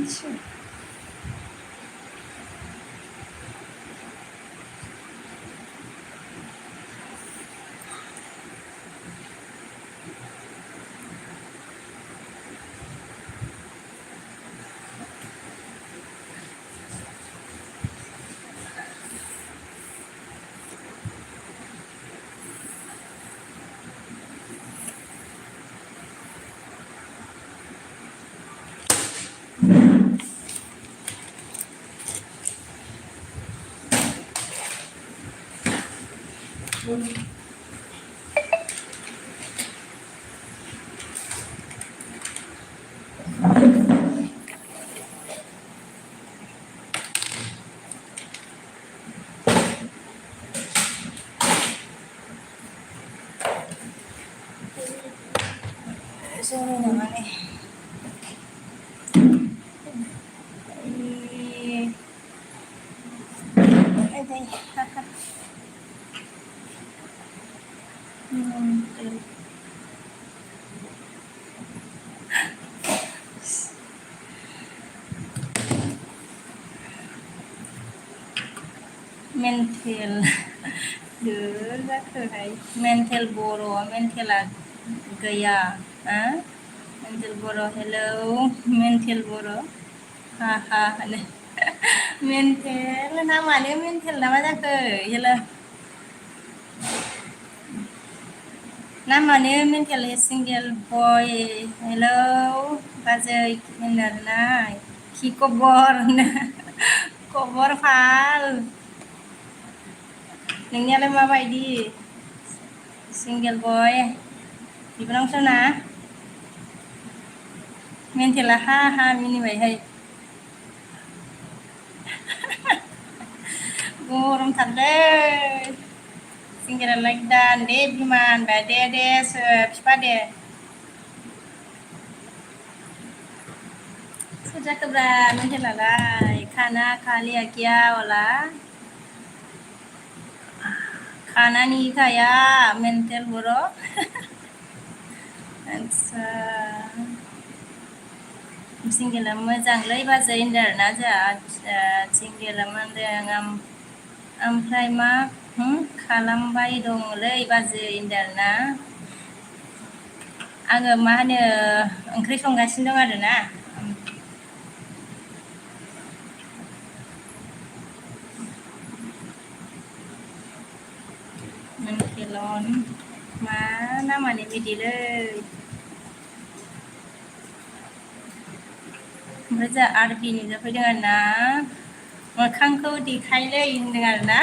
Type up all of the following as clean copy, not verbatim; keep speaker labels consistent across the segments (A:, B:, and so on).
A: Sorry naman eh. Ay, mental dulu जाखोहाय mental बर' mentalआ गैया mental बर' hello mental बर' ha होनो mental नामानो mental ना मा जाखो hello नामानो mental single boy hello बाजै होनो आरोना खि खबर होनो खबर फाल नोंनियालाय माबायदि सिंगेल बय बिबोनांसोना मेन्टेला हा मिनिबायहाय गरमथारलै सिंगेलालाय दान दे बिमा होनबाय दे फिफा दे सोर जाखोब्रा मेन्टेलालाय खाना खा लिया क्या वाला खाना नहीं खाया मेन्टेल बर' आदसा सिंगेला मोजांलै बाजै होनदों आरोना जोंहा सिंगेला मा होनदों ओमफ्राय मा खालामबाय दंलै बाजै होनदों आरोना आङो मा होनो ओंख्रि संगासिनो दं आरोना मेन्टेलन मा नामानो बिदिलै ओमफ्राय जोंहा आरबि नुजाफैदों आरोना मोखांखौ देखायलै होनदों आरोना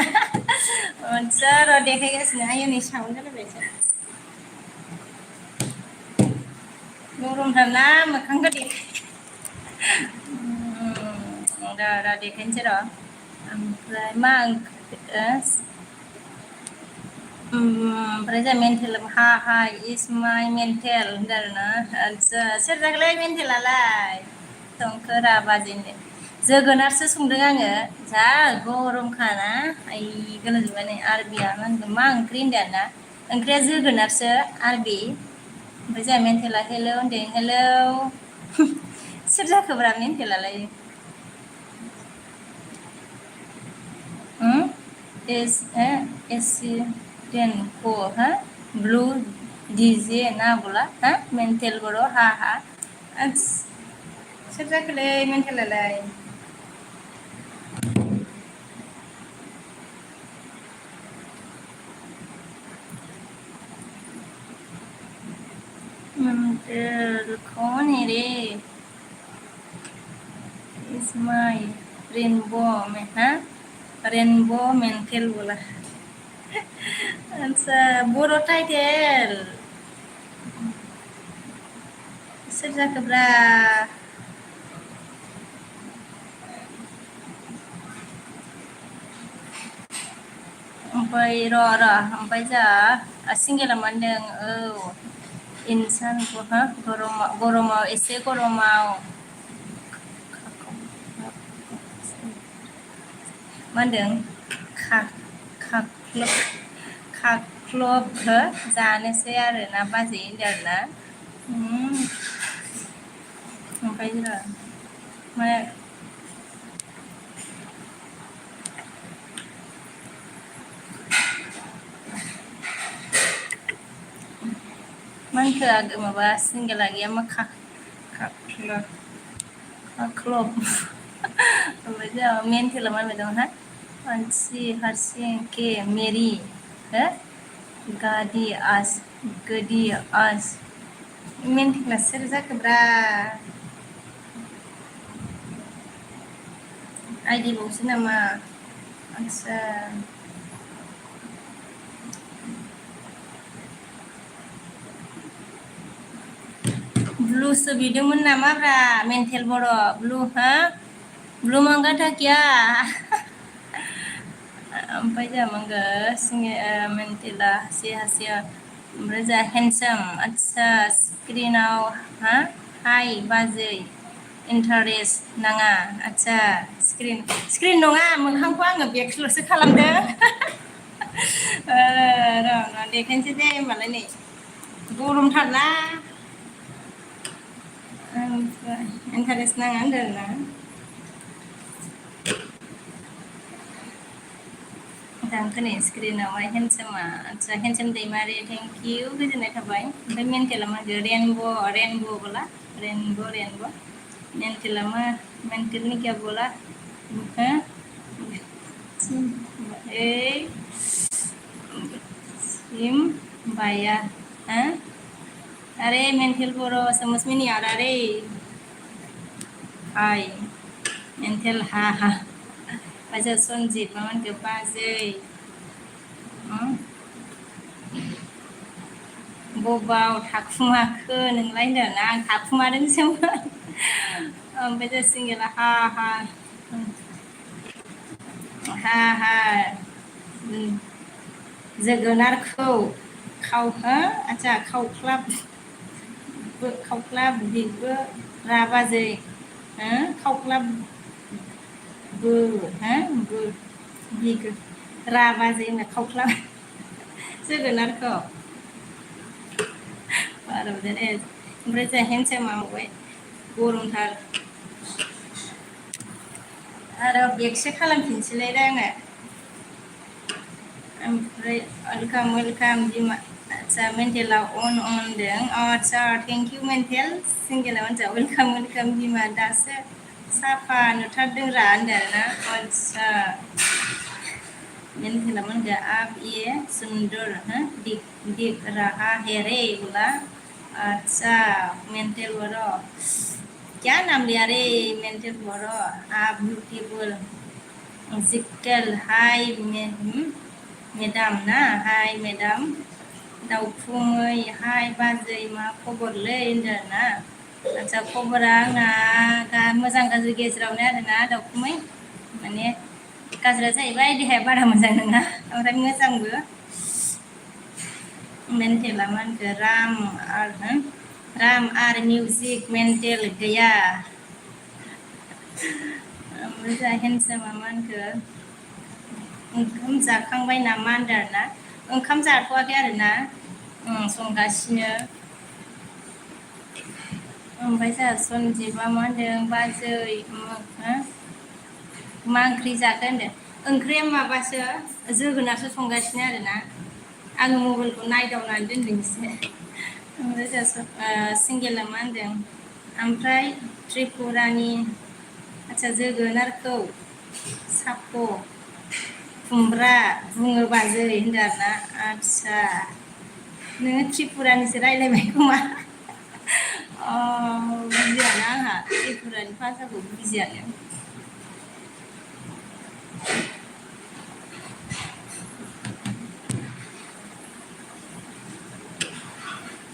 A: मोनसे र' देखायगासिनो आयौ नै साउन्ड जालायबायसो गरमथारना मोखांखौ देखाय दा देखायनोसै र' ओमफ्राय मा ओमफ्राय जोंहा मेन्टेल हा इज माइ मेन्टेल होनदों आरोना आदसा सोर जाखोलै मेन्टेलालाय संखोरा बाजैनो जोगोनारसो संदों आङो जा गरमखाना आइ गोलोमजोब्बाय नै आरबिया मा ओंख्रि होनदों आरोना ओंख्रिया जोगोनारसो आरबि ओमफ्राय जोंहा मेन्टेला हेलौ होनदों हेलौ सोर जाखोब्रा मेन्टेलालाय एसिडेन्ट को ब्लू डीजे ना बोला मेन्टेल बर' हा सोर जाखोलै मेन्टेलालाय मेन्टेल कौन है रे इज माई रेनबो में रेनबो मेन्टेल बोला आदसा बर' टाइटेल सोर जाखोब्रा ओमफ्राय र' ओमफ्राय जोंहा सिंगेला मा होनदों औ इनसानखौ गरमाव एसे गरमाव मा होनदों खाख्लब जानोसै आरोना बाजै होनदों आरोना ओमफ्राय र' मा मानखो माबा सिंगेला गैया मा खाख्लब ओमफ्राय जोंहा मेन्टेला मा दं हा मानसि हारसिं के मेरि हो गादि आस गोदि आस मेन्टेला सोर जाखोब्रा आइदि बावसो नामा आदसा ब्लुसो बिदोंमोन नामाब्रा मेन्टेल बर' ब्लु हा ब्लु मांगा थाकिया ओमफ्राय जोंहा मांगो सिंगे मेन्टेला हासि हासिया ओमफ्राय जोंहा हेन्डसाम आदसा स्क्रिनाव हा हाय बाजै इन्टारेस्ट नाङा आदसा स्क्रिन नङा मोखांखौ आङो बेगल'सो खालामदों र' देखायनोसै दे होमबालाय नै गरमथारना ओमफ्राय इन्टारेस्ट नाङा होनदों ना दांखो नै स्क्रिनावहाय हेन्डसामा आदसा हेन्डसाम दैमारि थेंक इउ गोजोननाय थाबाय ओमफ्राय मेन्टेला मा रेनब'ला रेनब' मेन्टेला मा मेन्टेलनि क्या बोला हो ए सिम बाया हा अरे मेन्टेल बर' समझ में नहीं आ रहा रे हाय मेन्टेल हा बाजै सनजित मा होनखो बाजै बबाव थाखुमाखो नोंलाय होनदों आं थाखुमादोंसोमोन ओमफ्राय जों सिंगेला हा हा जोगोनारखौ आदसा खावख्लाब बिगबो राबाजै खावख्लाब बो बो बिग राबाजै होनो खावख्लाब जोगोनारखौ बार'जों ओमफ्राय जोंहा हेन्डसामा माबाय गरमथार आरो बेगसो खालामफिनसैलाय दा आङो ओमफ्राय वेलकाम बिमा आदसा मेन्टेला अन होनदों आदसा थेंक इउ मेन्टेल सिंगेला मानसिया वेलकाम बिमा दासो साफा नुथारदों रा होनदों आरोना आदसा मेन्टेला मा होनदों आप ये सुंदर दिख रहा है रे बोला अच्छा मेंटल बरो क्या नाम लिया रे मेंटल बरो आप ब्यूटीफुल जिक्केल हाय मेदाम ना हाय मेदाम दाउखुमै हाय बाजै मा खबरलै होनदों ना आदसा खबरा आंना मोजां गाज्रि गेजेरावनो आरोना दाउखुमै माने गाज्रिया जाहैबाय देहाया बारा मोजां नङा ओमफ्राय मोजांबो मेन्टेला मा होनखो राम आर मिउजिक मेन्टेल गैया ओमफ्राय जोंहा हेन्डसामा मा होनखो ओंखाम जाखांबाय नामा होनदों आरोना ओंखाम जाथ'वाखै आरोना संगासिनो ओमफ्राय जोंहा सनजिबा मा होनदों बाजै मा ओंख्रि जाखो होनदों ओंख्रिया माबासो जोगोनारसो संगासिनो आरोना आङो मबाइलखौ नायदावनानै दोनदों एसे ओमफ्राय जोंहा सिंगेला मा होनदों ओमफ्राय त्रिपुरानि आदसा जोगोनारखौ साख' खुमब्रा बुङो बाजै होनदों आरोना आदसा नोङो त्रिपुरानिसो रायज्लायबाय खोमा बुजियानो आंहा त्रिपुरानि भाषाखौ बुजियानो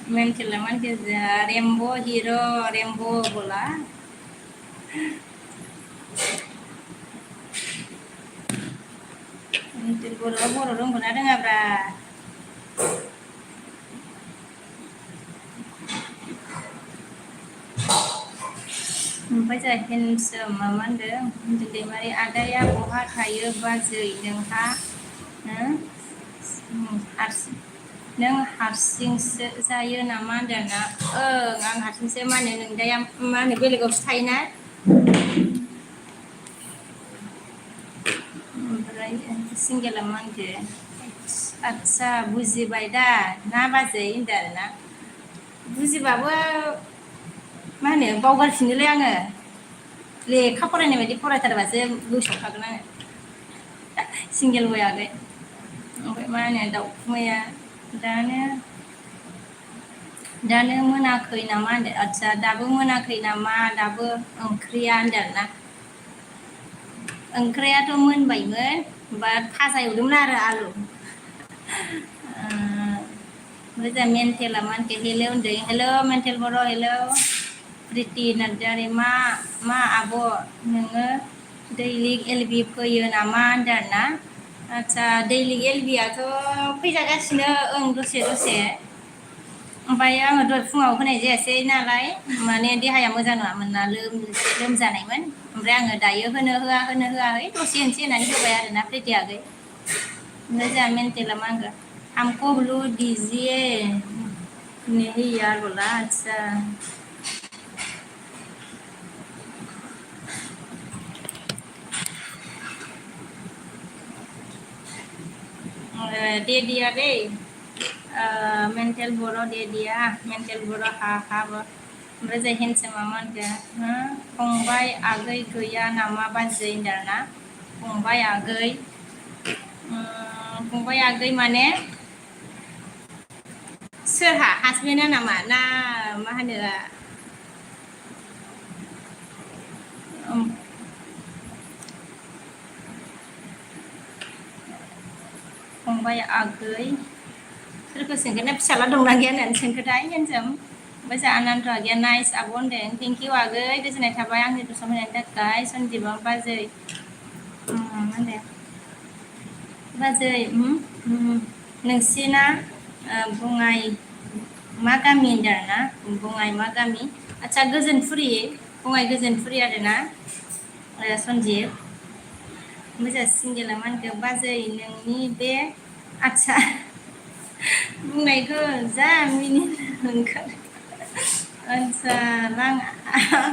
A: मेन्टेला मानके रेम्बो हिरो रेम्बो बोला मेन्टेल बर' रोंगौना रोङाब्रा ओमफ्राय जोंहा हेन्डसाम मा होनदों मेन्टेल दैमारि आदाया बहा थायो बाजै नोंहा नों हारसिंसो जायो नामा होनदों ना आं हारसिंसो मा होनो नोंदाया मा होनो बेलेगावसो थायोना सिंगेला मा होनखो आदसा बुजिबाय दा ना बाजै होनदों आरोना बुजिबाबो मा होनो बावगारफिनोलै आङो लेखा फरायनाय बायदि फरायथारबासो गोसोआव थागोन आङो सिंगेल वे आगै ओमफ्राय मा होनो दाउखुमैया दानो मोनाखै नामा होनदो आदसा दाबो मोनाखै नामा दाबो ओंख्रिया होनदों आरोना ओंख्रियाथ' मोनबायमोन बा फाजा एवदोंमोन आरो आलु ओमफ्राय जोंहा मेन्टेला मा होनखो हेलौ होनदों हेलौ मेन्टेल बर' हेलौ प्रिति नार्जारि मा आब' नोङो दैलिक एलबि फैयो नामा होनदों आरोना आदसा दैलिक एलबियाथ' फैजागासिनो ओं दसे ओमफ्राय आङो दहाय फुङाव होनाय जायासै नालाय माने देहाया मोजां नङामोन ना लोमजानायमोन ओमफ्राय आङो दायो होनो होआहै दसे होनसै होननानै होबाय आरोना प्रिति आगै ओमफ्राय जोंहा मेन्टेला मा होनखो हमको ब्लू दीजिए नहीं यार बोला अच्छा दे दिया दै मेन्टेल बर' दे दिया मेन्टेल बर' हाबो ओमफ्राय जाय हेन्डसामा मा होनखो फंबाय आगै गैया नामा बाजै होनदों आरोना फंबाय आगै माने सोरहा हासबेन्डआ नामा ना मा होनो फंबाय आगै सोरखौ सोंगोन ना फिसाला दंना गैया होननानै सोंखोथाय हेन्डसाम ओमफ्राय जोंहा आनन्द आगैया नाइस आब' होनदों थेंक इउ आगै गोजोननाय थाबाय आंनि दर्शन होनायनि थाखाय सनजिबा बाजै मा होनदों बाजै नोंसिना बङाइ मा गामि होनदों आरोना बङाइ मा गामि आदसा गोजोनफुरि बङाइ गोजोनफुरि आरोना सनजिब ओमफ्राय जोंहा सिंगेला मा होनखो बाजै नोंनि बे आदसा बुंनायखौ जा मिनिनो ओंखारो आदसा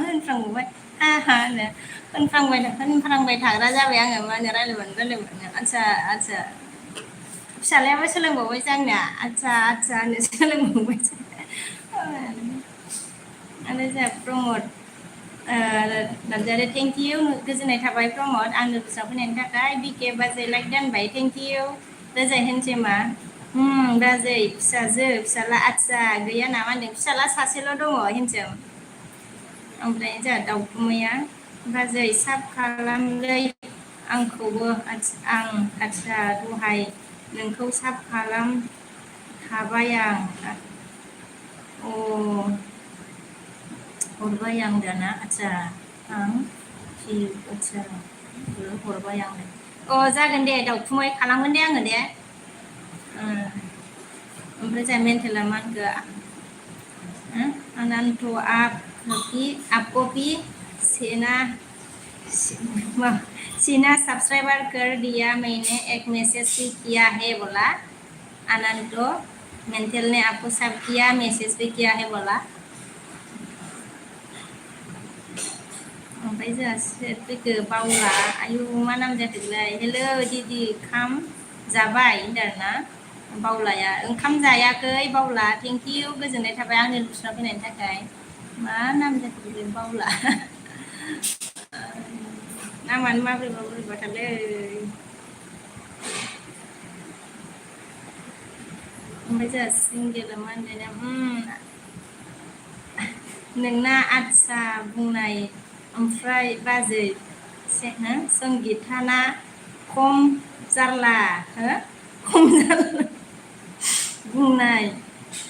A: होनफ्रांबावबाय होनफ्रांबाय थाग्रा जाबाय आङो मा होनो रायज्लायबानो आदसा फिसालायाबो सोलोंबावबायसो आंना आदसा होनो सोलोंबावबायसो आरो जोंहा प्रमद नार्जारि थेंक इउ गोजोननाय थाबाय प्रमद आंनो दस्रा फैनायनि थाखाय बिके बाजै लाइक दोनबाय थेंक इउ रोजा हेन्सेमा बाजै फिसाला आदसा गैया नामा होनदों फिसाला सासेल' दङ हेन्सेम ओमफ्राय जोंहा दाउखुमैया बाजै साब खालामलै आंखौबो आं आदसा दहाय नोंखौ साब खालामखाबाय आं हरबाय आं दाना आदसा आं आदसा हरबाय आं जागोन दे दाउखुमै खालामगोन दे आङो दे ओमफ्राय जोंहा मेन्टेला मा होनखो अनंत आपको भी सीना सब्सक्राइबर कर दिया मैंने एक मैसेज भी किया है बोला अनंत मेंटल ने आपको सब किया मैसेज भी किया है बोला ओमफ्राय जोंहा फैखो बावला आयु मा नाम जाखोलाय हेलौ दिदि खाम जाबाय होनदों आरोना बावलाया ओंखाम जायाखै बावला थेंक इउ गोजोननाय थाबाय आंनि दर्शनाव फैनायनि थाखाय मा नाम जाखो बावला नामानो बोरैबाथारलै ओमफ्राय जोंहा सिंगेला मा होनदों नोंना आदसा बुंनाय ओमफ्राय बाजै संगिताना खम जारला बुंनाय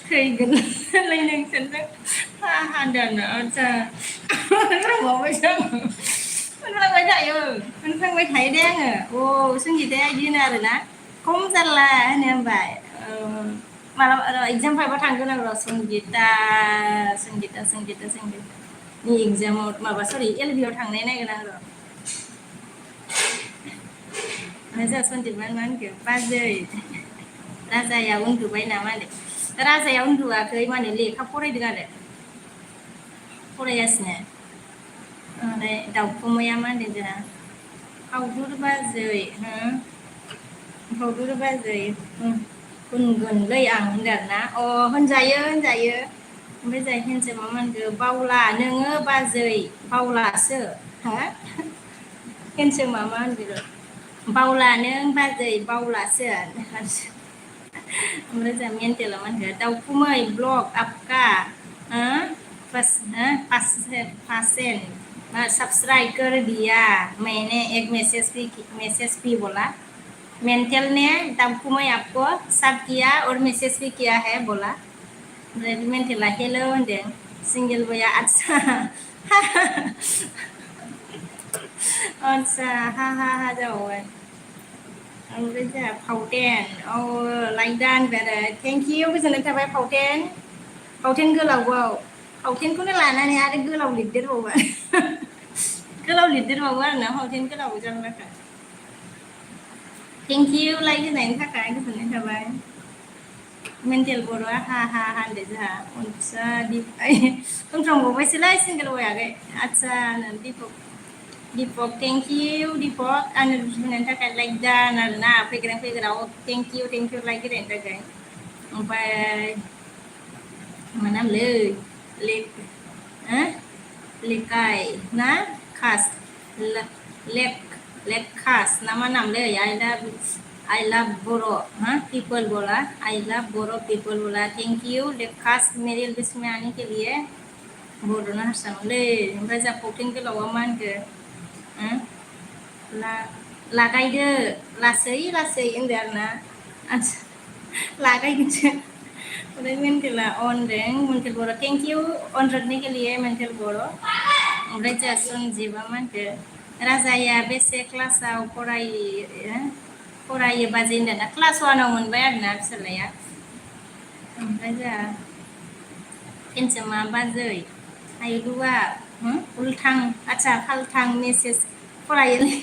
A: थैगोनलै नोंसोरजों होनदों आदसा होनफ्लांबाय थायो दे आङो संगिताया बिदि होनो आरोना खम जारला होनो होनबाय मालाबा एगजाम फाइभआव थांगोन आं र' संगितानि एगजामाव माबा सरि एलबिआव थांनाय नायगोन आं र' जोंहा सन्दिपआ मा होनखो बाजै राजाया उन्दुबाय नामा होनदों राजाया उन्दुवाखै माने लेखा फरायदों आरो फरायगासिनो ओमफ्राय दाउखुमैया मा होनदों जोंहा फावदुर बाजै फावदुर बाजै होनगोनलै आं होनदों आरोना अ होनजायो ओमफ्राय जाय हिनजाव मा होनखो बावला नोङो बाजै बावलासो हा हिनजाव मा होनगोन बावला नों बाजै बावलासो ओमफ्राय जोंहा मेन्टेला मा होनगोन दाउखुमै ब्लग आपका पासेन सब्सक्राइब कर दिया मैंने एक मैसेज भी बोला मेंटल ने दाउखुमै आपको सब किया और मैसेज भी किया है बोला ओमफ्राय मेन्टेला हेल' होनदों सिंगेल बया आदसा आदसा हा हा हा जाबावबाय ओमफ्राय जोंहा फावथेन औ लाइक होनबाय आरो थेंक इउ गोजोननाय थाबाय फावथेन गोलावआव फावथेनखौनो लानानै आरो गोलाव लिरदेरबावबाय गोलाव लिरदेरबावो आरोना फावथेन गोलाव जारलाखा थेंक इउ लाइक होनायनि थाखाय गोजोननाय थाबाय मेन्टेल बर'आ हा हा होनदो जोंहा आदसा होनफ्रांबावबायसोलाय सिंगेल बयाखै आदसा दिपक थेंक इउ दिपक आंनो होनायनि थाखाय लाइक दान आरोना फैग्राव थेंक इउ लाइक होनायनि थाखाय ओमफ्राय मा नामलै लेकाय ना खास लेक खास ना मा नामलै आई लव बर' पीपल बोला आई लव बर' पीपल बोला थेंक यू लेक खास मेरे लिस्ट में आने के लिए बर'ना हारसामोनलै ओमफ्राय जा फावथेन गोलावा मा होनखो लागायदो लासै होनदो आरोना लागायगोनसो ओमफ्राय मेन्टेला मेन्टेल बर' थेंक इउ अनरदनि के लिए मेन्टेल बर' ओमफ्राय जोंहा सन्जिबा मा होनखो राजाया बेसे क्लासाव फरायो बाजै होनदों क्लास 1आव मोनबाय आरोना फिसाज्लाया ओमफ्राय जोंहा हिनजावा बाजै आइरुआ उल्थां आदसा फाल्थां मेसेज फरायोलै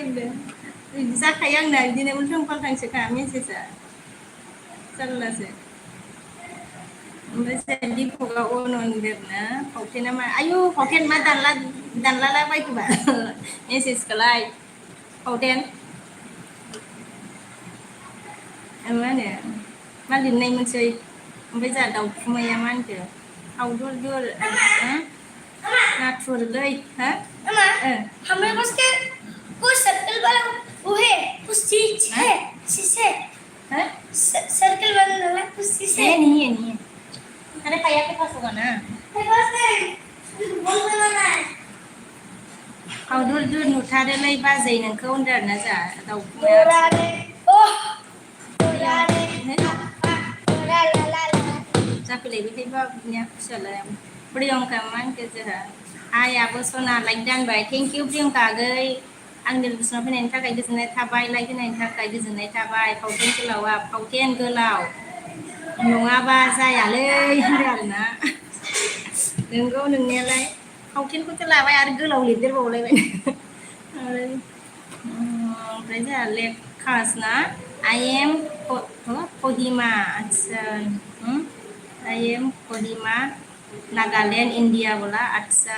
A: बिदि जाखायो आंना बिदिनो उल्थां फाल्थांसोखा मेसेजआ जारलासो ओमफ्राय दिपकआ अन होनदेरना फावथेना मा आयु फावथेन मा दानला बायखोबा मेसेजखौलाय फावथेन मा होनो मा लिरनाय मोनसै ओमफ्राय जोंहा दाउखुमैया मा होनखो फावदुर नाथुरलै हा हमें बस के वो सर्कल वाला वो है उस चीज है शीशे सर्कल वाला वाला कुछ शीशे नहीं है अरे भैया के पास होगा ना मेरे पास नहीं बोल वाला है फावदुर नुथारोलै बाजै नोंखौ होनदों आरोना जोंहा दाउखुमैया जाफैलायबाय बिनिया फिसालाया प्रियंका मा होनखो जोंहा हाय आब' सना लाइक दानबाय थेंक इउ प्रियंका आगै आंनि लुसनाव फैनायनि थाखाय गोजोननाय थाबाय लाइक होनायनि थाखाय गोजोननाय थाबाय फावथेन गोलावा फावथेन गोलाव नङाबा जायालै होनदों आरोना नोंगौ नोंनायालाय फावथेनखौथ' लाबाय आरो गोलाव लिरदेरबावलायबाय ओमफ्राय जोंहा लेखास ना आई एम कहिमा आदसा I am Kohima Nagaland India बोला अच्छा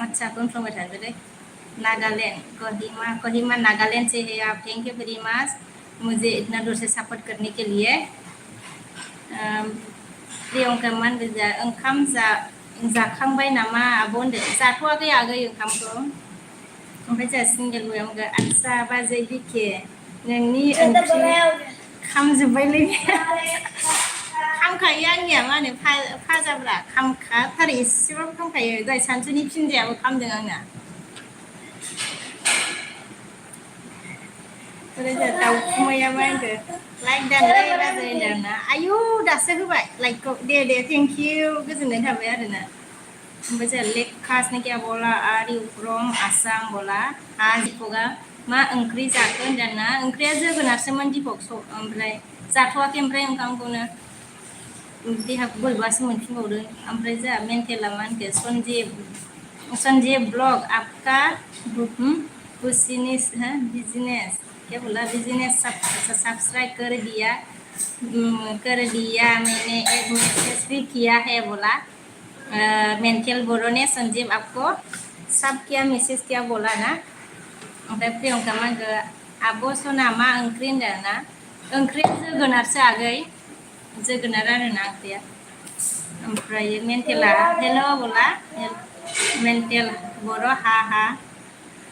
A: अच्छा खोनासंबाय थादो दे नागालैंड कोहिमा नागालैंड से है आप थैंक यू वेरी मच मुझे इतना दूर से सपोर्ट करने के लिए प्रियंका मा होनदों जा ओंखाम जाखांबाय नामा आब' होनदों जाथ'वाखै आगै ओंखामखौ ओमफ्राय जोंहा सिंगेल बया होनगोन आदसा बाजै बिखे नोंनि ओंख्रि खामजोब्बायलै खामखायो आंनिया मा होनो फाजाब्रा खामखाथारो एसेबाबो खामखायो दहाय सानसुनि फिनजायाबो खामदों आंना ओमफ्राय जोंहा दाउखुमैया मा होनखो लाइक दानलै बाजै होनदों आरोना आयु दासो होबाय लाइकखौ दे थेंक इउ गोजोननाय थाबाय आरोना ओमफ्राय जोंहा लेखासनि क्या बोला आर इउ फ्रम आसाम बोला दिपकआ मा ओंख्रि जाखो होनदों ना ओंख्रिया जोगोनारसोमोन दिपक ओमफ्राय जाथ'वाखै ओमफ्राय ओंखामखौनो देहाखौ बोरैबासो मोनफिनबावदों ओमफ्राय जोंहा मेन्टेला मा होनखो सन्जीव ब्लग आपका बिजनेस क्या बोला बिजनेस सब्सक्राइब कर दिया मैंने एक मैसेज भी किया है बोला मेंटल बोरो ने संजीव आपको सब क्या मैसेज क्या बोला ना ओमफ्राय प्रियंका मा होनखो आब' सना मा ओंख्रि होनदों ना ओंख्रिया जोगोनारसो आगै जोगोनार आरोना ओंख्रिया ओमफ्राय मेन्टेला हेल' बोला मेन्टेल बर' हा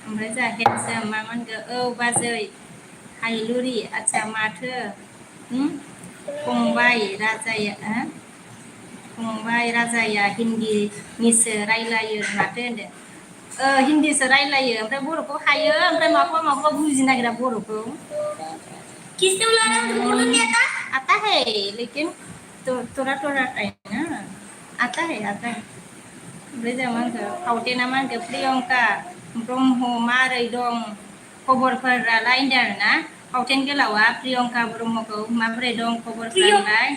A: ओमफ्राय जोंहा हेडसा मा होनखो औ बाजै हायलुरि आदसा माथो फंबाय राजाया फंबाय राजाया हिन्दीनिसो रायलायो माथो होनदों हिन्दीसो रायलायो ओमफ्राय बर'खौ हायो ओमफ्राय माखौबा बुजि नागिरा बर'खौ किसने बुलाया तुमको नहीं आता है लेकिन थोड़ा थोड़ा टाइम ना आता है ओमफ्राय जों मा होनखो फावथेना मा होनखो प्रियंका ब्रह्म मारै दं खबरफोरालाय होनदों आरोना फावथेन गोलावा प्रियंका ब्रह्मखौ माबोरै दं खबरफोरालाय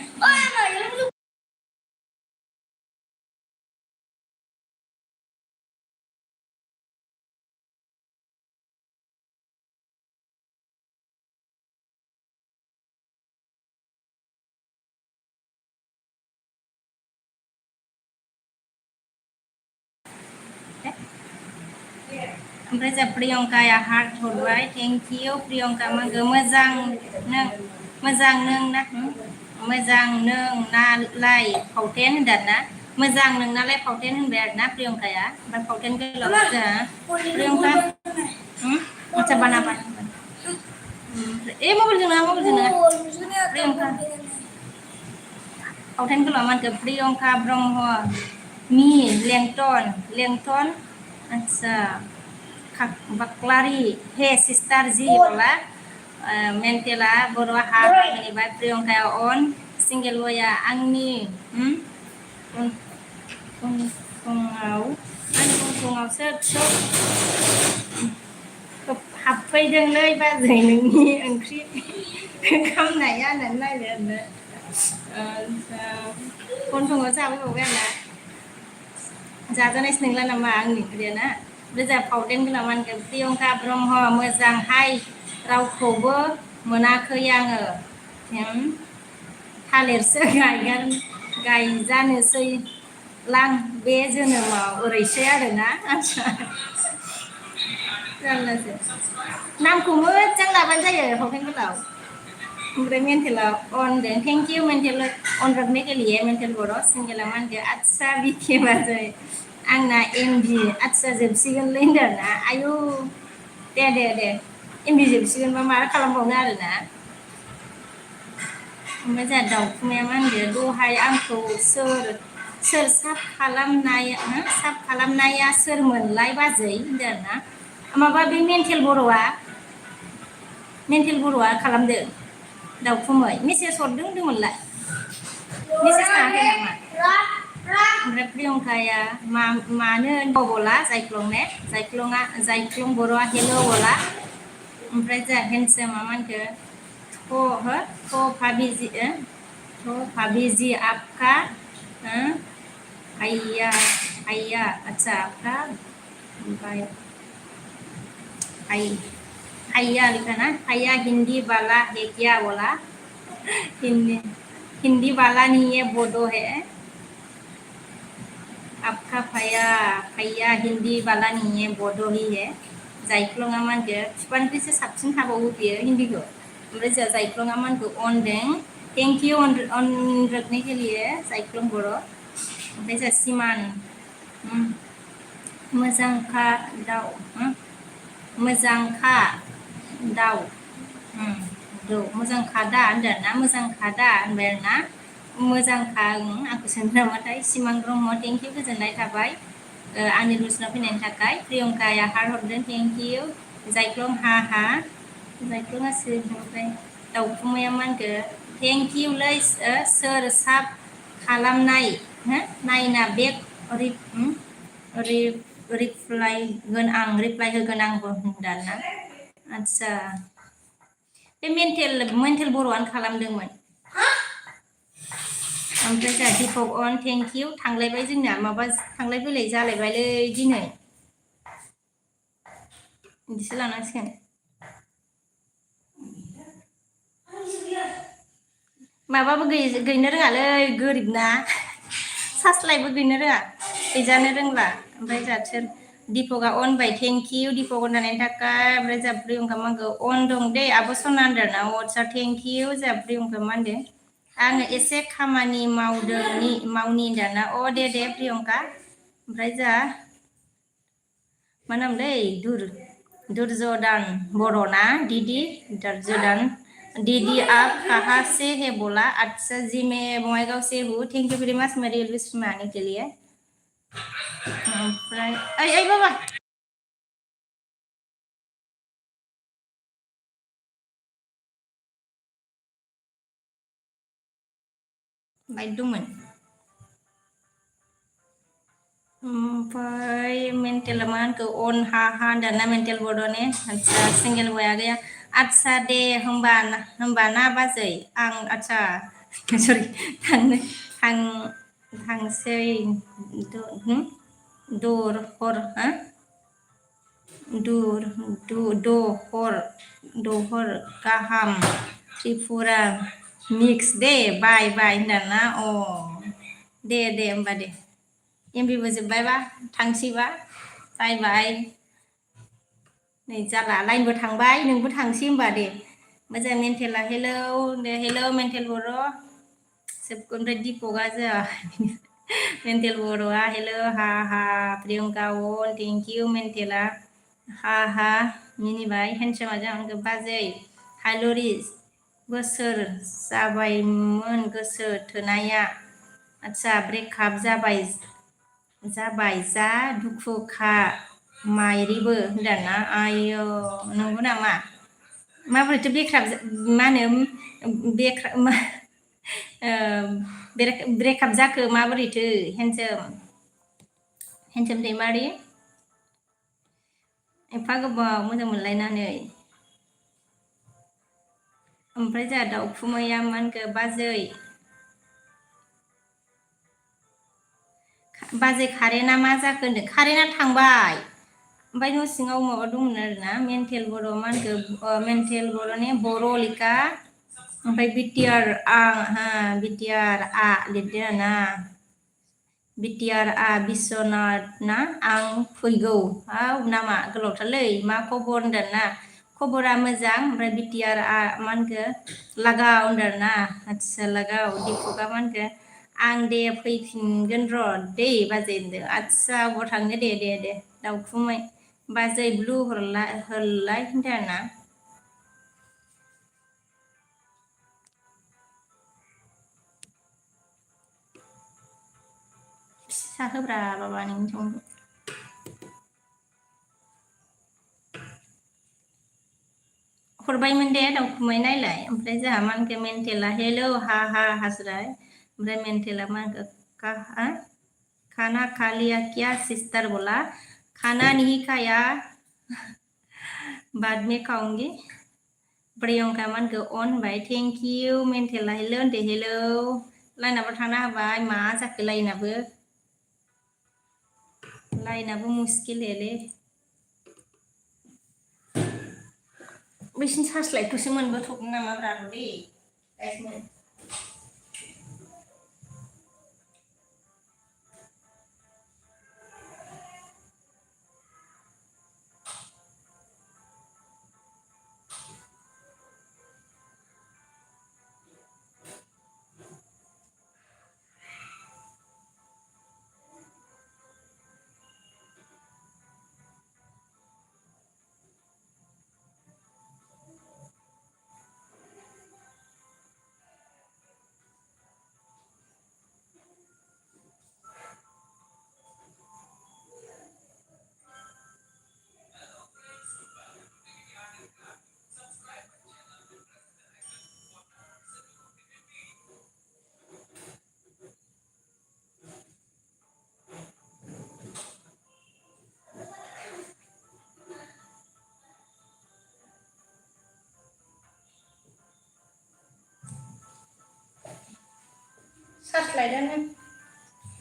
A: ओमफ्राय जों प्रियंकाया हार्ट हरबाय थेंक इउ प्रियंका मोनखो मोजां नों ना मोजां नों नालाय फावथेन होनदों ना मोजां नोंनालाय फावथेन होनबाय आरोना प्रियंकाया ओमफ्राय फावथेन गोलाव जोंहा प्रियंका आচ্ছা बाना ए मबाइलजों नङा प्रियंका फावथेन गोलाव मा होनखो प्रियंका ब्रह्म मी लेंटन आচ্ছা बाक्लारि हे सिस्टार जी बोला मेन्टेला बर' हा होनबाय प्रियंकाया अन सिंगेल वया आंनि फुङावसो हाबफैदोंलै बाजै नोंनि ओंख्रि खामनाया होननानै नायनो गन्थंआव जाबोबावबाय आरोना जाजानायसो नंला नामा आंनि ओंख्रिया ना रोजा फावथेन गोनां मा होनगोन प्रियंका ब्रह्म मोजांहाय रावखौबो मोनाखै आङो थालिरसो गायजानोसै लां बे जोनोमाव ओरैसै आरोना आচ্ছা जारलासो नामखौ मोजां लाबानो जायो फावथेन गोलाव ओमफ्राय मेन्टेलाव अनदों थेंक इउ मेन्टेल अन रखने के लिए मेन्टेल बर' सिंगेला मा होनदों आচ্ছা बिखे बाजै आंना एमबि आচ্ছা जोबसिगोनलै होनदों आरोना आयु दे एमबि जोबसिगोनबा मा खालामबावनो आरोना ओमफ्राय जोंहा दाउखुमाया मा होनदों दहाय आंखौ सोर साफ खालामनाया सोरमोनलाय बाजै होनदों आरोना माबा बे मेन्टेल बर'आ खालामदो दाउखुमै मेसेज हरदों होनदोंमोनलाय मेसेज थाङाखै नामा ओमफ्राय प्रियंकाया मानो बला जायख्लं बर'आ हेल' बला ओमफ्राय जोंहा हेन्डसामा मा होनखो भाभी जी आपका भैया अच्छा आपका भैया लिखा ना भैया हिंदी वाला है क्या बोला हिंदी वाला नहीं है बोडो है आपका भैया हिंदी वाला नहीं है बोडो ही है जायख्लङा मा होनखो बिफानिफ्रायसो साबसिन हाबावो बियो हिन्दीखौ ओमफ्राय जोंहा जायख्लङा मा होनखो अनदों थेंक इउ अन रखने के लिए जायख्लं बर' ओमफ्राय जोंहा सिमान मोजांखा दाउ मोजांखा दा होनदों ना मोजांखा दा होनबाय आरोना मोजांखा आंखौ सोंदों नामाथाय सिमां ब्रह्म थेंक इउ गोजोननाय थाबाय आंनि रुसनाव फैनायनि थाखाय प्रियंकाया हार्ट हरदों थेंक इउ जायख्लं हा जायख्लङा ओमफ्राय दाउखुमाया मा होनखो थेंक इउलै सोर साब खालामनाय नायना बेक रिप्लाय होगोन आंबो होनदों ना आচ্ছা बे मेन्टेल बर'आनो खालामदोंमोन ओमफ्राय जोंहा दिपक अन थेंक इउ थांलायबाय जोंना माबा थांलाय फैलाय जालायबायलै दिनै बिदिसो लानांसिगोन माबाबो गैनो रोङालै गोरिब ना सास्लायबो गैनो रोङा गैजानो रोंला ओमफ्राय जोंहा Dipoga on by thank you Dipoga nane takai oमफ्राय जा प्रियंका मांगो on दं दे आब' सना होनदोंना WhatsApp thank you जा प्रियंका मानदो आङो एसे खामानि मावनि होनदोंना दे प्रियंका ओमफ्राय जा मा नामलै दुर्जदान बर'ना दीदी दुर्जदान दीदी आप कहाँ से है बोला अच्छा जी मैं बङाइगांव से हूँ थैंक यू वेरी मच मेरी रिल्स में आने के लिए ओमफ्राय ओइ बाबा बाइक दंमोन ओमफ्राय मेन्टेला मा होनखो अन हा होनदोंना मेन्टेल बड'ने आदसा सिंगेल बया गैया आदसा दे होमबा ना बाजै आं आदसा सरि थांसै दर हर दहर गाहाम त्रिपुरा मिक्स दे बाय होनदोंना दे होमबा दे एमबिबो जोब्बायबा थांसैबा बाय नै जाला लाइनबो थांबाय नोंबो थांसै होमबा दे मोजां मेन्टेला हेलौ मेन्टेल बर' सबको ओमफ्राय दिपकआ जोंहा मेन्टेल बर'आ हेलौ हा प्रियंका अन थेंक इउ मेन्टेला हा मिनिबाय हेन्डसामा जाहांगो बाजै हालुरि बोसोर जाबायमोन गोसो थोनाया आदसा ब्रेकआप जाबाय जा दुखु खा माइरिबो होनदोंना आयौ नंगौ नामा माबोरैथो मा होनो ब्रेकआप जाखो माबोरैथो हेन्डसोम दैमारि एफा गोबाव मोजां मोनलायनानै ओमफ्राय जोंहा दाउखुमैया मा होनखो बाजै कारेन्टआ मा जाखो होनदों कारेन्टआ थांबाय ओमफ्राय न' सिङाव माबा दंमोन आरोना मेन्टेल बर' मा होनखो मेन्टेल बर'नि बर' लेखा ओमफ्राय बिटिआर लिरदो आरोना बिटिआर बिस्वनाथ ना आं फैगौ नामा गोलावथारलै मा खबर होनदों ना खबरा मोजां ओमफ्राय बिटिआर मा होनखो लागाव होनदों ना आदसा लागाव दिपकआ मा होनखो आं दे फैफिनगोन र' दै बाजै होनदों आदसा अबाव थांनो दे दाउखुमै बाजै ब्लु हरलाय होनदों आरोना फिसा होब्रा बाबा नों संदो हरबायमोन दे दाउखुमै नायलाय ओमफ्राय जोंहा मा होनखो मेन्टेला हेलौ हा हासुराय ओमफ्राय मेन्टेला मा होनखो खाना खा लिया क्या सिस्टर बोला खाना नहीं खाया बाद में खाऊंगी प्रियंका मा होनखो अन होनबाय थेंक इउ मेन्टेला हेलौ होनदो हेलौ लाइनाबो थाना होबाय मा जाखो लाइनाबो मुस्किल हेलै बैसिनि सार्सलाइटखौसो मोनबोथ'गोन नामा ब्रा दे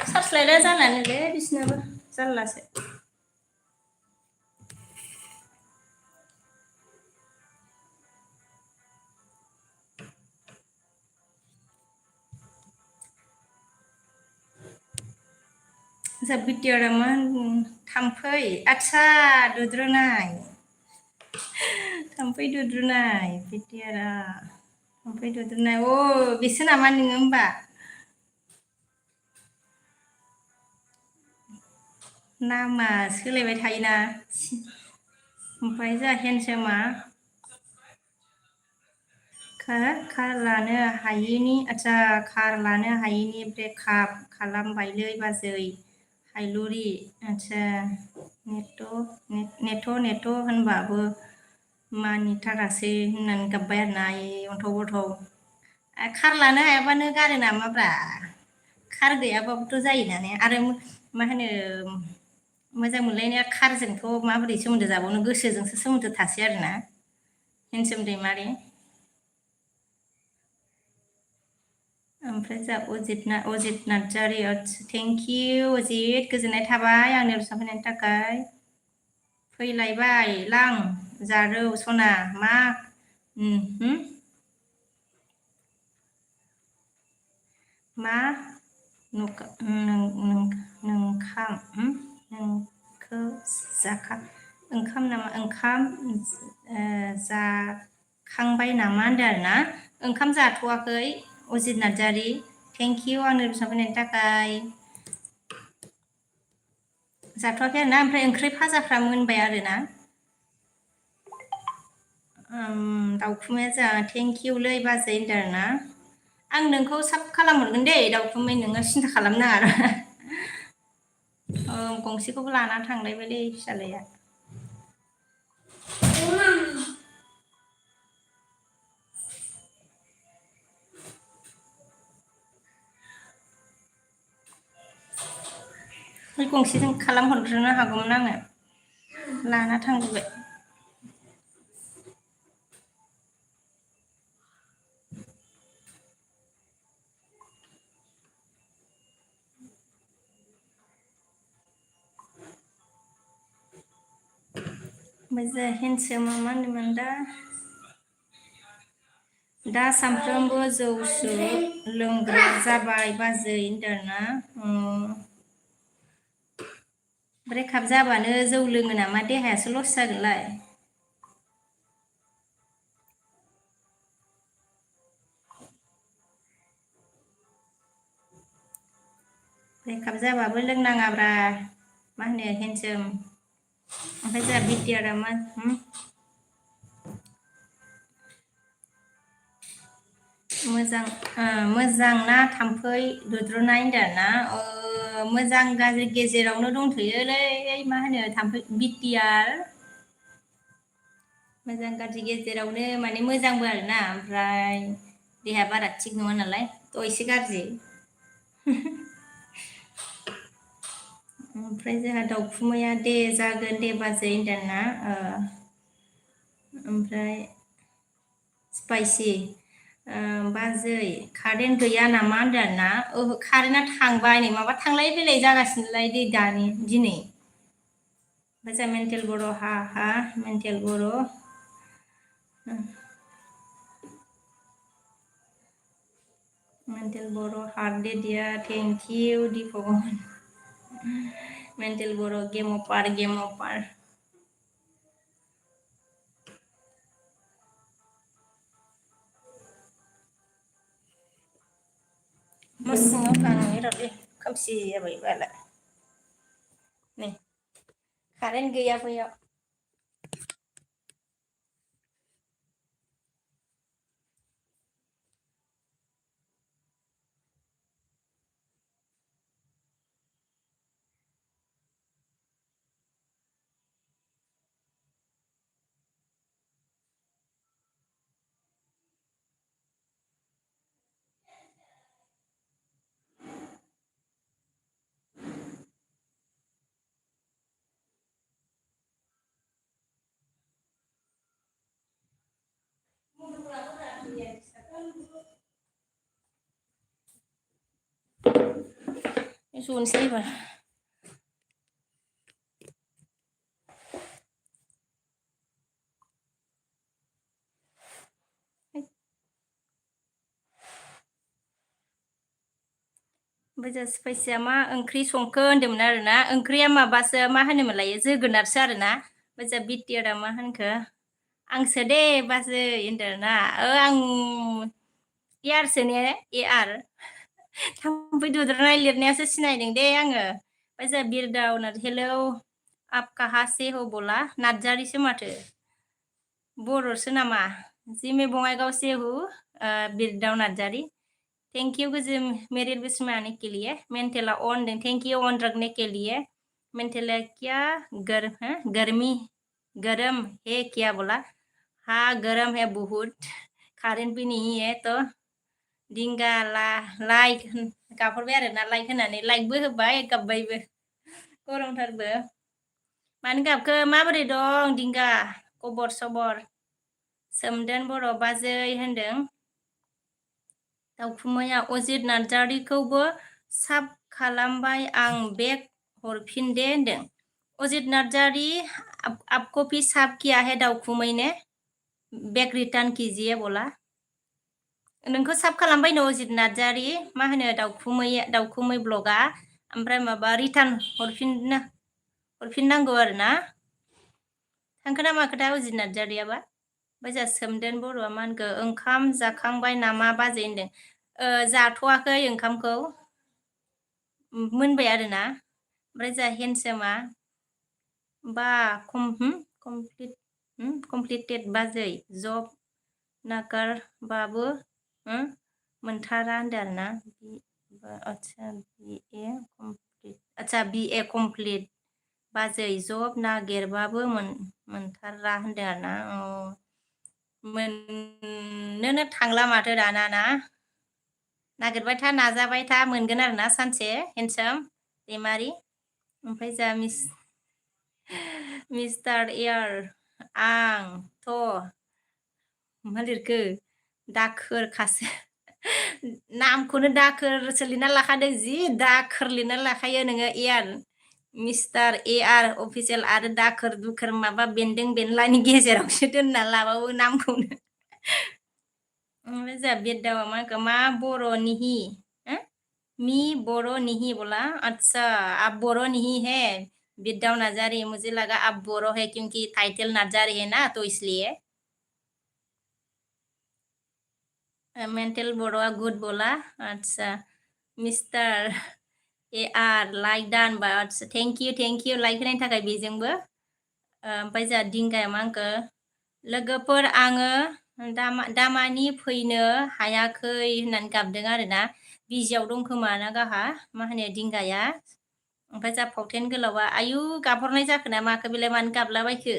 A: सार्सलाइटआ जानानैलै बिसिनाबो जारलासो बिटिआरा मा थाम्फै आदसा दुद्रुनाय थाम्फै दुद्रुनाय बिटिआरा थाम्फै दुद्रुनाय बेसो नामा नोङो होमबा नामा सोलायबाय थायोना ओमफ्राय जोंहा हेन्डसामा कार लानो हायिनि आदसा कार लानो हायिनि ब्रेकआप खालामबायलै बाजै हायलुरि आदसा नेथ' होनबाबो मानि थाखासै होननानै गाबबाय आरोना अन्थाव बाथाव कार लानो हायाबानो गारो नामाब्रा कार गैयाबाबोथ' जायोना ने आरो मा होनो मोजां मोनलायनाया कारजोंथ' माबोरै सोमोन्दो जाबावनो गोसोजोंसो सोमोन्दो थासै आरोना हेन्डसाम दैमारि ओमफ्राय जोंहा अजित नार्जारि थेंक इउ अजित गोजोननाय थाबाय आंनो रुपसा फैनायनि थाखाय फैलायबाय लां जारौ सना मा मा नोंखौ ओंखाम नामा ओंखाम जाखांबाय नामा होनदों आरोना ओंखाम जाथ'वाखै अजित नार्जारि थेंक इउ आंनो रुपसा फैनायनि थाखाय जाथ'वाखै आरोना ओमफ्राय ओंख्रि फाजाफ्रा मोनबाय आरोना दाउखुमाया जोंहा थेंक इउलै बाजै होनदों आरोना आं नोंखौ साब खालामहरगोन दे दाउखुमै नोङो सिन्था खालामनाङा गंसेखौबो लाना थांलायबायलै फिसालाया बे गंसेजों खालामहरग्रोनो हागौमोन आङो लाना थांजोबबाय ओमफ्राय जोंहा हेन्डसामा मा होनदोंमोन दा सामफ्रोमबो जौसो लोंग्रा जाबाय बाजै होनदों आरोना ब्रेकआप जाबानो जौ लोङो नामा देहायासो लस जागोनलाय ब्रेकआप जाबाबो लोंनाङाब्रा मा होनो हेन्डसाम ओमफ्राय जोंहा बिटिआरा मा मोजां ना थाम्फै दुद्रुनाय होनदों ना मोजां गाज्रि गेजेरावनो दंथ'योलै मा होनो थाम्फै बिटिआर मोजां गाज्रि गेजेरावनो माने मोजांबो आरोना ओमफ्राय देहाया बारा थिग नङा नालाय थ' एसे गाज्रि ओमफ्राय जोंहा दाउखुमैया दे जागोन दे बाजै होनदोंना ओमफ्राय स्पाइसि बाजै कारेन्ट गैया नामा होनदों आरोना कारेन्टआ थांबाय नै माबा थांलाय फैलाय जागासिनोलाय दिनै ओमफ्राय जोंहा मेन्टेल बर' हा मेन्टेल बर' मेन्टेल बर' हार्डेडिया thank you Deepak mental Boro' game अपार न' सिङाव थांनो र' खोमसि जाबाय बाला नै कारेन्ट गैया बैयाव जनोसै एबार ओमफ्राय जा स्पाइसिया मा ओंख्रि संखो होन्दोंमोन आरोना ओंख्रिया माबासो मा होनोमोनलाय जोगोनारसो आरोना ओमफ्राय जा बिटिआरा मा होनखो आंसो दे बाजै होनदों आरोना आं एआरसो ने एआर थाम्फै दुद्रानाय लिरनायासो सिनायदों दे आङो ओमफ्राय जा बिरदाव हेलौ आप काहा से हो बोला नार्जारिसो माथो बर'सो नामा जी मैं बङाइगाव से हूँ बिरदाव नार्जारी थैंक यू गुजु मेरे विश में आने के लिए मेंटेला ऑन दें थैंक यू ऑन रखने के लिए मेंटेला क्या गर्मी गरम है क्या बोला हाँ गरम है बहुत कारेन्ट भी नहीं है तो दिंगा लाइक गाबहरबाय आरोना लाइक होनानै लाइकबो होबाय गाबबायबो गरमथारबो मानो गाबखो माबोरै दं दिंगा खबर सबर सोमदोन बर' बाजै होनदों दाउखुमैया अजित नार्जारिखौबो साब खालामबाय आं बेग हरफिन दे होनदों अजित नार्जारी आपको भी साब किया है दाउखुमै ने बेग रिटार्न कीजिए बोला नोंखौ साब खालामबाय नो अजित नार्जारी मा होनो दाउखुमै ब्लगा ओमफ्राय माबा रिटार्न हरफिननांगौ आरोना थांखो ना माखोथाय अजित नार्जारियाबा ओमफ्राय जा सोमदोन बर'आ मा होनखो ओंखाम जाखांबाय नामा बाजै होनदों जाथ'वाखै ओंखामखौ मोनबाय आरोना ओमफ्राय जा हेन्डसोमा बा कमप्लिटेड बाजै जब नागारबाबो मोनथारा होनदों आरोना आच्छा बिए कमप्लिट बाजै जब नागिरबाबो मोनथारा होनदों आरोना मोननोनो थांला माथो दाना ना नागिरबाय था नाजाबाय था मोनगोन आरोना सानसे हेन्डसाम दैमारि ओमफ्राय जा मिस्टार एयार आंथ' मा लिरखो दाखोरखासो नामखौनो दाखोरसो लिरना लाखादों जि दाखोर लिरना लाखायो नोङो एयार मिस्टार एआर अफिसियेल आरो दाखोर दुखोर माबा बेन्दों बेनलानि गेजेरावसो दोनना लाबावो नामखौनो ओमफ्राय जा बेदावा मा बर' निहि मी बोरो नहीं बोला अच्छा आप बोरो नहीं है बिरदाव नार्जारी मुझे लगा आप बोरो है क्योंकि टाइटल नार्जारी है ना तो इसलिए मेंटल बोरोआ गुड बोला अच्छा मिस्टार एआर लाइक दानबा अच्छा थेंक यू लाइक होनायनि थाखाय बेजोंबो ओमफ्राय जा दिंगाया मा होनखो लोगोफोर आङो दामानि फैनो हायाखै होननानै गाबदों आरोना बिजियाव दंखोमा ना गाहा मा होनो दिंगाया ओमफ्राय जा फावथेन गोलावा आयु गाबहरनाय जाखो ना माखो बेलाय मानो गाबलाबायखो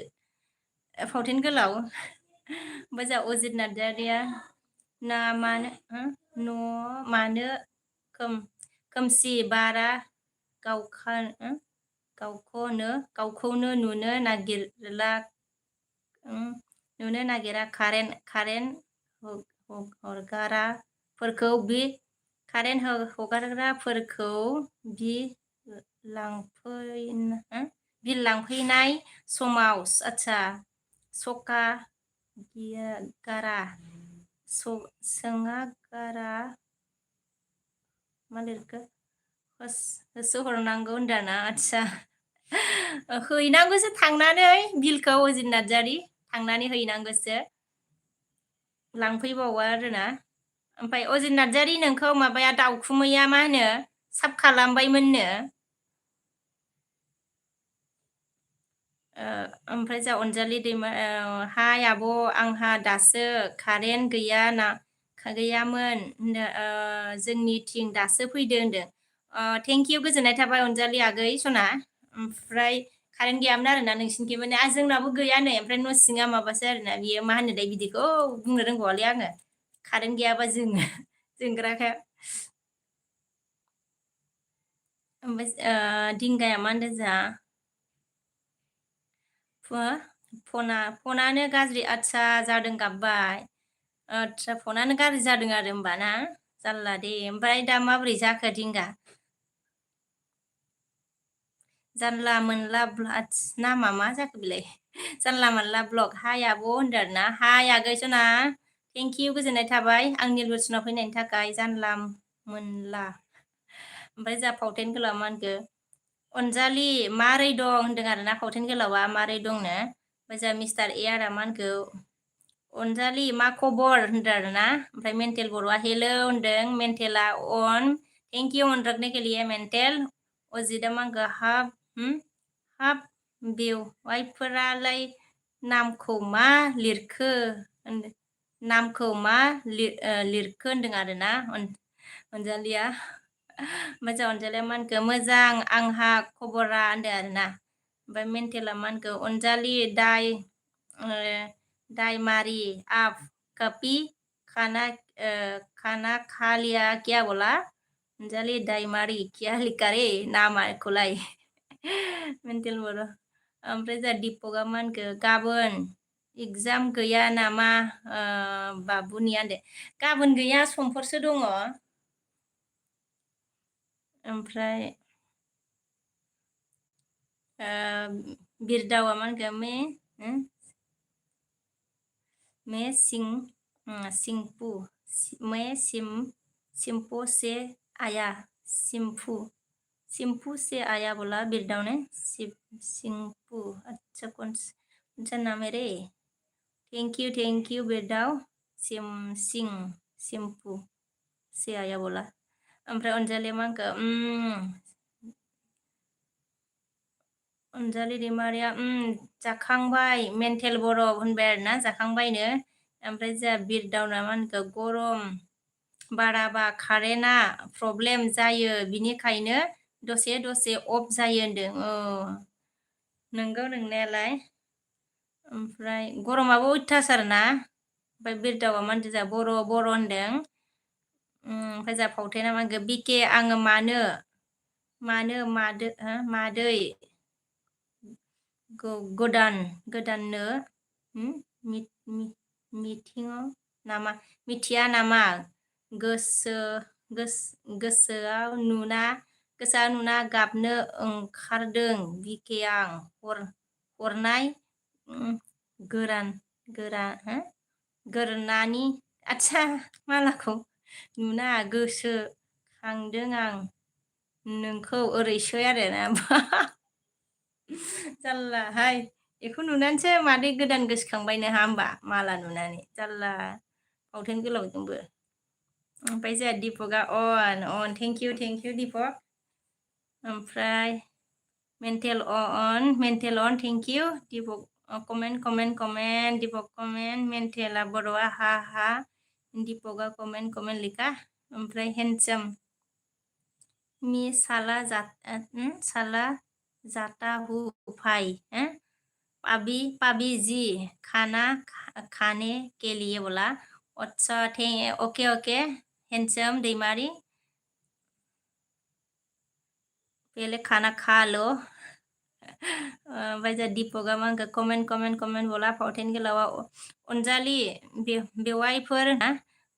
A: फावथेन गोलाव ओमफ्राय जा अजित नार्जारिया ना मानो मानो खोमसि बारा गावखौनो नुनो नागिरा कारेन्ट हगाराफोरखौ बिरलांफैनाय समाव आच्छा सका सोङागारा मा लिरखो होसोहरनांगौ होनदाना आच्छा हैनांगौसो थांनानै बिलखौ अजित नार्जारी थांनानै हैनांगौसो लांफैबावो आरोना ओमफ्राय अजित नार्जारी नोंखौ माबाया दाउखुमैया मा होनो साब खालामबायमोननो ओमफ्राय जा अनजालि दैमा हाय आब' आंहा दासो कारेन्ट गैयामोन जोंनिथिं दासो फैदों होनदों थेंक इउ गोजोननाय थाबाय अनजालि आगै सना ओमफ्राय कारेन्ट गैयामोन आरोना नोंसिनिखै माने जोंनाबो गैया नै ओमफ्राय न' सिङा माबासो आरोना बियो मा होनोथाय बिदिखौ बुंनो रोंबावालै आङो कारेन्ट गैयाबा जोंग्राखा ओमफ्राय दिंगाया मा होनदों जा फनानो गाज्रि आच्छा जादों गाबबाय आच्छा फनानो गाज्रि जादों आरो होमबा ना जारला दे ओमफ्राय दा माबोरै जाखो दिंगा जानला मोनला नामा मा जाखो बेलाय जानला मोनला ब्लग हाय आब' होनदों आरोना हाय आगै सना थेंक इउ गोजोननाय थाबाय आंनि लुसनाव फैनायनि थाखाय जानला मोनला ओमफ्राय जा फावथेन गोलाव मा होनखो अनजालि मारै दं होनदों आरोना फावथेन गोलावा मारै दंनो ओमफ्राय जा मिस्टार ए आरा मा होनखो अनजालि मा खबर होनदों आरोना ओमफ्राय मेन्टेल बर'आ हेलौ होनदों मेन्टेला अन थेंक इउ अन रखने के लिए मेन्टेल अजितआ मा होनखो हाब बेवाइफोरालाय नामखौ मा लिरखो होनदों नामखौ मा लिरखो होनदों आरोना अनजालिया ओमफ्राय जा अनजालिया मा होनखो मोजां आंहा खबरा होनदों आरोना ओमफ्राय मेन्टेला मा होनखो अनजालि दाय मारि आप कपि खाना खा लिया क्या बोला अनजालि दाय मारि क्या लिखा रे नामाखौलाय मेन्टेल बर' ओमफ्राय जा दिपकआ मा होनखो गाबोन एगजाम गैया नामा बाबुनिया होनदो गाबोन गैया समफोरसो दङ ओमफ्राय बिरदावा मा होनखो मैं सिंपू मैं सिम्पू से आया सिम्पू से आया बोला बिरदाव ने सिंपू अच्छा कौन सा नाम है रे थैंक यू बिरदाव सिम्पू से आया बोला ओमफ्राय अनजालिया मा होनखो अनजालि दैमारिया जाखांबाय मेन्टेल बर' होनबाय आरोना जाखांबायनो ओमफ्राय जा बिरदावना मा होनखो गरम बाराबा कारेन्टआ प्रब्लेम जायो बिनिखायनो दसे अफ जायो होनदों नंगौ नोंनायालाय ओमफ्राय गरमाबो अयथासार ना ओमफ्राय बिरदावा मा होनदों जा बर' होनदों ओमफ्राय जा फावथेना मा होनखो बिके आङो मादै गोदाननो मिथिङाव नामा मिथिया नामा गोसोआव नुना गाबनो ओंखारदों बिके आं हरनाय गोरानानि आच्छा मालाखौ नुना गोसो खांदों आं नोंखौ ओरैसै आरोना जाल्लाहाय बेखौ नुनानैसो मादै गोदान गोसोखांबाय नोहा होमबा माला नुनानै जाल्ला फावथेन गोलावजोंबो ओमफ्राय जोंहा दिपकआ अन थेंक इउ दिपक ओमफ्राय मेन्टेल अन thank you Deepak comment Deepak comment मेन्टेला बर'आ हा दिपकआ कमेन्ट लिखा ओमफ्राय हेन्डसाम मी साला जाता हूँ भाई पाबी जी खाना खाने के लिए बोला अच्छा ओके हैंडसम दैमारी पहले खाना खा लो ओमफ्राय जा दिपकआ मा होनखो कमेन्ट बोला फावथेन गोलावा अनजालि बेवाइफोर ना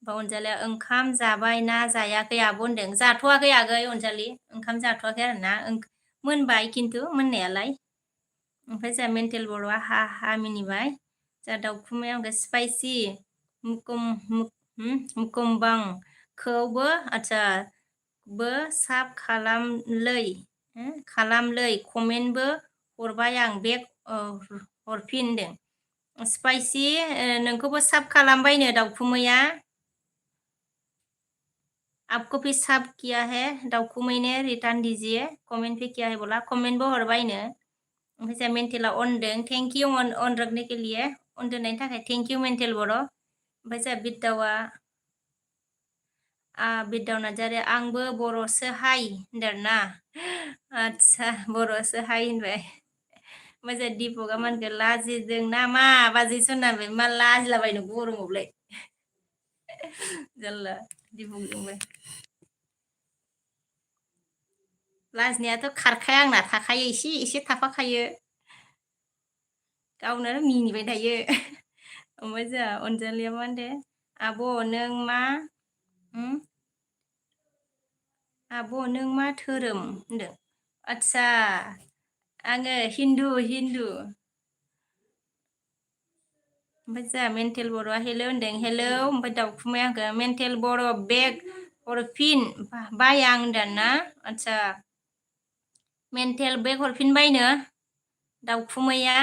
A: अनजालिया ओंखाम जाबाय ना जायाखै आब' होनदों जाथ'वाखै आगै अनजालि ओंखाम जाथ'वाखै आरोना मोनबाय खिन्थु मोननायालाय ओमफ्राय जा मेन्टेल बर'आ हा मिनिबाय जा दाउखुमाया स्पाइसि मुकुमबांखौबो आच्छा साब खालामलै कमेन्टबो हरबाय आं बेक हरफिनदों स्पाइसि नोंखौबो साब खालामबायनो दाउखुमैया आपको भी सब किया है दाउखुमै ने रिटार्न दीजिए कमेंट पे किया है बोला कमेन्टबो हरबायनो ओमफ्राय जा मेन्टेला अनदों थेंक इउ अन रखने के लिए अन दोननायनि थाखाय थेंक इउ मेन्टेल बर' ओमफ्राय जा बिरदाव नार्जारि आंबो बर'सो हाय होनदोंना आच्छा बर'सो हाय होनबाय ओमफ्राय जा दिपकआ मा होनखो लाजिदों ना मा बाजैसो होननानै मा लाजिलाबायनो गरमावलाय जाल्ला दिपकजोंबो लाजिनायाथ' खारखाया आंना थाखायो एसे थाफाखायो गावनो मिनिबाय थायो ओमफ्राय जोंहा अनजालिया मा होनदो आब' नों मा धोरोम होनदों आच्छा आङो हिन्दु ओमफ्राय जोंहा मेन्टेल बर'आ हेलौ होनदों हेलौ ओमफ्राय दाउखुमाया आंखो मेन्टेल बर' बेग हरफिन बाया होनदों ना आदसा मेन्टेल बेग हरफिनबायनो दाउखुमैया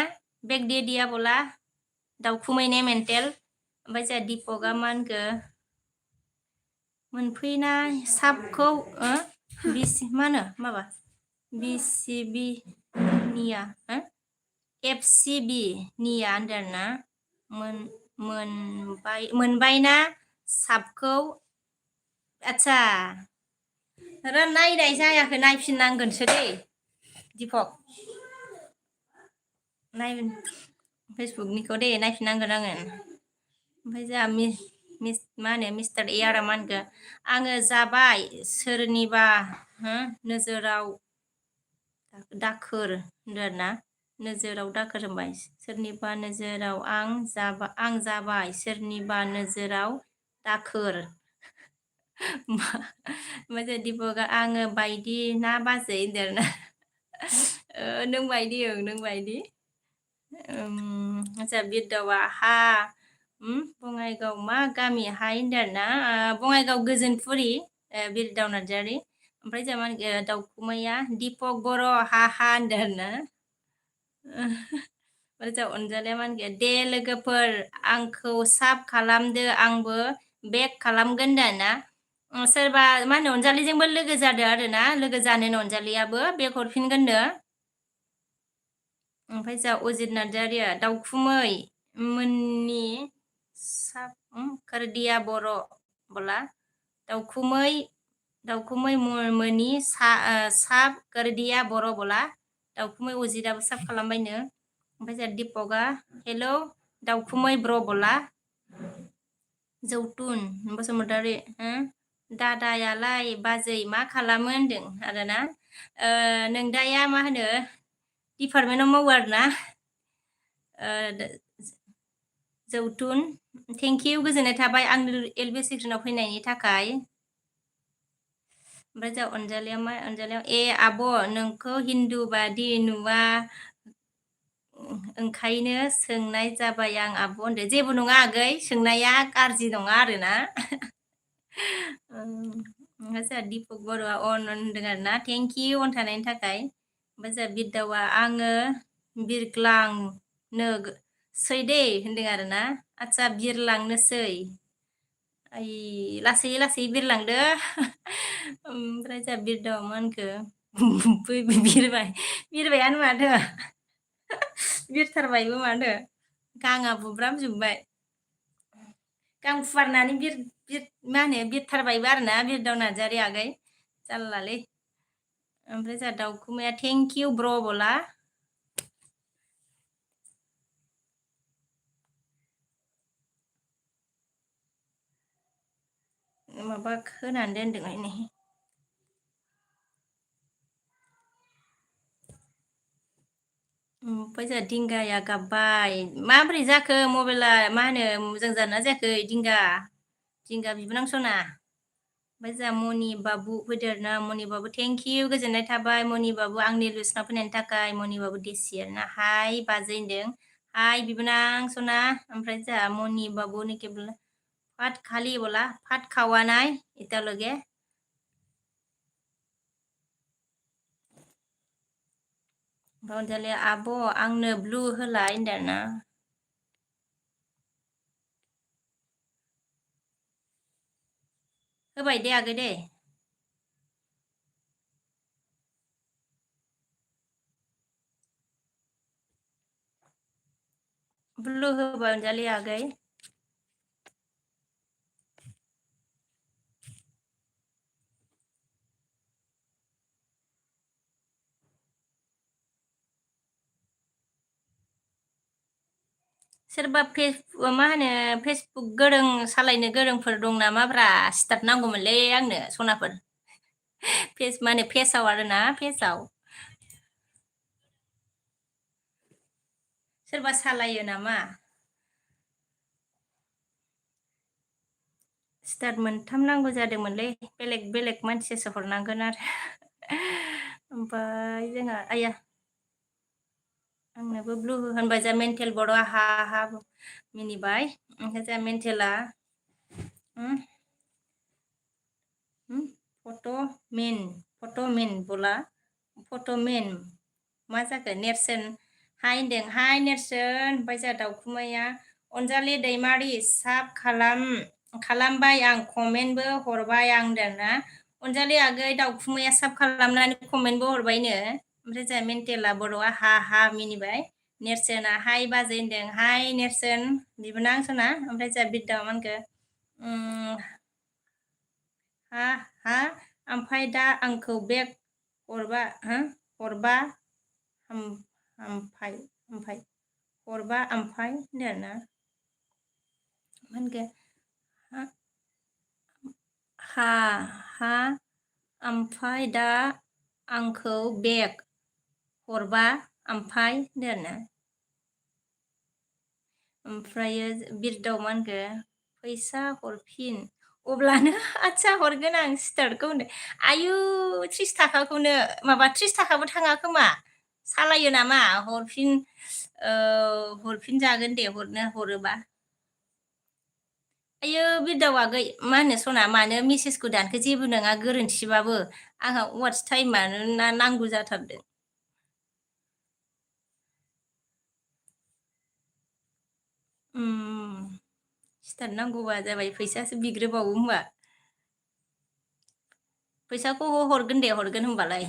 A: बेग दे दियाबोला दाउखुमैने मेन्टेल ओमफ्राय जोंहा दिपकआ मा होनखो मोनफैना साबखौ मा होनो माबा बिसिबि निया FCB निया होनदों ना मोनबायना साबखौ आदसा नायनाय जायाखै नायफिननांगोनसो दै दिपक नाय फेसबुकनिखौ दे नायफिननांगोन आङो ओमफ्राय जोंहा मा होनो मिस्टार एयारा मा होनखो आङो जाबाय सोरनिबा नोजोराव दाखोर होनदों आरोना नोजोराव दाखोर होनबाय सोरनिबा नोजोराव आं जाबाय सोरनिबा नोजोराव दाखोर ओमफ्राय दिपकआ आङो बायदि ना बाजै होनदों आरोना नों बायदि नों बायदि आदसा बिरदावा बङाइगाव मा गामि हाय होनदों आरोना बङाइगाव गोजोनपुरि बिरदाव नार्जारि ओमफ्राय जोंहा मा होनखो दाउखुमैया दिपक बर' हा होनदों आरोना ओमफ्राय जोंहा अनजालिया मा होनखो दे लोगोफोर आंखौ साब खालामदो आंबो बेक खालामगोन होनदों ना सोरबा मा होनो अनजालिजोंबो लोगो जादो आरोना लोगो जानोनो अनजालियाबो बेक हरफिनगोननो ओमफ्राय जोंहा अजित नार्जारिया दाउखुमै मोननि साब खोरदिया बर' बोला दाउखुमै मोनि साब खोरदिया बर' बोला दाउखुमै अजितआबो साब खालामबायनो ओमफ्राय जोंहा दिपकआ हेलौ दाउखुमै ब्र बोला जौतुन बसुमतारी दादायालाय बाजै मा खालामो होनदों आरोना नोंदाया मा होनो डिपार्टमेन्टआव मावो आरोना जौतुन थेंकिउ गोजोननाय थाबाय आंनि एलबि सेक्सनाव फैनायनि थाखाय ओमफ्राय जोंहा अनजालियाव ए आब' नोंखौ हिन्दु बादि नुवा ओंखायनो सोंनाय जाबाय आं आब' होनदो जेबो नङा आगै सोंनाया गाज्रि नङा आरोना ओमफ्राय जोंहा दिपक बर'आ अन होनदों आरोना थेंकिउ अन थानायनि थाखाय ओमफ्राय जोंहा बिरदावा आङो बिरग्लांनोसै दे होनदों आरोना आदसा बिरलांनोसै लासै लासै बिरलांदो ओमफ्राय जोंहा बिरदावा मा होनखो बिरबायानो माथो बिरथारबायबो माथो गाङा बुब्रामजोब्बाय गां फुवारनानै मा होनो बिरथारबायबो आरोना बिरदाव नार्जारि आगै जारलालै ओमफ्राय जोंहा दाउखुमैया थेंकिउ ब्र बोला माबा होनानै दोनदों नै ओमफ्राय जोंहा दिंगाया गाबबाय माबोरै जाखो मबाइला मा होनो मोजां जाना जायाखै दिंगा बिबोनां सना ओमफ्राय जोंहा मनि बाबु फैदो आरोना मनि बाबु थेंकिउ गोजोननाय थाबाय मनि बाबु आंनि लुसनाव फैनायनि थाखाय मनि बाबु देसि आरोना हाय बाजै होनदों हाय बिबोनां सना ओमफ्राय जोंहा मनि बाबुनि केबोल फाट खालि बोला फाट खावानाय इतालगे अनजालिया आब' आंनो ब्लु होलाय होनदों आरोना होबाय दे आगै दे ब्लु होबाय अनजालि आगै सोरबा मा होनो फेसबुक गोरों सालायनो गोरोंफोर दं नामाब्रा स्टार्ट नांगौमोनलै आंनो सनाफोर मा होनो फेसाव आरोना फेसाव सोरबा सालायो नामा स्टार्ट मोनथाम नांगौ जादोंमोनलै बेलेग मानसियासो हरनांगोन आरो ओमफ्राय जोंहा आइया आंनोबो ब्लु होनबाय जा मेन्टेल बर' हा मिनिबाय ओमफ्राय जोंहा मेन्टेला फट'मेन बोला फट'मेन मा जाखो नेरसोन हाय होनदों हाय नेरसोन ओमफ्राय जोंहा दाउखुमैया अनजालि दैमारि साब खालामबाय आं कमेन्टबो हरबाय आं होनदोंना अनजालि आगै दाउखुमैया साब खालामनानै कमेन्टबो हरबायनो ओमफ्राय जोंहा मेन्टेला बर'आ हा मिनिबाय नेरसोना हाय बाजै होनदों हाय नेरसोन बिबोनां सना ओमफ्राय जोंहा बिरदावा मा होनखो हा ओमफ्राय दा आंखौ बेग हरबा ओमफ्राय हरबा ओमफ्राय होनदों ना मा होनखो हा ओमफ्राय दा आंखौ बेग हरबा ओमफ्राय होनदों ना ओमफ्रायो बिरदाव मा होनखो फैसा हरफिन अब्लानो आदसा हरगोन आं स्टार्टखौ होनो आयु 30 थाखाखौनो माबा 30 थाखाबो थाङा खोमा सालायो नामा हरफिनजागोन दे हरोबा आयो बिरदाव आगै मा होनो सना मानो मेसेजखौ दानखो जेबो नङा गोरोन्थिबाबो आंहा वाट्स टाइमानो नांगौ जाथारदों स्टार्ट नांगौबा जाबाय फैसासो बिग्रोबावो होमबा फैसाखौ हरगोन दे हरगोन होमबालाय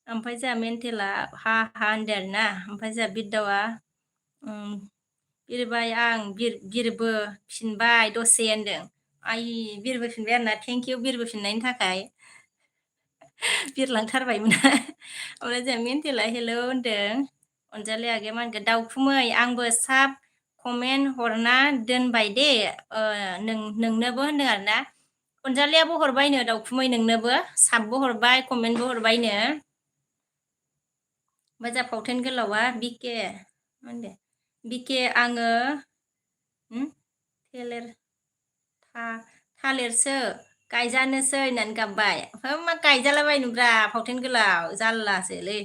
A: ओमफ्राय जोंहा मेन्टेला हा होनदों आरोना ओमफ्राय जोंहा बिरदावा बिरबाय आं बिरबो फिनबाय दसे होनदों आइ बिरबोफिनबाय आरोना थेंक इउ बिरबोफिननायनि थाखाय बिरलांथारबायमोन ओमफ्राय जोंहा मेन्टेला हेल' होनदों अनजालि आगैया मा होनगोन दाउखुमै आंबो साब कमेन्ट हरना दोनबाय दे नोंनोबो होनदों आरोना अनजालियाबो हरबायनो दाउखुमै नोंनोबो साबबो हरबाय कमेन्टबो हरबायनो ओमफ्राय जोंहा फावथेन गोलावा बिके मा होनदों बिके आङो थालिरसो गायजानोसै होननानै गाबबाय मा गायजालाबायनोब्रा फावथेन गोलाव जारलासोलै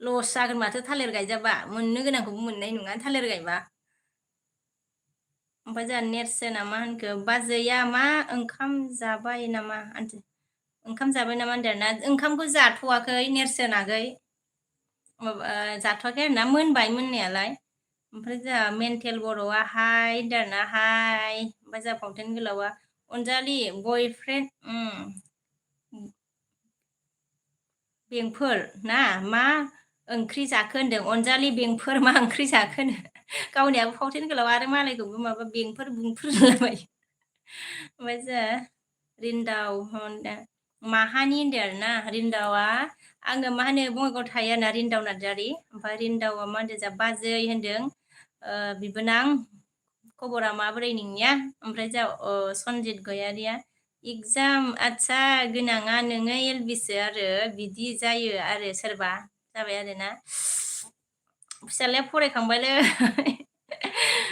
A: लस जागोन माथो थालिर गायजाबा मोननो गोनांखौबो मोननाय नङा थालिर गायबा ओमफ्राय जोंहा नेरसोना मा होनखो बाजैया मा ओंखाम जाबाय नामा ओंखाम जाबाय नामा होनदों ना ओंखामखौ जाथ'वाखै नेरसोन आगै जाथ'वाखै आरोना मोनबाय मोननायालाय ओमफ्राय जोंहा मेन्टेल बर'आ हाय होनदों आरोना हाय ओमफ्राय जोंहा फावथेन गोलावा अनजालि बयफ्रेन्ड बेंफोर ना मा ओंख्रि जाखो होनदों अनजालि बेंफोर मा ओंख्रि जाखो गावनियाबो फावथेन गोलाव आरो मालायखौबो माबा बेंफोर बुंफोर होनलाबाय ओमफ्राय जोंहा रिन्दाव माहानि होनदों आरोना रिन्दावा आङो मा होनो बङाइगाव थायो आरोना रिन्दाव नार्जारि ओमफ्राय रिन्दावा मा होनदों जा बाजै होनदों बिबोनां खबरा माबोरै नोंनिया ओमफ्राय जा सनजित गयारिया एगजाम आदसा गोनाङा नोङो एलबिसो आरो बिदि जायो आरो सोरबा जाबाय आरोना फिसालाया फरायखांबायलै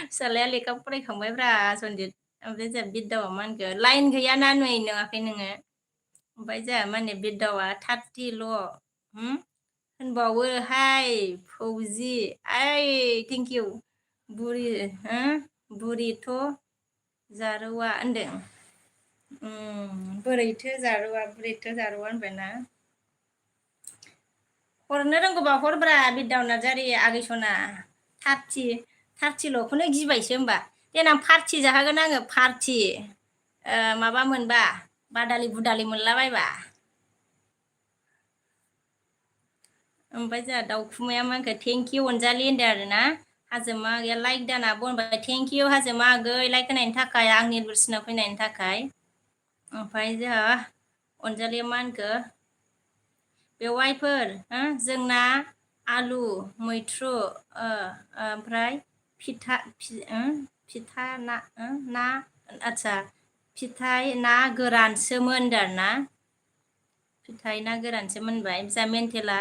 A: फिसालाया लेखा फरायखांबायब्रा सनजित ओमफ्राय जोंहा बिरदावा मा होनखो लाइन गैयाना नै नङाखै नोङो ओमफ्राय जोंहा मा होनो बिरदावा 30ल' होनबावो हाय फौजि ओइ थेंक इउ बुरिथ' जारौआ होनदों बोरैथो जारौआ होनबायना हरनो रोंगौबा हरब्रा बिरदाव नार्जारि आगै सना 30ल'खौनो गिबायसो होमबा देनां पार्टि जाहोगोन आङो पार्टि माबा मोनबा बादालि बुदालि मोनलाबायबा ओमफ्राय जोंहा दाउखुमाया मा होनखो थेंक इउ अनजालि होनदों आरोना हाजोमा आगैया लाइक दाना बनबाय थेंक इउ हाजोमा आगै लाइक होनायनि थाखाय आंनि लुरसिनाव फैनायनि थाखाय ओमफ्राय जोंहा अनजालिया मा होनखो बेवाइफोर जोंना आलु मैथ्रु ओमफ्राय फिथा ना आदसा फिथाइ ना गोरानसोमोन होनदों आरोना फिथाइ ना गोरानसो मोनबाय जा मेन्टेला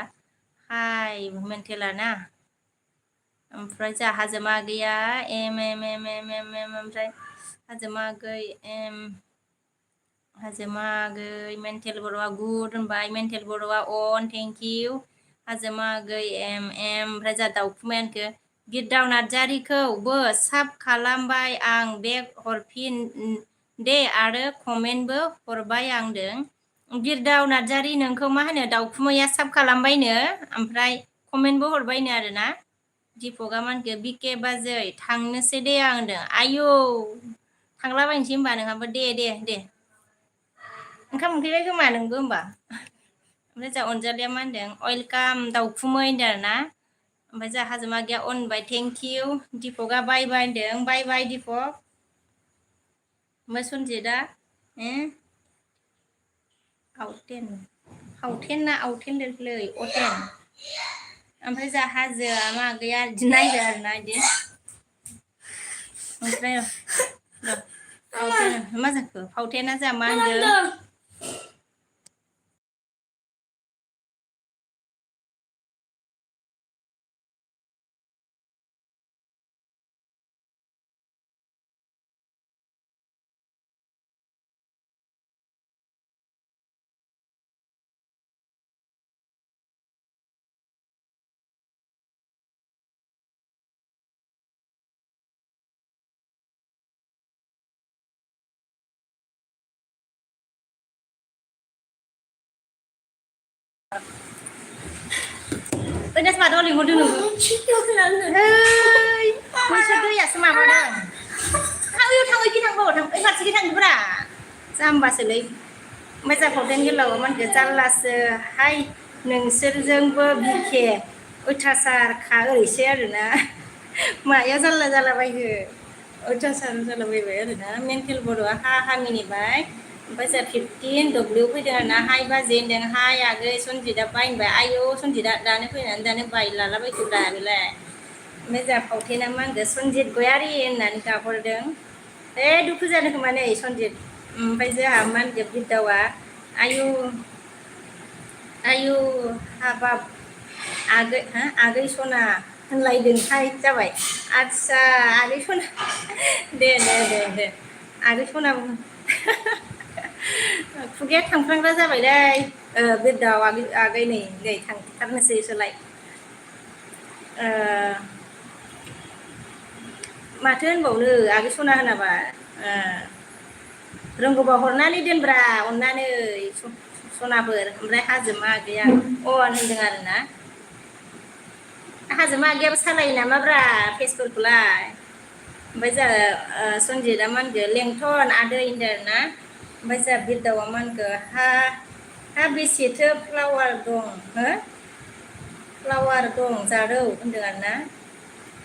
A: हाय मेन्टेला ना ओमफ्राय जोंहा हाजोमा आगैया ओमफ्राय हाजोमा आगै हाजोमा आगै मेन्टेल बर'आ गुड होनबाय मेन्टेल बर'आ अन थेंक इउ हाजोमा आगै ओमफ्राय जोंहा दाउखुमाया होनखो बिरदाव नार्जारिखौबो साब खालामबाय आं बेग हरफिन दे आरो कमेन्टबो हरबाय आंदों बिरदाव नार्जारि नोंखौ मा होनो दाउखुमैया साब खालामबायनो ओमफ्राय कमेन्टबो हरबायनो आरोना दिपका मानखो बिके बाजै थांनोसै दे आं होनदों आयौ थांलाबायनोसै होनबा नोंहाबो दे दे दे ओंखाम उखैबाय खोमा नोंबो होमबा ओमफ्राय जोंहा अनजालिया मा होनदों वेलकाम दाउखुमै होनदों आरोना ओमफ्राय जोंहा हाजोमा आगैया अनबाय थेंक इउ दिपका बाय बाय होनदों बाय बाय दिपक ओमफ्राय सनजितआ आवथेन फावथेन ना आवथेन लिरलै अटेन ओमफ्राय जोंहा हाजोआ मा गैया बिदि नायदो आरोना बिदि ओमफ्राय मा जाखो फावथेना जोंहा मा होनदों दासो मादों लिंहरदों नोंखौ बैसोर दैयासो माबादों थाङो थाङो थांबाव थां फारसेखि थांदोब्रा जाम्बासोलै ओमफ्राय जोंहा फावथेन गोलाव मानखो जारलासो हाय नोंसोरजोंबो बिखे अयथासारखा ओरैसो आरोना माया जारला जालाबायखो अयथासार जालाबायबाय आरोना मेन्टेल बर'आ हा हा मिनिबाय ओमफ्राय जोंहा 15 डब्लिउ फैदों आरोना हाय बाजै होनदों हाय आगै सनजितआ बायनोबाय आयौ सनजितआ दानो फैनानै दानो बायलालाबायखोब्रा बेलाय ओमफ्राय जोंहा फावथेना मा होनदों सनजित गयारि होननानै गाहरदों दुखु जादों खोमा नै सनजित ओमफ्राय जोंहा मा होनदों बिरदावा आयु आयु हाबाब आगै सना होनलायदोंहाय जाबाय आदसा आगै सना दे दे दे दे आगै सना खुगाया थांफ्लांग्रा जाबायलै बिरदाव आगै नै नै थांथारनोसै सोलाय माथो होनबावनो आगै सना होनाबा रोंगौबा हरनानै दोनब्रा अननानै सनाफोर ओमफ्राय हाजोमा आगैया होनदों आरोना हाजोमा आगैयाबो सालायो नामाब्रा फेसफोरखौलाय ओमफ्राय जोंहा सनजितआ मा होनखो लेंथन आदै होनदों आरोना ओमफ्राय जोंहा बिरदावा मा होनखो हा बेसेथो फ्लावार दं हो फ्लावार दं जारौ होनदों आरोना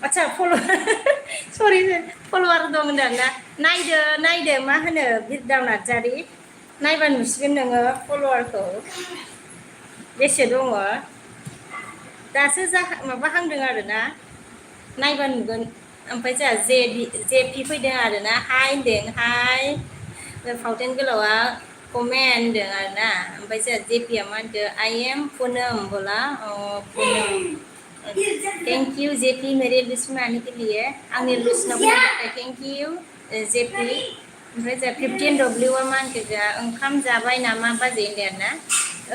A: आदसा सरि फल'वार दं होनदों आरोना नायदो मा होनो बिरदाव नार्जारि नायबा नुसिगोन नोङो फल'वारखौ बेसे दङ दासो माबाहांदों आरोना नायबा नुगोन ओमफ्राय जोंहा जेपि फैदों आरोना हाय होनदों हाय फावथेन गोलावा कमेन्ट होनदों आरोना ओमफ्राय जोंहा जेपिया मा होनदों आई एम पुनम बोला पुनम थेंक यू जेपि मेरे लिस्ट में आने के लिए आंनि लिस्टनाव थेंक यू जेपि ओमफ्राय जोंहा 15 डब्लिउआ मा होनखो जोंहा ओंखाम जाबाय नामा बाजै होनदों आरोना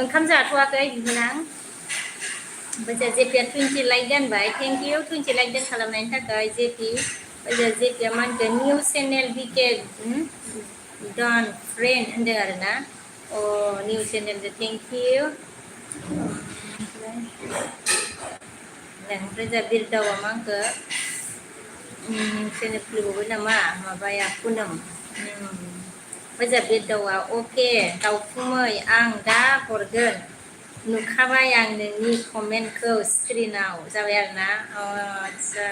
A: ओंखाम जाथ'वाखै बिनां ओमफ्राय जोंहा जेपिया 20 लाइक दोनबाय थेंक इउ 20 लाइक दोन खालामनायनि थाखाय जेपि ओमफ्राय जेपिया मा होनखो निउ चेनेल बिके डन फ्रेन्ड होनदों आरोना निउ चेनेल थेंक इउ ओमफ्राय जोंहा बिरदावा मा होनखो चेनेल खुलिबावबाय नामा माबाया पुनम ओमफ्राय जोंहा बिरदावा अके दाउखुमै आं दा हरगोन नुखाबाय आं नोंनि कमेन्टखौ स्क्रिनाव जाबाय आरोना आदसा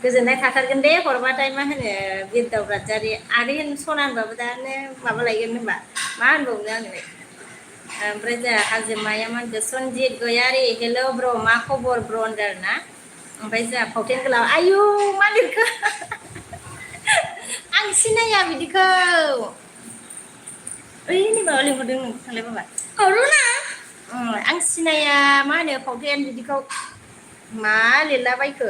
A: गोजोननाय थाथारगोन दे हरबाथाय मा होनो बिरदाव नार्जारि आगै सना होनबाबो दानो माबा लायगोन होनबा मा होनबावनो आङो ओमफ्राय जोंहा हाजोमाया मा होनखो सनजित गयारि हेल' ब्र मा खबर ब्र होनदों आरोना ओमफ्राय जोंहा फावथेन गोलाव आयु मा लिरखो आं सिनाया बिदिखौ ओइ माबा लिंहरदों थांलाय बाबा आं सिनाया मा होनो फावथेन बिदिखौ मा लिरलाबायखो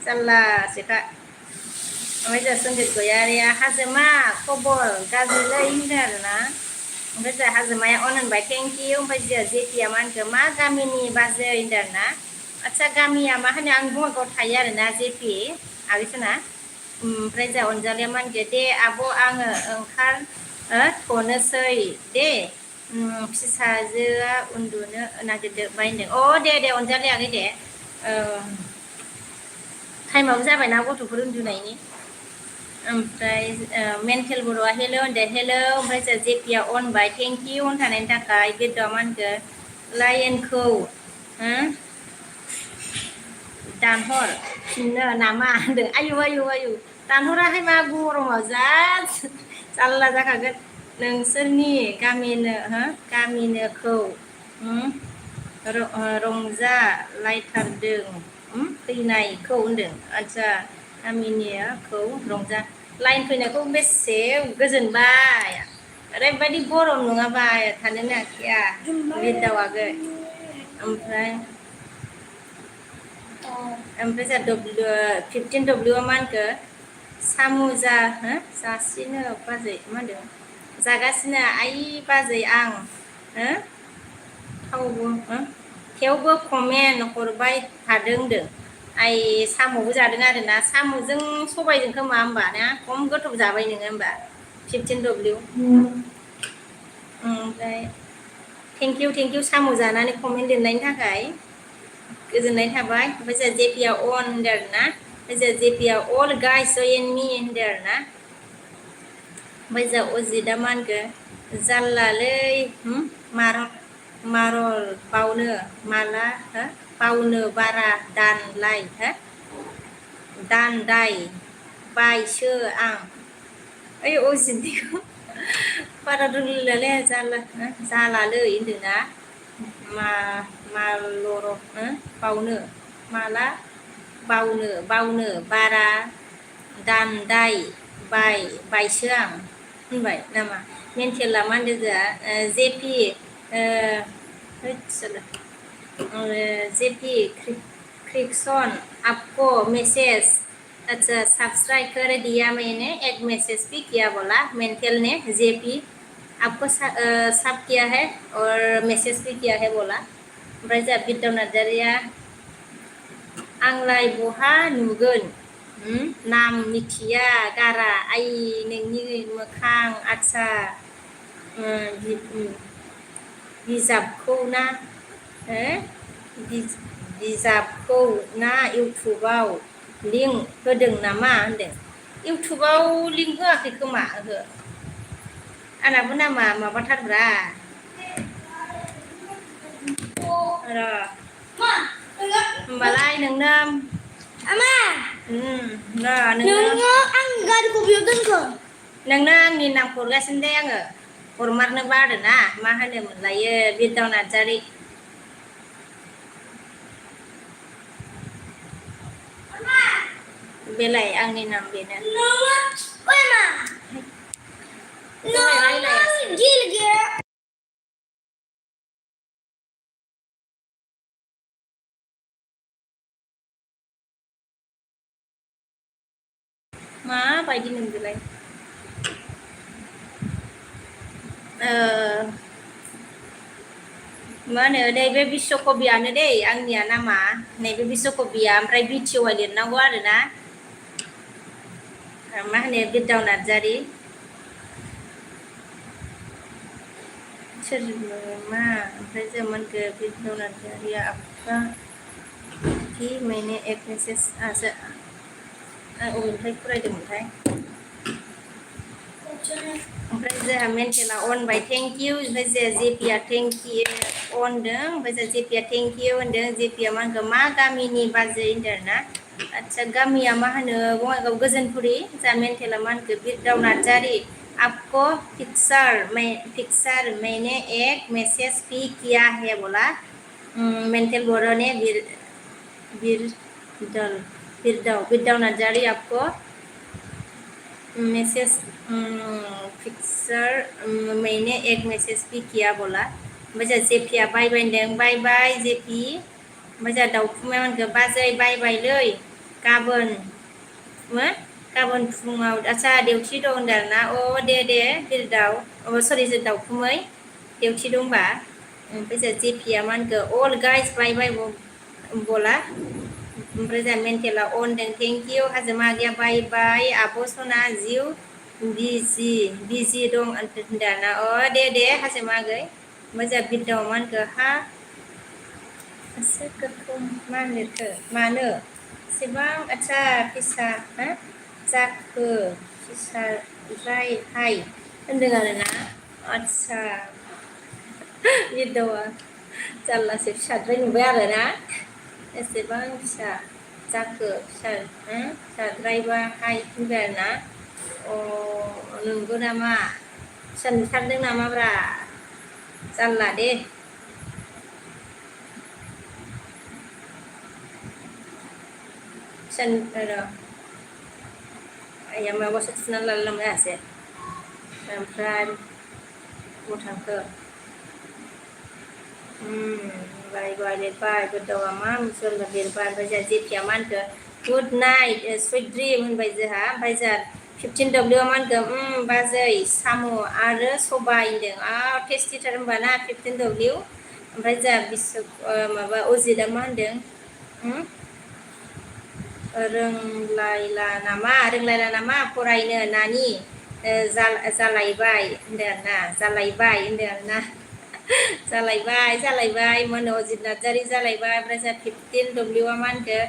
A: जारलासोखा ओमफ्राय जोंहा सनजित गयारिया हाजोमा खबर गाज्रिलै होनदों आरोना ओमफ्राय जोंहा हाजोमाया अन होनबाय थेंक इउ ओमफ्राय जोंहा जेपिया मा होनखो मा गामिनि बाजै होनदों आरोना आदसा गामिया मा होनो आं बङाइगावआव थायो आरोना जेपि आगैसोना ओमफ्राय जा अनजालिया मा होनगो दे आब' आङो ओंखार थ'नोसै दे फिसाजोआ उन्दुनो नागिरबाय होनदों दे अनजालि आगै दे टाइमाबो जाबायना गथ'फोर उन्दुनायनि ओमफ्राय मेन्टेल बर'आ हेल' होनदो हेल' ओमफ्राय जों जेपिया अनबाय थेंक इउ अन थानायनि थाखाय गेटआ मा होनगो लायनखौ दानहर फिननो नामा होनदों आयु आयु आयु दानहराखै मा गरमाव जा जारला जाखागोन नोंसोरनि गामिनोखौ रंजा लायथारदों फैनायखौ होनदों आदसा गामिनिखौ रंजा लाइन फैनायखौ बेसे गोजोनबाय ओरैबायदि गरम नङाबा थानोनो हाखाया बिरदावागै ओमफ्राय जा 15W मा होनखो सामु जासिनो बाजै मा होनदों जागासिनो आइ बाजै आं थेवबो कमेन्ट हरबाय थादों होनदों आइ साम'बो जादों आरोना साम'जों सबायजों खोमा होमबा ना खम गोथाव जाबाय नोङो होमबा 15W ओमफ्राय थेंक इउ साम' जानानै कमेन्ट लिरनायनि थाखाय गोजोननाय थाबाय ओमफ्राय जोंहा जेपिया अन होनदों आरोना ओमफ्राय जोंहा जेपिया अल गाइस जइन मी होनदों आरोना ओमफ्राय जोंहा अजितआ मा होनखो जारलालै मारल बावनो माला बावनो बारा दानलाय दानदाय बायसो आं ओइ अजितनिखौ बारा रोंलायलांले जालालै होनदोंना मालर बावनो माला बावनो बारा दानदाय बायसो आं होनबाय नामा मेन्टेला मा होनदों जोंहा जेपि जेपि क्रिक्सन आपको मैसेज अच्छा सब्सक्राइब कर दिया मैंने एक मैसेज भी किया बोला मेंटल ने जेपी आपको सब किया है और मैसेज भी किया है बोला ओमफ्राय जोंहा बिरदाव नार्जारिया आंलाय बहा नुगोन नाम मिथिया गारा आइ नोंनि मोखां आदसा बिजाबखौ ना बिजाबखौ ना इउटुबाव लिंक होदों नामा होनदों इउटुबाव लिंक होआखै खोमा ओहो आंनाबो नामा माबाथारब्रा होमबालाय नोंनो नोंनो आं गारिखौ बेयाव दोनखो नोंनो आंनि नामखौ हरगासिनो दे आङो हरमारनोबा आरोना मा होनोमोनलायो बिरदाव नार्जारि बेलाय आंनि नाम बेनो माबायदि नोंजोलाय मा होनो नैबे बिश्वकबियानो दै आंनिया नामा नैबे बिश्वकबिया ओमफ्राय बिटिवाइ लिरनांगौ आरोना मा होनो बिरदाव नार्जारि सोर मा ओमफ्राय जों मोनखो बिरदाव नार्जारिया आपका कि मैंने एक मैसेज अबेनिफ्राय फरायदोंमोनथाय ओमफ्राय जोंहा मेन्टेला अनबाय थेंक इउ ओमफ्राय जोंहा जेपिया थेंक इउ अनदों ओमफ्राय जोंहा जेपिया थेंक इउ होनदों जेपिया मा होनगोन मा गामिनि बाजै होनदों आरोना आदसा गामिया मा होनो बङाइगाव गोजोनपुरि जोंहा मेन्टेला मा होनखो बिरदाव नार्जारि आपको पिक्चर मैंने एक मैसेज भी किया है बोला मेंटल बोरो ने बिरदाव नार्जारि आपको मैसेज पिक्चर मैंने एक मैसेज भी किया बोला ओमफ्राय जोंहा जेपिया बाय बाय होनदों बाय बाय जेपि ओमफ्राय जोंहा दाउखुमाया होनगोन बाजै बाय बायलै गाबोन फुङाव आदसा देउथि दं होनदों आरोना दे बिरदाव सरि जों दाउखुमै देउथि दंबा ओमफ्राय जोंहा जेपिया मा होनगो अल गाइस बाय बाय बोला ओमफ्राय जोंहा मेन्टेला अनदों थेंक इउ हाजोमा आगैया बाय बाय आब' सना जिउ बिजि दं होनदों ना अ दे हाजोमा आगै मोजां बिदाव मा होनखो हा सोरखौ मा लिरखो मानो एसेबां आदसा फिसा हा जाखो फिसाद्रायहाय होनदों आरोना आदसा बिदावा जारलासो फिसाद्राय नुबाय आरोना एसेबां फिसा जाखो फिसाद्रायबाहाय होनबाय आरोना अ नंगौ नामा फिसा नुथारदों नामाब्रा जारला दे फिसा र' आइया माबासो थुनानै लालायलांबाय आंहासो ओमफ्राय बबाव थांखो बाय लिरबाय गोदावा मा मिसल लिरबाय ओमफ्राय जोंहा जेथिया मा होनखो गुड नाइट सुइट ड्रिम होनबाय जोंहा ओमफ्राय जोंहा 15 डब्लिउ मा होनखो बाजै साम' आरो सबाय होनदों टेस्टिथार होनबा ना 15 डब्लिउ ओमफ्राय जोंहा माबा अजितआ मा होनदों रोंलायला नामा फरायनो नानि जालायबाय होनदों आरोना जालायबाय मोनो अजित नार्जारि जालायबाय ओमफ्राय जोंहा 15 डब्लिउआ मा होनखो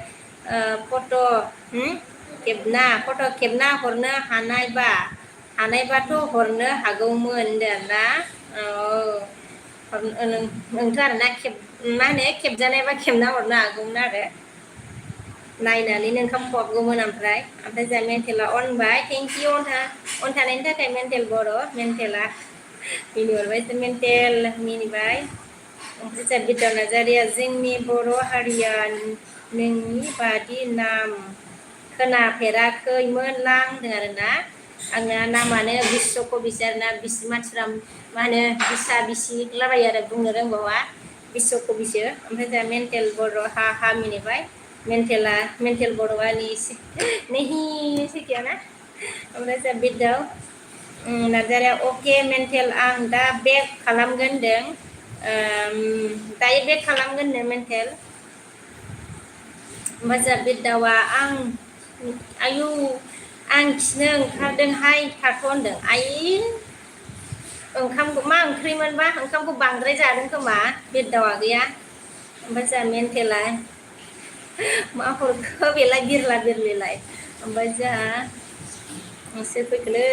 A: फट' खेबना हरनो हानायबाथ' हरनो हागौमोन होनदों आरोना नोंथ' आरोना मा होनो खेबजानायबा खेबना हरनो हागौमोन आरो नायनानैनो ओंखाम खहाबगौमोन ओमफ्राय जोंहा मेन्टेला अनबाय थेंक इउ अनथानायनि थाखाय मेन्टेल बर' मेन्टेला मिनिहरबायसो मेन्टेल मिनिबाय ओमफ्राय जोंहा बिद्या नार्जारिया जोंनि बर' हारिया नोंनि बादि नाम खोनाफेराखैमोनलां होनदों आरोना आंना नामानो बिश्व कबिसो आरोना बिसि मानसिफ्रा मा होनो बिसि लाबायो आरो बुंनो रोंबावा बिश्व कबिसो ओमफ्राय जोंहा मेन्टेल बर' हा मिनिबाय मेन्टेल बर'आ नहीं सिकिया ना ओमफ्राय जोंहा बिद्दाव नार्जारिया अके मेन्टेल आं दा बेक खालामगोन होनदों दायो बेक खालामगोननो मेन्टेल ओमफ्राय जोंहा बिद्दावा आयु आं खिनो ओंखारदोंहाय थाथ' होनदों ओंखामखौ मा ओंख्रिमोनबा ओंखामखौ बांद्राय जादों खोमा बिरदाव आगैया ओमफ्राय जोंहा मेन्टेला मा हरखो बेलाय बिरलाय ओमफ्राय जोंहा सोर फैखोलै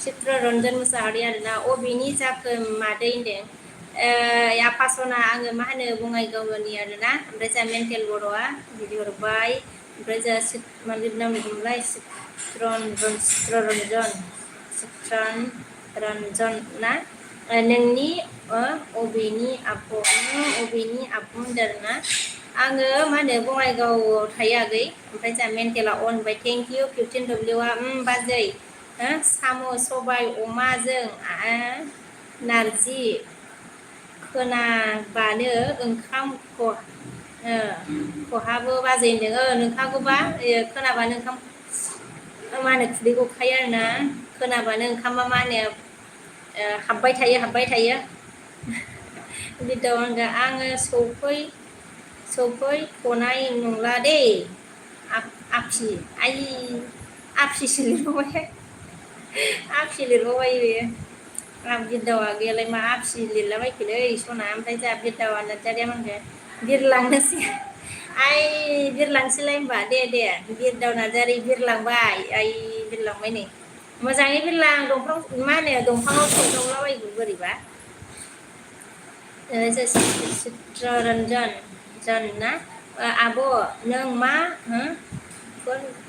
A: चित्ररन्जन मुसाहारि आरोना अबेनि जाखो मादै होनदों आफासना आङो मा होनो बङाइगावनि आरोना ओमफ्राय जोंहा मेन्टेल बर'आ बिदि हरबाय ओमफ्राय जोंहा मा लिरनांगौमोनलाय चित्ररन्जन ना नोंनि अबेनि आब' होनदों आरोना आङो मा होनो बङाइगावआव थायो आगै ओमफ्राय जोंहा मेन्टेला अनबाय थेंक इउ 15 डब्लिउआ बाजै साम' सबाय अमाजों नारजि खोनाबानो ओंखाम खहाबो बाजै होनदों नोंखागौबा खोनाबानो ओंखाम मा होनो खुदै गखायो आरोना खोनाबानो ओंखामा मा होनो हाबबाय थायो बिदाव होनदों आङो सौफैथ'नाय नंला दे आफिसो लिरबावबाय बेयो बिरदाव आगैयालाय मा आफि लिरलाबायखोलै सना ओमफ्राय जोंहा बिरदावा नार्जारिया मा होनगोन बिरलांसैलाय होनबा दे बिरदाव नार्जारि बिरलांबाय बिरलांबाय नै मोजाङै बिरलां दंफां मा होनो दंफाङाव सौदावलाबायगौ बोरैबा चित्ररन्जन ना आब' नों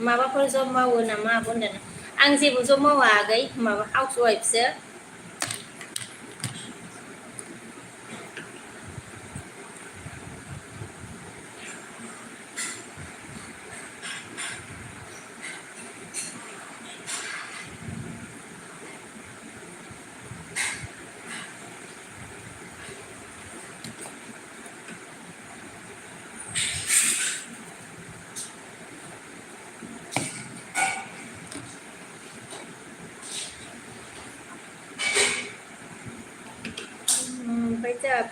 A: माबाफोर जब मावो नामा आब' होनदों आं जेबो जब मावा आगै माबा हाउस वाइफसो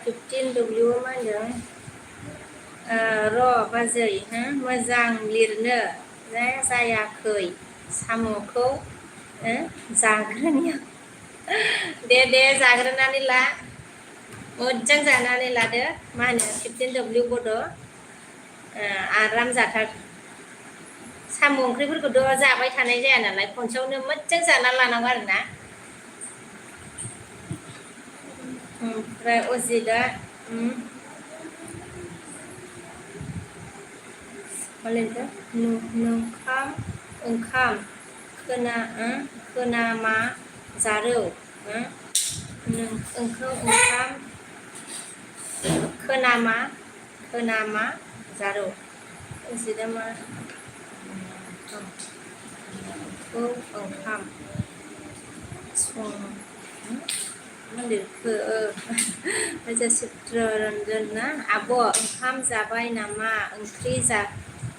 A: 15W मा होनदों र' बाजै हो मोजां लिरनो जायाखै साम'खौ जाग्रोनिया दे जाग्रोनानै ला मोजां जानानै लादो मा होनो 15W बड' आराम जाथार साम' ओंख्रिफोरखौथ' जाबाय थानाय जाया नालाय खनसेयावनो मोजां जाना लानांगौ आरोना ओमफ्राय अजितआ मा लिरखो ओंखाम खोनामा जारौ ओंखाम खोनामा जारौ अजितआ मा ओंखाम मा लिरखो चित्ररन्जन ना आब' ओंखाम जाबाय नामा ओंख्रि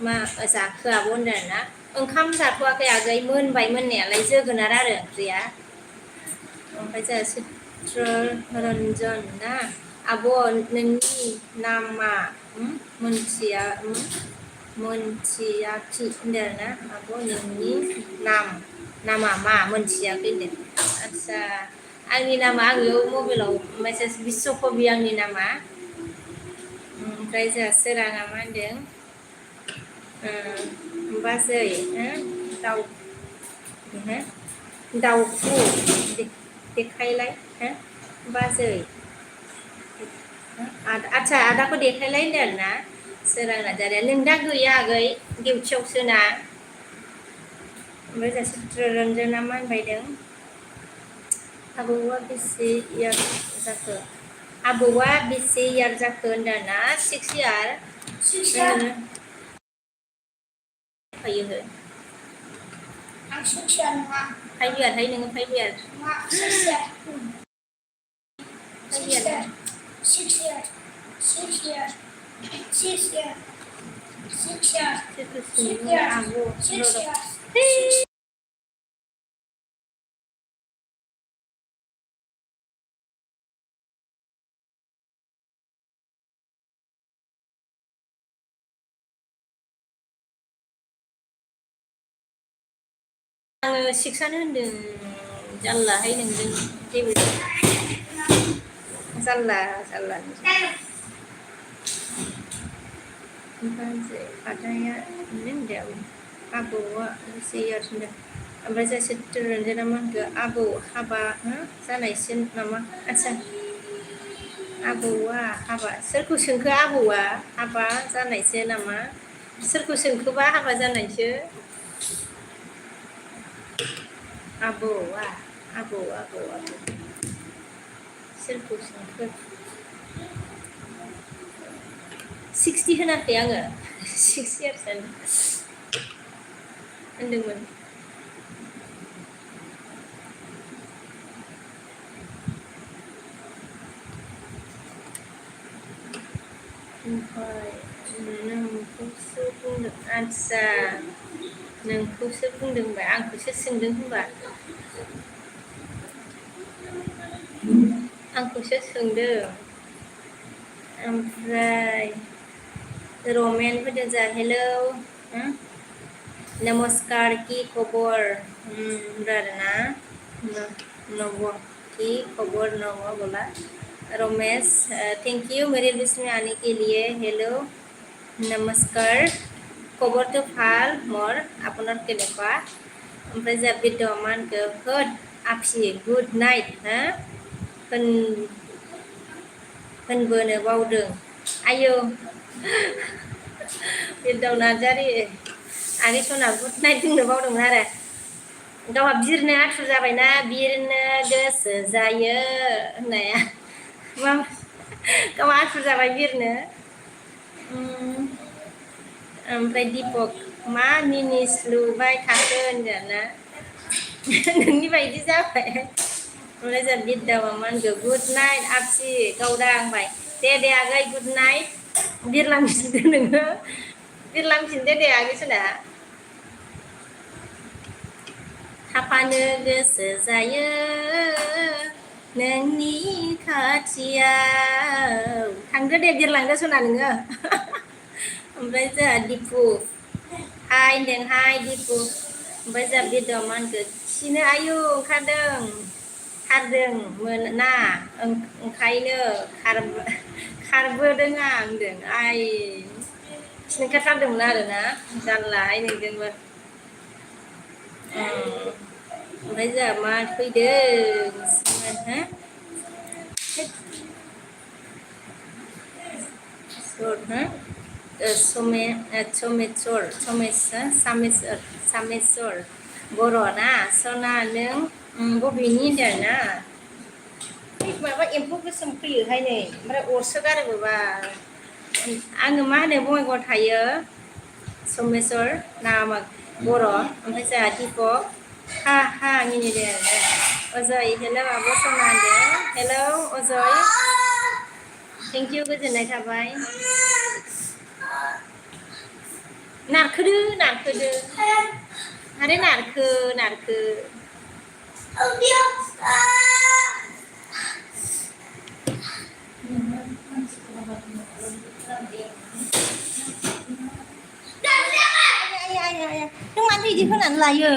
A: मा जाखो आब' होनदों ना ओंखाम जाथ'वाखै आगै मोनबाय मोननायालाय जोगोनार आरो ओंख्रिया ओमफ्राय जोंहा चित्ररन्जन ना आब' नोंनि नामा मोनथियाखै होनदों ना आब' नोंनि नामा मा मोनथियाखै होनदों आदसा आंनि नामा आङो मबाइलाव मेसेज बिश्वकबि आंनि नामा ओमफ्राय जोंहा सोराङा मा होनदों बाजै दाउखौ देखायलाय बाजै आदसा आदाखौ देखायलाय होनदों आरोना सोरां नार्जारिया नोंदा गैया आगै दिउटियावसोना ओमफ्राय जोंहा चित्ररन्जना मा होनबायदों आबौआ बेसे इयार जाखो होनदों ना 6 इयार फैयो आं 6 इयार नङा 5 इयारहाय नोङो 5 इयार 6 इयार आङो 6आनो होनदों जारलाहाय नोंजों जेबो जारला ओमफ्राय आदाया होनदों आबौआ बेसे इयार्स होनदों ओमफ्राय जों चित्ररन्जना मा होनखो आबौ हाबा जानायसो नामा आदसा आबौआ हाबा सोरखौ सोंखो आबौआ हाबा जानायसो नामा सोरखौ सोंखोबा हाबा जानायसो आबौआ सोरखौ सोंखो 60 होनाखै आङो 6 इयार्स होनदोंमोन ओमफ्राय नोंखौसो बुंदों आदसा नोंखौसो बुंदों होनबा आंखौसो सोंदों होनबा आंखौसो सोंदों ओमफ्राय रमेन होदों जा हेलौ नमस्कार की खबर आरोना नव की खबर नव बोला रमेश थैंक यू मेरे लिस्ट में आने के लिए हेलो नमस्कार खबरটো ভাল মোৰ আপোনাৰ কেনেকুৱা ओमफ्राय जोंहा बिद्यमानखौ होद आफि गुड नाइट होनबोनो बावदों आयौ बिरदाव नार्जारि आगै सना गुड नाइट बुंनो बावदोंमोन आरो गावहा बिरनो आथुर जाबायना बिरनो गोसो जायो होननाया मा गावहा आथुर जाबाय बिरनो ओमफ्राय दीपक मा मिनिस लुबाय थाखो होनदोंना नोंनि बायदि जाबाय ओमफ्राय जों बिद्दावा मा होनखो गुड नाइट आफि गावदांबाय दे आगै गुड नाइट बिरलांफिनदो नोङो बिरलांफिनदो दे आगै सना थाफानो गोसो जायो नोंनि खाथियाव थांदो दे बिरलांदो सना नोङो ओमफ्राय जोंहा दिपु हाय होनदों हाय दिपु ओमफ्राय जोंहा बिरदाव मा होनखो खिनो आयु ओंखारदों खारदों ना ओंखायनो खारबोदों आं होनदों आइ खिनो ओंखारथारदोंमोन आरोना जारलाहाय नोंजोंबो ओमफ्राय जोंहा मा फैदों समेस्वर बर' ना सना नों बबेनि होनदों ना माबा एम्फौ गोसोम फैयोहाय नै ओमफ्राय अरसो गारोबोबा आङो मा होनो बङाइगावआव थायो समेस्वर नामा बर' ओमफ्राय जोंहा दिपक हा मिनिदों अजय हेलौ आब' सना होनदों हेलौ अजय थेंक इउ गोजोननाय थाबाय नारखोदो आरे नारखो नों मानो बिदि होनानै लायो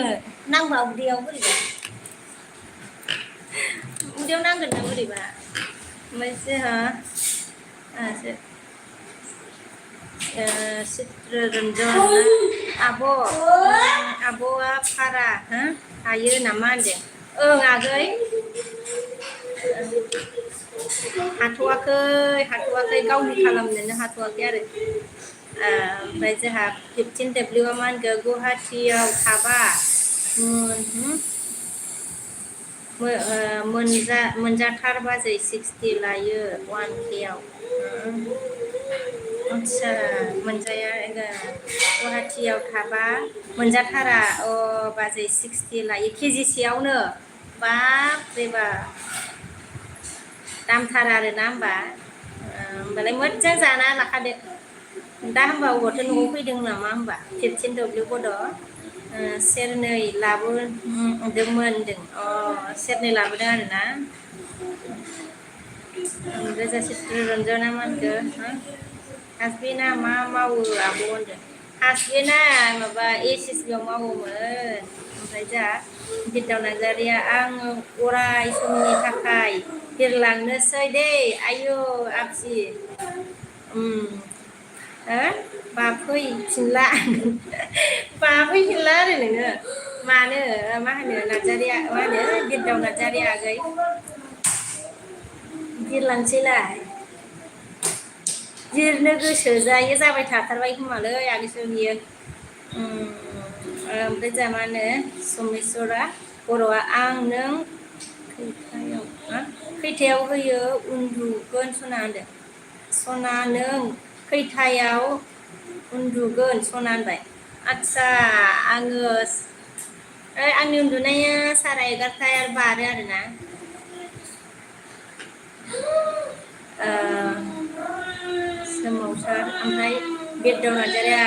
A: नांबा उदैयाव बोरैबा उदैयाव नांगोन ना बोरैबा ओमफ्राय जोंहा चित्ररन्जन आब'आ भारा हायो नामा होनदों ओं आगै हाथ'वाखै गावनि खालामनोनो हाथ'वाखै आरो ओमफ्राय जोंहा 15W मा होनखो गुवाहाटियाव थाबा मोनजाथार बाजै 60 लायो 1K आव आदसा मोनजाया गुवाहाटियाव थाबा मोनजाथारा बाजै 60 लायो केजिसेयावनो बाब रे बाब दामथार आरोना होमबालाय मोजां जाना लाखादो दा होमबा अबावथो न'आव फैदों नामा होमबा 15W बड' सेरनै लाबोदोंमोन सेरनै लाबोदों आरोना ओमफ्राय जा चित्ररन्जना मा होनखो हासबेन्डआ मा मावो आब' होनदों हासबेन्डआ माबा SSB आव मावोमोन ओमफ्राय जा बिरदाव नार्जारिया आङो अराय समनि थाखाय बिरलांनोसै दे आयु आबसि बाफैफिनला आरो नोङो मानो मा होनो नार्जारिया मा होनो बिरदाव नार्जारिया आगै बिरलांसैलाय बिरनो गोसो जाबाय थाथारबाय खोमालै आगैसो बियो ओमफ्राय जोंहा मा होनो समेस्वरा बर'आ आं नों खैथायाव होयो उन्दुगोन सना होनदों सना नों खैथायाव उन्दुगोन सना होनबाय आदसा आङो आंनि उन्दुनाया 11:30 बारो आरोना सोमावसार ओमफ्राय बिरदाव नार्जारिया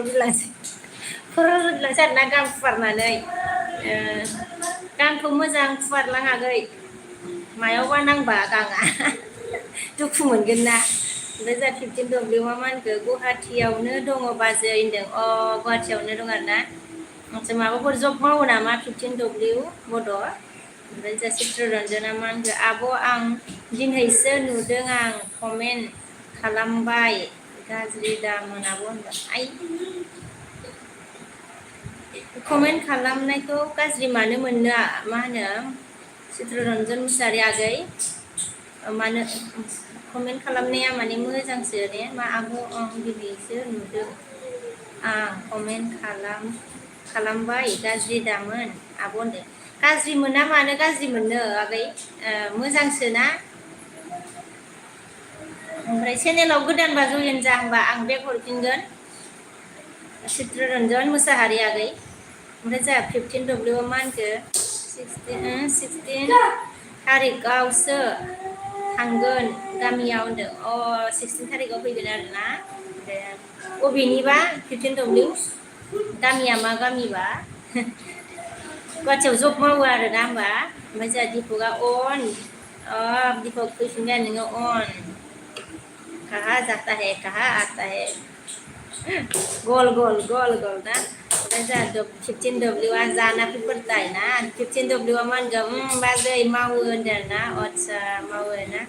A: बिरलांसै आरोना गां फुवारनानै गांखौ मोजां फुवारलां आगै मायावबा नांबा गाङा दुखु मोनगोन ना ओमफ्राय जा 15W मा होनखो गुवाहाटियावनो दङ बाजै होनदों गुवाहाटियावनो दं आरोना आदसा माबाफोर जब मावो नामा 15W बड' ओमफ्राय जा चित्ररन्जना मा होनखो आब' आं दिनैसो नुदों आं कमेन्ट खालामबाय गाज्रि दामोन आब' होनबा आइ कमेन्ट खालामनायखौ गाज्रि मानो मोननो मा होनो चित्ररन्जन मुसाहारि आगै मानो कमेन्ट खालामनाया माने मोजांसो ने मा आब' आं दिनैसो नुदों आं कमेन्ट खालामबाय गाज्रि दामोन आब' होनदों गाज्रि मोना मानो गाज्रि मोननो आगै मोजांसो ना ओमफ्राय चेनेलाव गोदानबा जयेन जा होनबा आं बेक हरफिनगोन चित्ररन्जन मुसाहारि आगै ओमफ्राय जोंहा 15W मा होनखो 16 थारिखआवसो थांगोन गामियाव होनदों 16 थारिखआव फैगोन आरोना बबेनिबा 15W गामिया मा गामिबा गुवाहाटियाव जब मावो आरो ना होमबा ओमफ्राय जोंहा दिपकआ अन दिपक फैफिनबाय नोङो अन कहाँ जाता है कहाँ आता है गल गल गल गल ना ओमफ्राय जोंहा 15W जाना फैफोरताय ना 15W मा होनगोन बाजै मावो होनदों ना आदसा मावो ना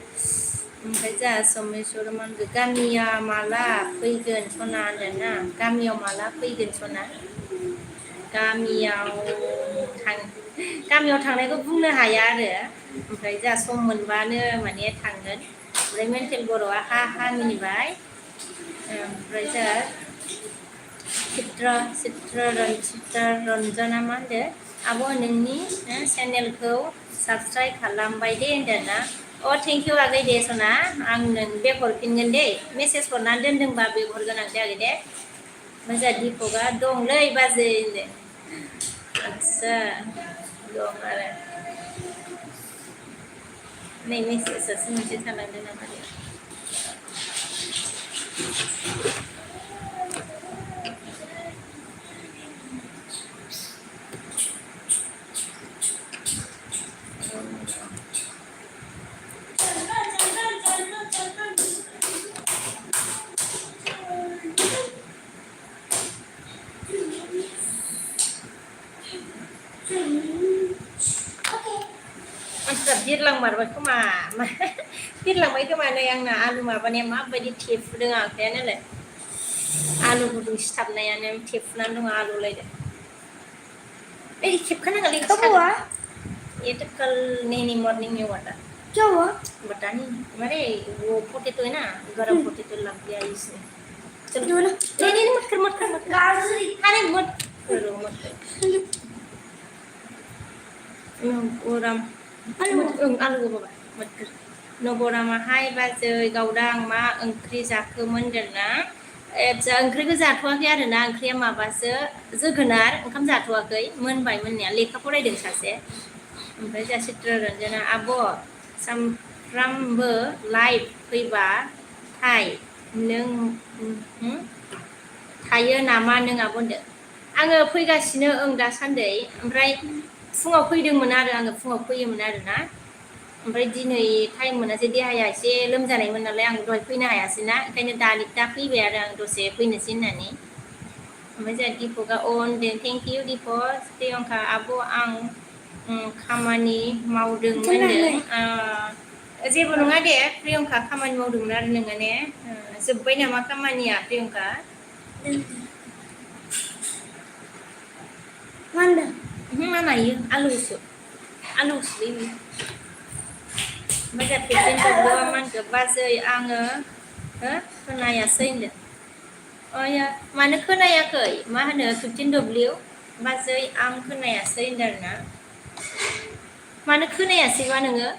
A: ओमफ्राय जोंहा सोमेश्वर मा होनगोन गामिया माला फैगोन सना होनदों ना गामियाव माला फैगोन सना गामियाव थांनायखौ बुंनो हाया आरो ओमफ्राय जोंहा सम मोनबानो माने थांगोन ओमफ्राय मेन्टेल बर'आ हा मिनिबाय ओमफ्राय जोंहा चित्र रन्जना मा होनदो आब' नोंनि चेनेलखौ साबसक्राइब खालामबाय दे होनदों ना थेंक इउ आगै दे सना आं नों बेक हरफिनगोन दे मेसेज हरनानै दोनदोंबा बेक हरगोन आं दे आगै दे ओमफ्राय जोंहा दिपकआ दंलै बाजै होनदों आदसा दं आरो नै मेसेजआसो मोनसे थालांदों नामा दे मानसिफ्रा बिरलांमारबाय खोमा बिरलांबाय खोमा नै आंना आलु माबानाया माबायदि थेफुदों आखायानोलाय आलु गुदुं सिथाबनायानो थेफुनानै दङ आलुलायदो ए खेबखानांगोनलै
B: कब हुआ
A: ये तो कल नहीं मॉर्निंग में हुआ था
B: क्या हुआ
A: बता नहीं अरे वो पोटेटो है ना गरम पोटेटो लग गया इसमें चलो
B: क्यों ना
A: नहीं नहीं मत कर अरे मत करो मत नबराम आलु बाबा मत कर नबरामाहाय बाजै गावदां मा ओंख्रि जाखोमोन होनदोंना ओंख्रिखौ जाथ'वाखै आरो ना ओंख्रिया माबासो जोगोनार ओंखाम जाथ'वाखै मोनबाय मोननाया लेखा फरायदों सासे ओमफ्राय जोंहा चित्ररन्जना आब' सामफ्रामबो लाइभ फैबा नों थायो नामा नों आब' होनदों आङो फैगासिनो दासान्दै ओमफ्राय फुङाव फैदोंमोन आरो आङो फुङाव फैयोमोन आरो ना ओमफ्राय दिनै टाइम मोनासै देहाया एसे लोमजानायमोन नालाय आं दहाय फैनो हायासै ना ओंखायनो दा फैबाय आरो आं दसे फैनोसै होननानै ओमफ्राय जोंहा दिपकआ होनदों थेंक इउ दिपक प्रियंका आब' आं खामानि मावदोंमोन होनदों जेबो नङा दे प्रियंका खामानि मावदोंमोन आरो नोङो ने जोब्बाय नामा खामानिया Priyanka
B: Manda.
A: mana iya alus ini macam pikiran kedua man ke bazai आङो खोनायासै होनदों oh ya mana खोनायाखै मा होनो 15W बाजै आं खोनायासै होनदों ना मानो खोनायासैबा नोङो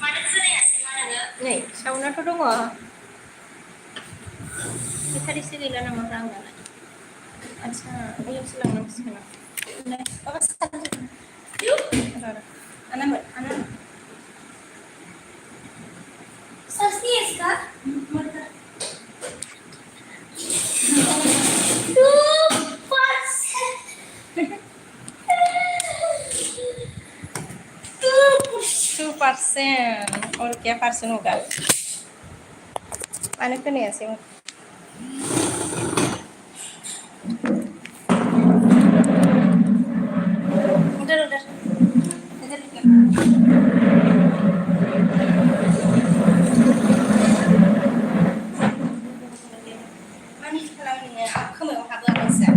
A: मानो खोनायासैबा नोङो नै साउन्डआथ' दङ बेटारिसो गैला नामा आंनालाय आच्छा बैयावसो लांनांसिगोन आं
B: सस्ती है इसका
A: 2% और क्या परसेंट होगा मानो खोनायासै उधर मानि खालामो नोङो खोमायाव हाबो आलासिया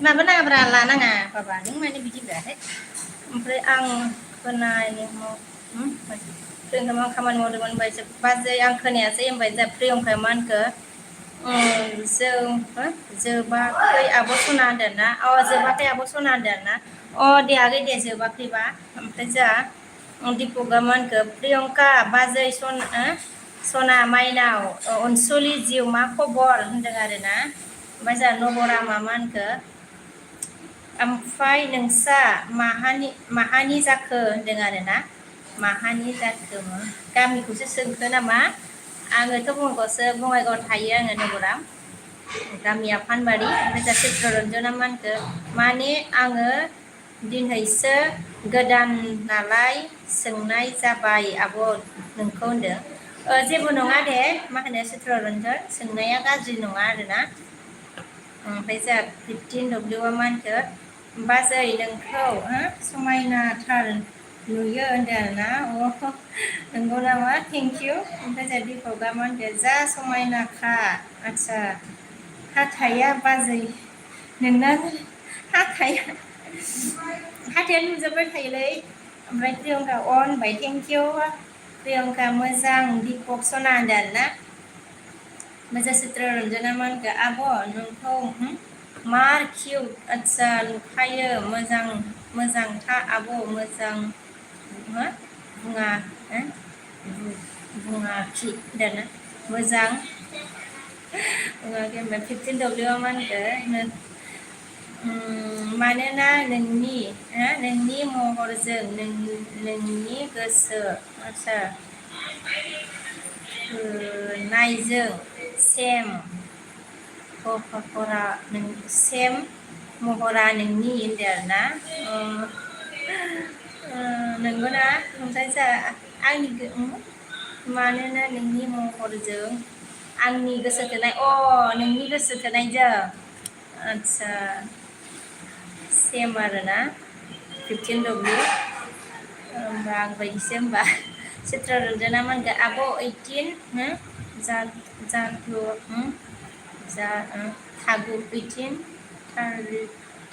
A: माबा नाङाब्रा लानाङा बाबा नों माने बिदि होनबाय ओमफ्राय आं प्रियंका खामानि मावदोंमोन होनबाय बाजै आं खोनायासै होनबाय जा प्रियंका मा होनखो जोबाखै आब' सना होनदों ना जोबाखै आब' सना होनदों ना दे आगै दे जोबाखैबा ओमफ्राय जोंहा दिपकआ मा होनखो प्रियंका बाजै सना माइनाव अनसुलि जिउ मा खबर होनदों आरो ना ओमफ्राय जोंहा नबरामा मा होनखो ओमफ्राय नोंसा माहानि जाखो होनदों आरो ना माहानि जाखो गामिखौसो सोंखो नामा आङोथ' बङाइगावआव थायो आङो नगराव गामिया फानबारि ओमफ्राय जा चित्ररन्जना मा होनखो माने आङो दिनैसो गोदान नालाय सोंनाय जाबाय आब' नोंखौ होनदों जेबो नङा दे मा होनो चित्ररन्जन सोंनाया गाज्रि नङा आरोना ओमफ्राय जोंहा 15W मा होनखो बाजै नोंखौ समायनाथार नुयो होनदों आरोना नंगौ नामा थेंक इउ ओमफ्राय जोंहा दिपकआ मा होनखो जा समायनाखा आदसा हाथाइया बाजै नोंना हाथाइया नुजोब्बाय थायोलै ओमफ्राय प्रियंका होनबाय थेंक इउ प्रियंका मोजां दिपक सना होनदों आरोना मोजां चित्ररन्जना मा होनखो आब' नोंखौ मार किउट आदसा नुखायो मोजांथा आब' मोजां बुङाखि होनदोंना मोजां बुङाखै ओमफ्राय 15W मा होनखो मानोना नोंनि महरजों नोंनि गोसो आदसा नायजों सेम महरा नोंनि होनदों आरोना नंगौना ओमफ्राय जा आंनि मानोना नोंनि महरजों आंनि गोसो थोनाय नोंनि गोसो थोनायजों आदसा सेम आरोना 15W होमबा आं बायदिसो होमबा चित्ररन्जना मा होनगोन आब' 18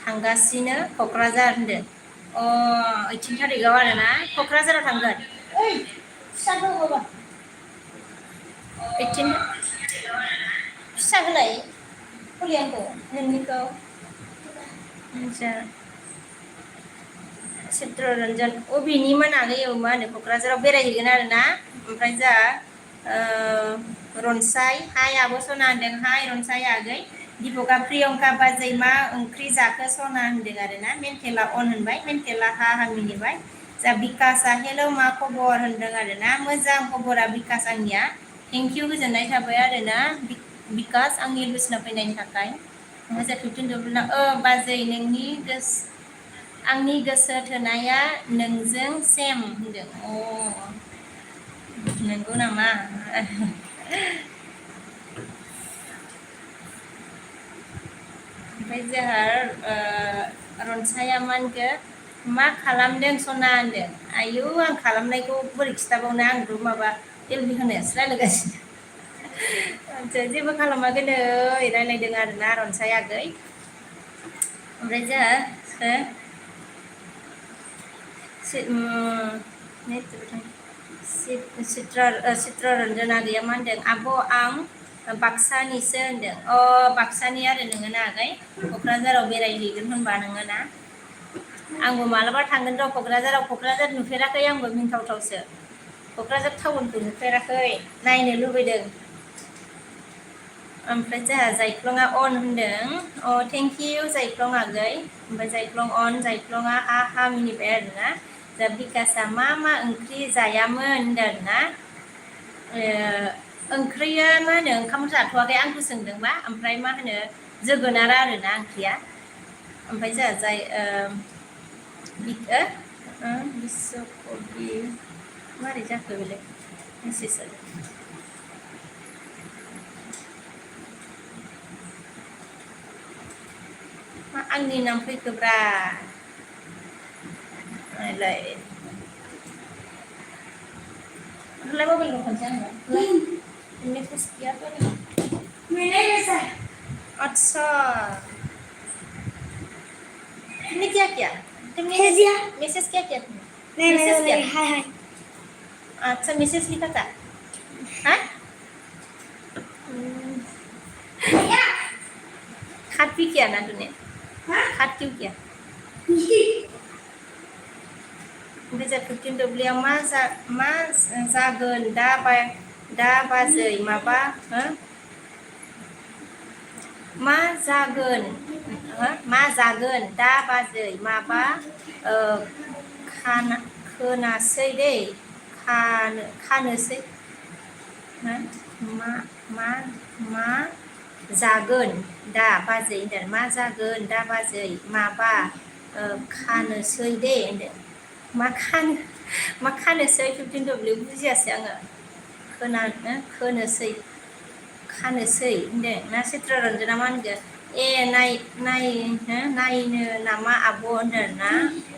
A: थांगासिनो क'क्राझार होनदों 18 थारिखआव आरोना क'क्राझाराव थांगोन 18 फिसा होलाय फुलियानखौ नोंनिखौ चित्ररन्जन अबेनिमोन आगै मा होनो क'क्राझाराव बेरायहैगोन आरोना ओमफ्राय जा रनसाय हाय आब' सना होनदों हाय रनसाय आगै दिपकआ प्रियंका बाजै मा ओंख्रि जाखो सना होनदों आरोना मेन्टेला अन होनबाय मेन्टेला हा मिनिबाय जा बिकासआ हेल' मा खबर होनदों आरोना मोजां खबरा बिकास आंनिया थेंक इउ गोजोननाय थाबाय आरोना बिकास आंनि लुसना फैनायनि थाखाय मोजां 15W बाजै आंनि गोसो थोनाया नोंजों सेम होनदों नंगौ नामा ओमफ्राय जोंहा रनसाया मा होनखो मा खालामदों सना होनदों आयौ आं खालामनायखौ बोरै खिथाबावनो आंथ' माबा एलबि होनायासो रायज्लायगासिनो जेबो खालामाखै नै रायज्लायदों आरोना रनसाय आगै ओमफ्राय जोंहा चित्ररन्जना गैया मा होनदों आब' आं बाक्सानिसो होनदों बाक्सानि आरो नोङो ना आगै क'क्राझाराव बेरायहैगोन होनबा नोङो ना आंबो मालाबा थांगोन र' क'क्राझार नुफेराखै आंबो मिन्थावथावसो क'क्राझार टाउनखौ नुफेराखै नायनो लुबैदों ओमफ्राय जोंहा जायख्लंआ अन होनदों थेंक इउ जायख्लं आगै ओमफ्राय जायख्लंआ हा मिनिबाय आरोना दा बिकासआ मा ओंख्रि जायामोन होनदों आरोना ओंख्रिया मा होनो ओंखाम जाथ'वाखै आंखौ सोंदोंबा ओमफ्राय मा होनो जोगोनार आरोना ओंख्रिया ओमफ्राय जोंहा बिस्वकबि मारै जाखो बेलाय मेसेजआ मा आंनि नाम फैखोब्रा नायलाय मबाइल दं खनसे आंनो मेसेज गैया तो
B: मैंने जैसा
A: अच्छा तुमने क्या किया
B: भेज दिया
A: मैसेज क्या किया तुमने
B: नहीं
A: मैसेज
B: नहीं
A: किया
B: नहीं हाय हाय
A: अच्छा मैसेज लिखा था हाँ खात भी किया ना तूने खात क्यों किया ओमफ्राय जा 15W मा जागोन दा बाजै मा जागोन मा जागोन दा बाजै माबा खोनासै दै खानोसै मा मा मा जागोन दा बाजै होनदों मा जागोन दा बाजै माबा खानोसै दे होनदों मा खानोसै 15W बुजियासै आङो खोनोसै खानोसै होनदों ना चित्ररन्जना मा होनगोन ए नायनो नामा आब' होनदों ना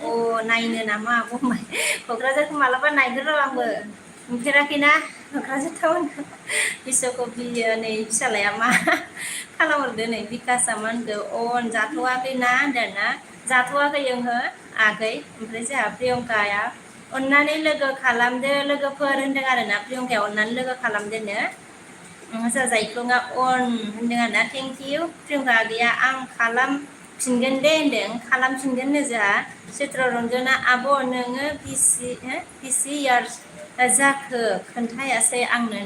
A: अ नायनो नामा आब' होनबाय क'क्राझारखौ मालाबा नायगोन र' आंबो नुफेराखैना क'क्राझार टाउनखौ बिस'खौ बियो नै फिसालाया मा खालामहरदो नै बिकासआ मा होनगो अन जाथ'वाखैना होनदों ना जाथ'वाखै ओंहो आगै ओमफ्राय जोंहा प्रियंकाया अननानै लोगो खालामदो लोगोफोर होनदों आरोना प्रियंकाया अननानै लोगो खालामदोनो जोंहा जायख्लङा अन होनदों आरोना थेंक इउ प्रियंका आगैया आं खालामफिनगोन दे होनदों खालामफिनगोननो जोंहा चित्ररन्जना आब' नोङो बिसि यार्स जाखो खोन्थायासै आंनो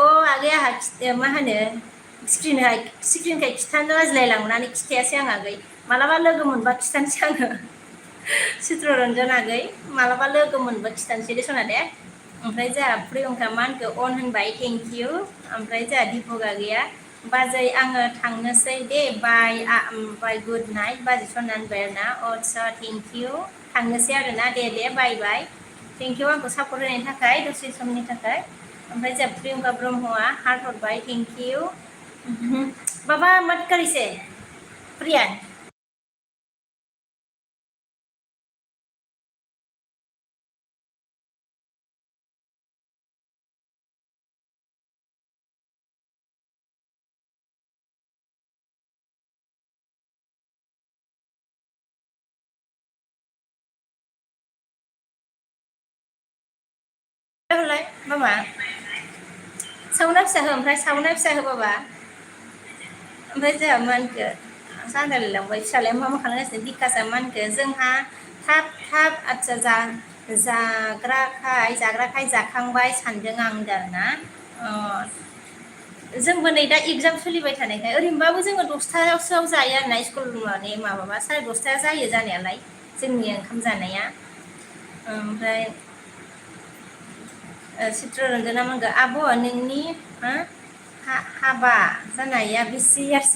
A: अ आगै आंहा मा होनो स्क्रिनखाय खिथानो लाजिलायलांनानै खिथायासै आं आगै मालाबा लोगो मोनबा खिथानोसै आङो चित्ररन्जना आगै मालाबा लोगो मोनबा खिथानोसै दे सना दे ओमफ्राय जोंहा प्रियंका मा होनखो अन होनबाय थेंक इउ ओमफ्राय जोंहा दिपक आगैया बाजै आङो थांनोसै दे बाय गुड नाइट बाजै सना होनबाय आरोना आटसा थेंक इउ थांनोसै आरोना दे बाय बाय थेंक इउ आंखौ सापर्ट होनायनि थाखाय दसे समनि थाखाय ओमफ्राय जोंहा प्रियंका ब्रह्मआ हार्ट हरबाय थेंक इउ बाबा मत करिसे प्रियान होलाय मामा सावना फिसा हो ओमफ्राय सावना फिसा हो बाबा ओमफ्राय जोंहा मा होनखो सानदालिलांबाय फिसालाया मा खालामगासिनो बिकासआ मा होनखो जोंहा थाब आदसा जाग्राखाय जाखांबाय सानदों आं आरोना जोंबो नै दा एगजाम सोलिबाय थानायखाय ओरैनोबाबो जोङो 10थासोआव जायो आरोना स्कुल माने माबाबा 10:30 जायो जानायालाय जोंनि ओंखाम जानाया ओमफ्राय चित्ररन्जना मोनगो आब' नोंनि हाबा जानाया बेसे इयार्स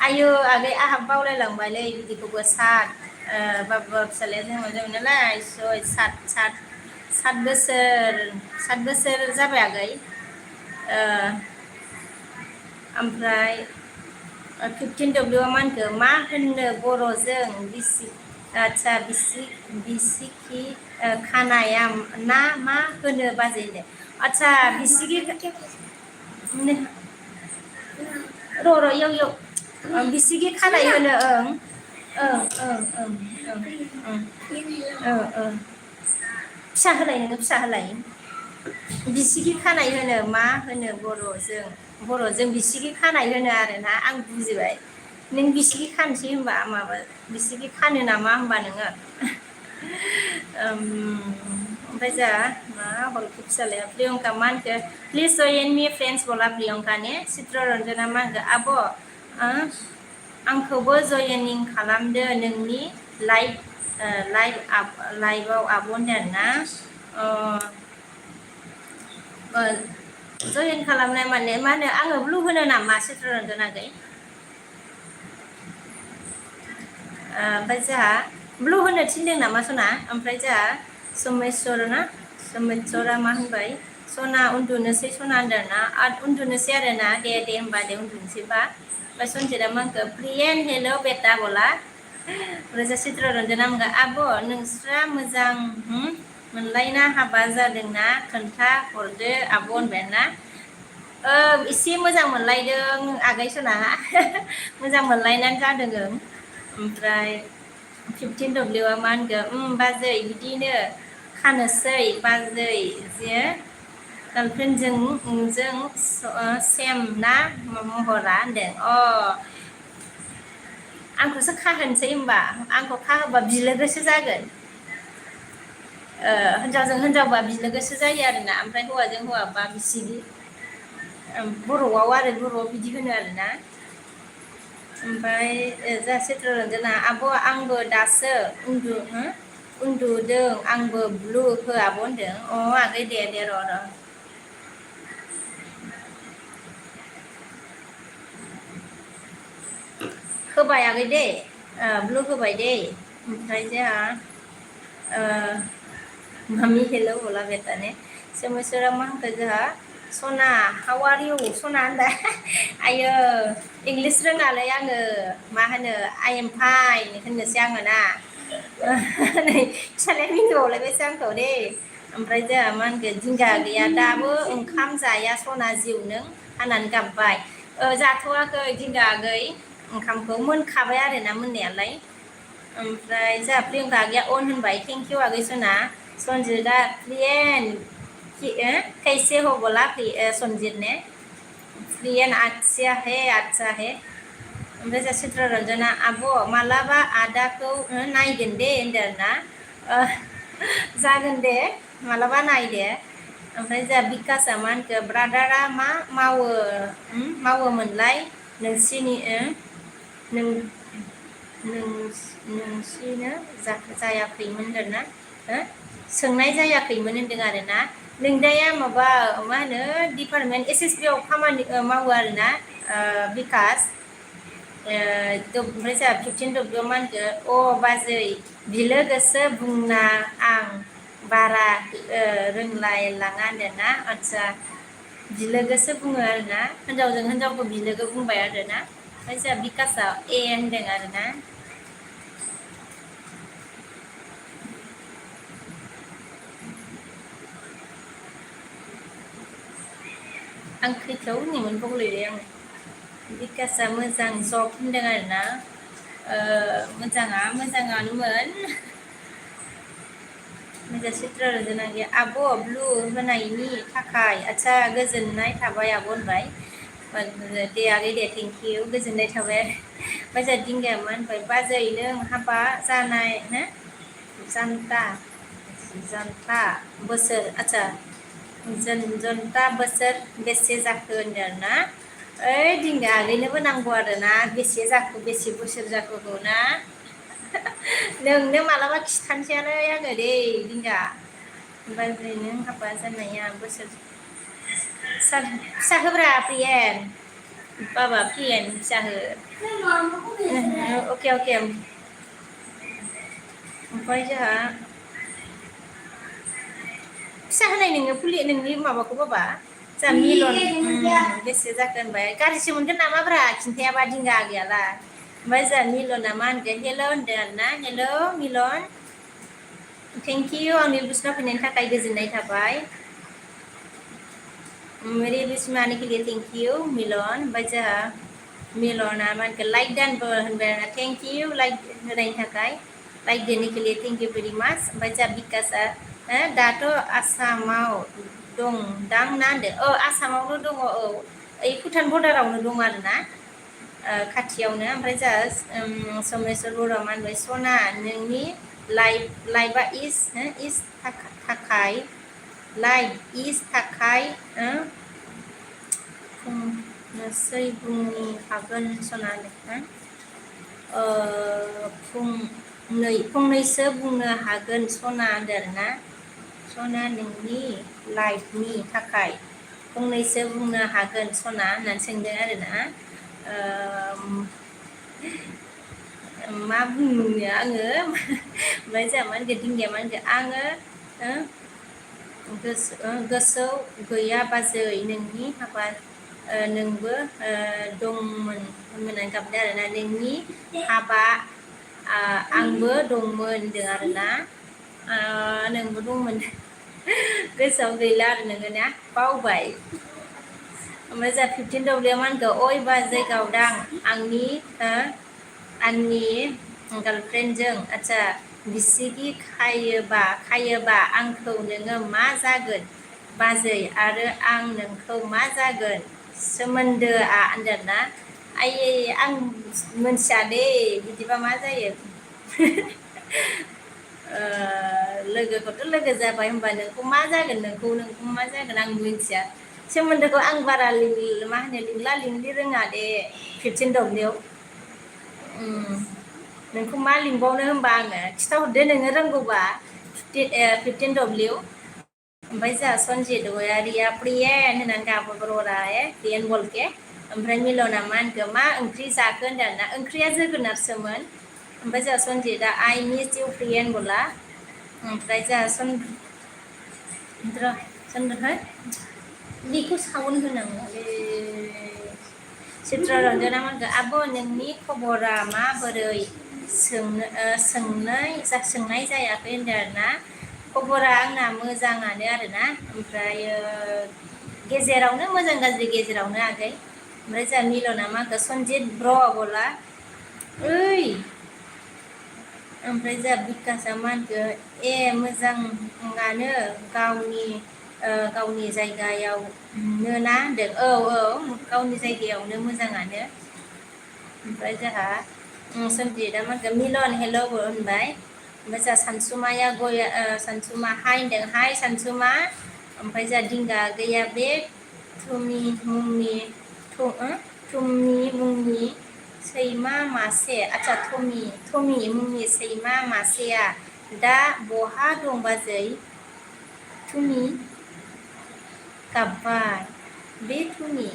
A: आयु आगै आंहा बावलायलांबायलै बिदिखौबो बाबा फिसालाया जोनोम जाबाय नालाय 7 बोसोर जाबाय आगै ओमफ्राय 15W मा होनखो मा होननो बर'जों आदसा बिसिखि खानाया ना मा होनो बाजै आदसा बिसिगि इयाव बिसिगि खानाय होनो फिसा होलाय नोङो फिसा होलाय बिसिगि खानाय होनो मा होनो बर'जों बिसिगि खानाय होनो आरोना आं बुजिबाय नों बिसिगि खानोसै होनबा माबा बिसिगि खानो नामा होनबा नोङो ओमफ्राय जोंहा मा हरखो फिसालाया प्रियंका मा होनखो प्लिज जइन मी फ्रेन्ड्स बोला प्रियंका ने चित्ररन्जना मा होनखो आब' आंखौबो जयनिं खालामदो नोंनि लाइभआव आब' होनदों आरोना जयन खालामनाय माने मा होनो आङो ब्लु होनो नामा चित्ररन्जना आगै ओमफ्राय जोंहा ब्लु होनो थिनदों नामा सना ओमफ्राय जोंहा सोमेस्वरा मा होनबाय सना उन्दुनोसै सना होनदों ना उन्दुनोसै आरोना दे होमबा दे उन्दुनोसैबा ओमफ्राय सनजितआ मा होनखो प्रियेन हेल' बेटा बोला ओमफ्राय चित्ररन्जना होनगो आब' नोंस्रा मोजां मोनलायना हाबा जादोंना खोन्था हरदो आब' होनबाय ना एसे मोजां मोनलायदों आगै सना मोजां मोनलायनानै जादों ओमफ्राय 15Wआ मा होनगोन बाजै बिदिनो खानोसै बाजै जे गार्लफ्रेन्डजों सेम ना महरा होनदों आंखौसो खाहोनोसै होनबा आंखौ खाहोबा बिलोगोसो जागोन हिनजावजों हिनजावबा बिलोगोसो जायो आरोना ओमफ्राय हौवाजों हौवाबा बिसिगि बर'आव बिदि होनो आरोना ओमफ्राय जा चित्ररन्जना आब' आंबो दासो उन्दुदों आंबो ब्लु हो आब' होनदों आगै दे र' होबाय आगै दे ब्लु होबाय दे ओमफ्राय जोंहा मामि हेल' बोला बेटा ने सोमेश्वरा मा होनखो जोंहा सना हाउ आर इउ सना होनदा आयो इंलिस रोङालै आङो मा होनो आइ एम फाइन होननोसै आङो ना नै फिसालाया मिनिबावलायबायसो आंखौ दे ओमफ्राय जोंहा मा होनगोन जिंगा गैया दाबो ओंखाम जाया सना जिउ नों होननानै गाबबाय जाथ'वाखै जिंगा आगै ओंखामखौ मोनखाबाय आरोना मोननायालाय ओमफ्राय जोंहा प्रियंका आगैया अन होनबाय थेंक इउ आगै सना सन्जितआ प्लियेन कैसे हो बोला सन्जित ने प्लियेन आच्छा है ओमफ्राय जोंहा चित्ररन्जना आब' मालाबा आदाखौ नायगोन दे होनदों आरोना जागोन दे मालाबा नायदे ओमफ्राय जोंहा बिकासआ मा होनखो ब्रादारा मा मावोमोनलाय नोंसिनि नोंसिनो जायाखैमोन होनदोंना सोंनाय जायाखैमोन होनदों आरोना नोंदाया माबा मा होनो डिपार्टमेन्ट एस एस बि आव खामानि मावो आरोना बिकास ओमफ्राय जोंहा 15 डब्लिउआव मा होनखो बाजै बिलो गोसो बुंना आं बारा रोंलायलाङा होनदोंना आदसा बिलोगोसो बुङो आरोना हिन्जावजों हिन्जावखौ बिलोगो बुंबाय आरोना ओमफ्राय जोंहा बिकासआ होनदों आरोना आं खैथाव होनोमोन बावलायबाय आं बिकासआ मोजां जब होनदों आरोना मोजाङानोमोन मोजां चित्ररन्जना गैया आब' ब्लु होनायनि थाखाय आदसा गोजोननाय थाबाय आब' होनबाय दे आगै दे थेंक इउ गोजोननाय थाबाय ओमफ्राय जोंहा दिंगाया मा होनबाय बाजै नों हाबा जानाय जानथा बोसोर आदसा जनथा बोसोर बेसे जाखो होनदों आरोना ओइ दिंगा आगैनोबो नांगौ आरोना बेसे जाखो बेसे बोसोर जाखोखौ ना नोंनो मालाबा खिथानोसैयानो आङो दे दिंगा ओमफ्राय नों हाबा जानाया बोसोर फिसा होब्रा प्रियेन बाबा प्रियेन फिसा हो अके ओमफ्राय जोंहा फिसा होनाय नोङो नोंनि माबाखौ बाबा जोंहा मिलन बेसे जाखो होनबाय गाज्रिसो मोनगोन नामाब्रा खिन्थायाबा दिंगा आगैयाला ओमफ्राय जोंहा मिलना मा होनगोन हेल' होनदों आरोना हेल' मिलन थेंक इउ आंनि बिसना फैनायनि थाखाय गोजोननाय थाबाय मेरे बिस्म आने के लिए थेंक इउ मिलन ओमफ्राय जोंहा मिलना मा होनगोन लाइक दानबो होनबाय आरोना थेंक इउ लाइक होनायनि थाखाय लाइक देने के लिए थेंक इउ भेरि माच ओमफ्राय जोंहा बिकासआ दाथ' आसामाव दं दां ना होनदों आसामावनो दङ ओइ भुटान बर्डारावनो दं आरोना खाथियावनो ओमफ्राय जोंहा सोमेश्वर बर'आ मा होनबाय सना नोंनि लाइफआ इस थाखाय फंनैसो बुंनो हागोन सना फंनैसो बुंनो हागोन सना होनदों आरोना सना नोंनि लाइफनि थाखाय फंनैसो बुंनो हागोन सना होननानै सोंदों आरोना मा बुंनो आङो ओमफ्राय जोंहा मा होनगोन दिंगाया मा होनगोन आङो गोसोआव गैया बाजै नोंनि हाबा नोंबो दंमोन होननानै गाबदों आरोना नोंनि हाबा आंबो दंमोन होनदों आरोना नोंबो दंमोन गोसोआव गैला आरो नोङो ना बावबाय ओमफ्राय जोंहा 15 डब्लिउआव मा होनखो अय बाजै गावदां आंनि गार्लफ्रेन्डजों आदसा बिसिगि खायोबा आंखौ नोङो मा जागोन बाजै आरो आं नोंखौ मा जागोन सोमोन्दोआ होनदोंना आयै आं मोनथिया दे बिदिबा मा जायो लोगोखौथ' लोगो जाबाय होनबा नोंखौ मा जागोन नोंखौ मा जागोन आं मिथिया सोमोन्दोखौ आं बारा मा होनो लिंला लिंलि रोङा दे 15 डब्लिउ नोंखौ मा लिंबावनो होनबा आङो खिथाहरदो नोङो रोंगौबा 15W ओमफ्राय जोंहा सनजित गयारिया प्रियेन होननानै गाबहरब्रा प्रियेन बलके ओमफ्राय मिलना मा होनखो मा ओंख्रि जाखो होनदोंना ओंख्रिया जोगोनारसोमोन ओमफ्राय जोंहा सनजितआ आइ मिस इउ प्रियेन बला ओमफ्राय जोंहा चन्द्रहाय बेखौ सावन होनांगौलै चित्ररन्जना मोनखो आब' नोंनि खबरा माबोरै सोंनाय जायाखै होनदों आरोना खबरा आंना मोजाङानो आरोना ओमफ्रायो गेजेरावनो मोजां गाज्रि गेजेरावनो आगै ओमफ्राय जोंहा मिलना मा होनखो सनजित ब्र बला ओइ ओमफ्राय जोंहा बिकासआ मा होनखो ए मोजाङानो गावनि जायगायावनो ना होनदों औ गावनि जायगायावनो मोजाङानो ओमफ्राय जोंहा सनजितआ मा होनखो मिलन हेल' होनबाय ओमफ्राय जोंहा सानसुमाया सानसुमा हाय होनदों हाय सानसुमा ओमफ्राय जोंहा दिंगा गैया बे थुमि मुंनि सैमा मासे आच्छा थमि मुंनि सैमा मासेया दा बहा दं बाजै थुमि गाबबाय बे थुमि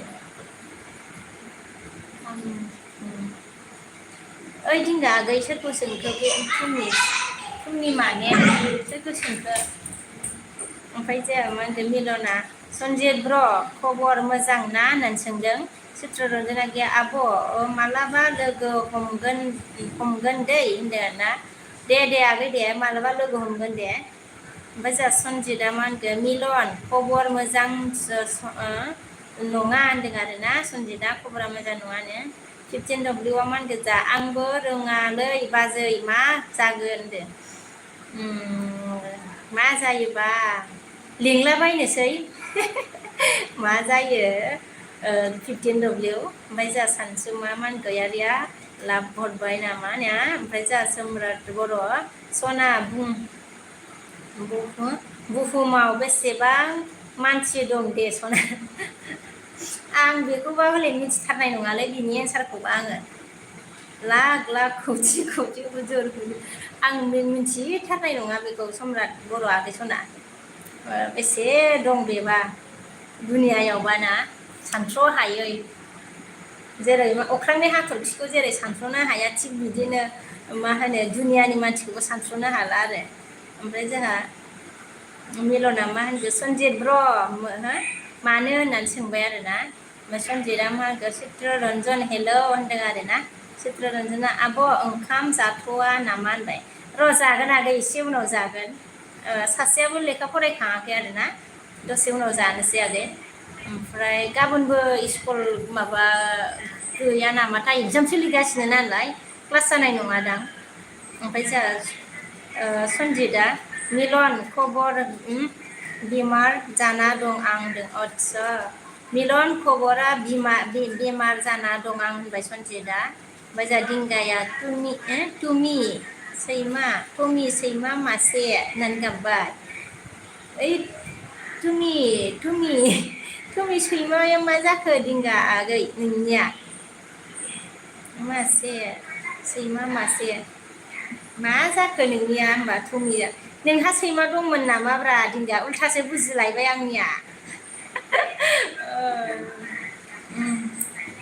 A: ओइ दिंगा आगै सोरखौ सोंखो बे थुमि माने सोरखौ सोंखो ओमफ्राय जोंहा मा होनदों मिलना सनजित ब्र खबर मोजां ना होननानै सोंदों चित्ररन्जना गैया आब' मालाबा लोगो हमगोन दै होनदों आरोना दे आगै दे मालाबा लोगो हमगोन दे ओमफ्राय जोंहा सनजितआ मा होनगोन मिलन खबर मोजां नङा होनदों आरोना सनजितआ खबरा मोजां नङानो 15W मा होनगोन जा आंबो रोङालै बाजै मा जागोन होनदों मा जायोबा लिंलाबायनोसै मा जायो 15W ओमफ्राय जोंहा सानसुमा मा होनखो गयारिया लाभ हरबाय नामा ओमफ्राय जोंहा सोमराट बर' सना बुहुमाव बेसेबां मानसि दं दे सना आं बेखौबा हले मिथिथारनाय नङालै बिनि एन्सारखौबा आङो लाख खौथि बुजुर आं मिथिथारनाय नङा बेखौ सम्राट बर' आगै सना बेसे दं बेबा दुनियायावबा ना सानथ्र' हायै जेरै अख्रांनि हाथरखिखौ जेरै सानथ्र'नो हाया थिग बिदिनो मा होनो दुनियानि मानसिखौबो सानथ्र'नो हाला आरो ओमफ्राय जोंहा मिलना मा होनगोन सनजित ब्र मानो होननानै सोंबाय आरोना ओमफ्राय सनजितआ मा होनगोन चित्ररन्जन हेल' होनदों आरोना चित्ररन्जना आब' ओंखाम जाथ'वा नामा होनबाय र' जागोन आगै एसे उनाव जागोन सासेयाबो लेखा फरायखाङाखै आरोना दसे उनाव जानोसै आगै ओमफ्राय गाबोनबो स्कुल माबा गैया नामाथाय एगजाम सोलिगासिनो नालाय क्लास जानाय नङादां ओमफ्राय जोंहा सनजितआ मिलन खबर बेमार जाना दं आं होनदों आच्छा मिलन खबरा बेमार जाना दं आं होनबाय सनजितआ ओमफ्राय जोंहा दिंगाया टुमि सैमा मासे होननानै गाबबाय ओइ टुमि सैमाया मा जाखो दिंगा आगै नोंनिया सैमा मासे मा जाखो नोंनिया होनबा टुमिया नोंहा सैमा दंमोन नामाब्रा दिंगा उल्थासो बुजिलायबाय आंनिया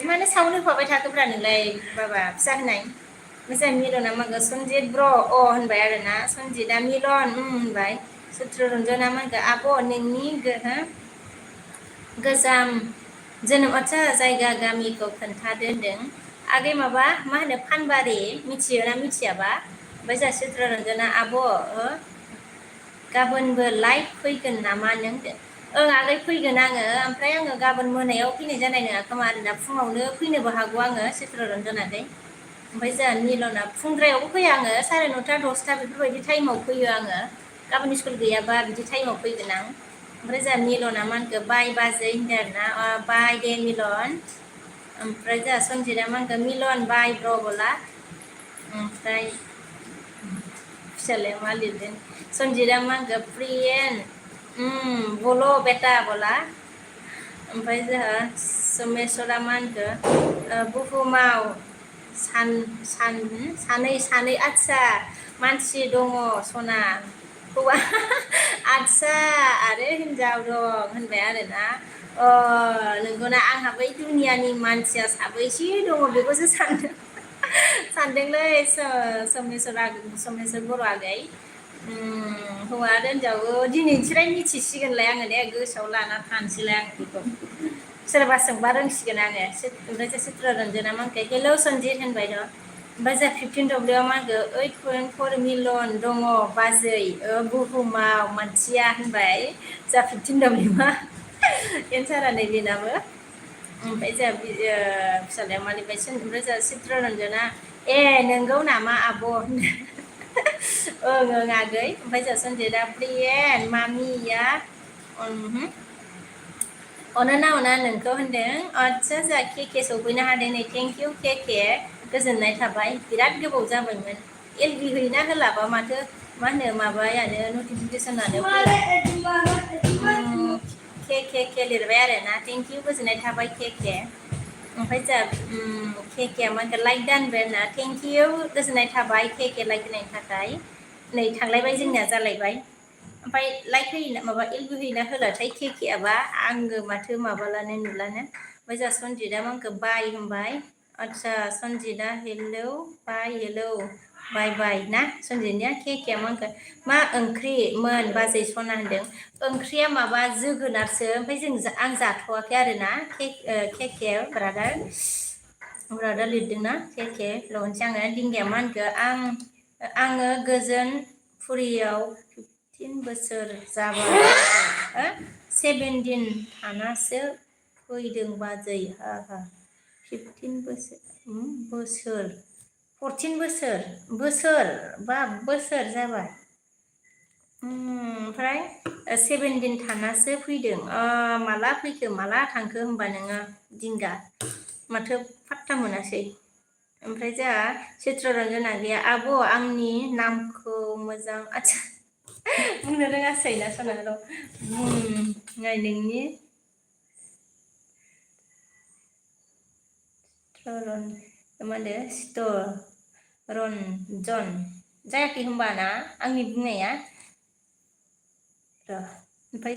A: मानो साउन्ड होफाबाय थाखोब्रा नोंलाय बाबा फिसा होनाय मोजां मिलना मागो सनजित ब्र होनबाय आरोना सनजितआ मिलन होनबाय चित्ररन्जना मागो आब' नोंनि गोजाम जोनोम आच्छा जायगा गामिखौ खोन्थादो होनदों आगै माबा मा होनो फानबारि मिथियो ना मिथियाबा ओमफ्राय जोंहा चित्ररन्जना आब' गाबोनबो लाइभ फैगोन नामा नों ओं आगै फैगोन आङो ओमफ्राय आङो गाबोन मोनायाव फैनाय जानाय नङा खोमा आरोना फुङावनो फैनोबो हागौ आङो चित्ररन्जना आगै ओमफ्राय जोंहा मिलना फुंद्रायावबो फैया आङो 9:30 10ता बेफोरबायदि टाइमाव फैयो आङो गाबोन स्कुल गैयाबा बिदि टाइमाव फैगोन आं ओमफ्राय जोंहा मिलना मा होनखो बाय बाजै होनदों आरोना बाय दे मिलन ओमफ्राय जोंहा सनजितआ मा होनखो मिलन बाय ब्र बला ओमफ्राय फिसालाया मा लिरदों सनजितआ मा होनखो प्रियेन बोलो बेटा बला ओमफ्राय जोंहा सोमेस्वरा मा होनखो बुहुमाव सानै आदसा मानसि दङ सना हौवा आदसा आरो हिनजाव दं होनबाय आरोना नंगौना आंहा बै दुनियानि मानसिया साबैसे दङ बेखौसो सानदोंलै सोमेस्वर बर' आगै हौवा आरो हिनजाव दिनैनिफ्राय मिथिसिगोनलाय आङो दे गोसोआव लाना थानोसैलाय आं बेखौ सोरबा सोंबा रोंसिगोन आङो ओमफ्राय चित्ररन्जना मांके हेलौ सन्जित होनबाय र' ओमफ्राय जोंहा 15W मा होनगो 8.4 मिलियन दङ बाजै बुहुमाव मानसिया होनबाय जोंहा 15W मा एन्सारा नैबेनाबो ओमफ्राय जोंहा फिसालाया मालिबाय ओमफ्राय जोंहा चित्ररन्जना ए नोंगौ नामा आब' ओं आगै ओमफ्राय जोंहा सन्जितआ प्रियेन मामिया अना ना अना नोंखौ होनदों आदसा जोंहा केके सफैनो हादों नै थेंक इउ केके गोजोननाय थाबाय बिराद गोबाव जाबायमोन एलबि हैना होलाबा माथो मा होनो माबायानो नटिफिकेसनानो के लिरबाय आरो ना थेंक इउ गोजोननाय थाबाय केके ओमफ्राय जोंहा केके मा होनगोन लाइक दानबाय आरोना थेंक इउ गोजोननाय थाबाय केके लाइक होनायनि थाखाय नै थांलायबाय जोंनिया जालायबाय ओमफ्राय लाइक होयोना माबा एलबि होयोना होलाथाय केकेआबा आङो माथो माबालानो नुलानो ओमफ्राय जोंहा सन्जितआ आंखौ बाय होनबाय आदसा सन्जितआ हेलौ बाय हेलौ बाय बाय ना सन्जितनिया केकेआ मा होनगोन मा ओंख्रिमोन बाजै सना होनदों ओंख्रिया माबा जोगोनारसो ओमफ्राय आं जाथ'वाखै आरोना केके ब्रादार लिरदोंना केके ल'नोसै आङो दिंगाया मा होनखो आङो गोजोन फुरियाव 15 बोसोर जाबाय 17 थानासो फैदों बाजै हा 15 बोसोर 14 बोसोर जाबाय ओमफ्राय 17 थानासो फैदों माला फैखो माला थांखो होनबा नोङो दिंगा माथो फात्ता मोनासै ओमफ्राय जोंहा चित्ररन्जना गैया आब' आंनि नामखौ मोजां आदसा बुंनो रोङासै ना सना र' बुंनाय नोंनि मा होनो चित्तरन्जन जायाखै होनबा ना आंनि बुंनाया ओमफ्राय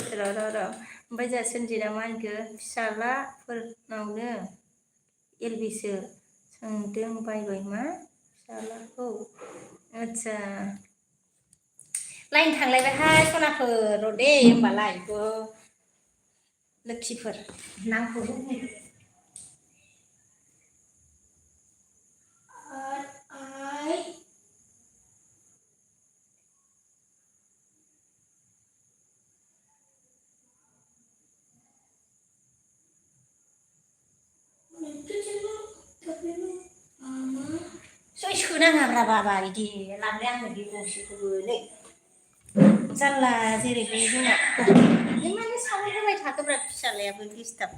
A: ओमफ्राय जोंहा सन्जितआ मा होनखो फिसालाफोरनावनो एलबिसो सोंदों बायबाय मा फिसालाखौ आदसा लाइन थांलायबायहाय सनाफोर र' दे होमबालाय लोक्षिफोर नामखौ सोनाङाब्रा बाबा बिदि लांबाय आङो बे गंसेखौबो नै जारला जेरैबो जोंना नों माने सावन होबाय थाखोब्रा फिसालायाबो डिस्टार्ब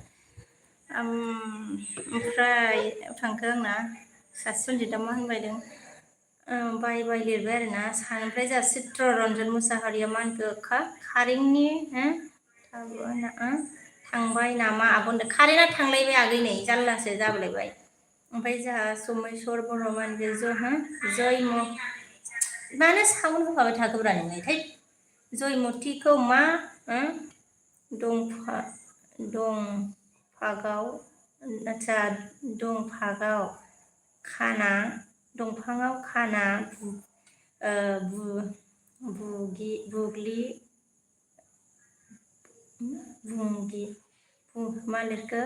A: ओमफ्राय थांखो आंना सासे सन्जितआ मा होनबायदों बाय बाय लिरबाय आरोना ओमफ्राय जोंहा चित्ररन्जन मुसाहारिया मा होनखो कारेन्टनि थांबाय नामा आब' होनदों कारेन्टआ थांलायबाय आगै नै जारलासो जाबलायबाय ओमफ्राय जोंहा सोमेस्वर बर' मा होनगोन जयम मानो सावन होखाबाय थाखोब्रा नोङो थै जयमतिखौ मा दंफागाव आदसा दंफाङाव खाना मा लिरखो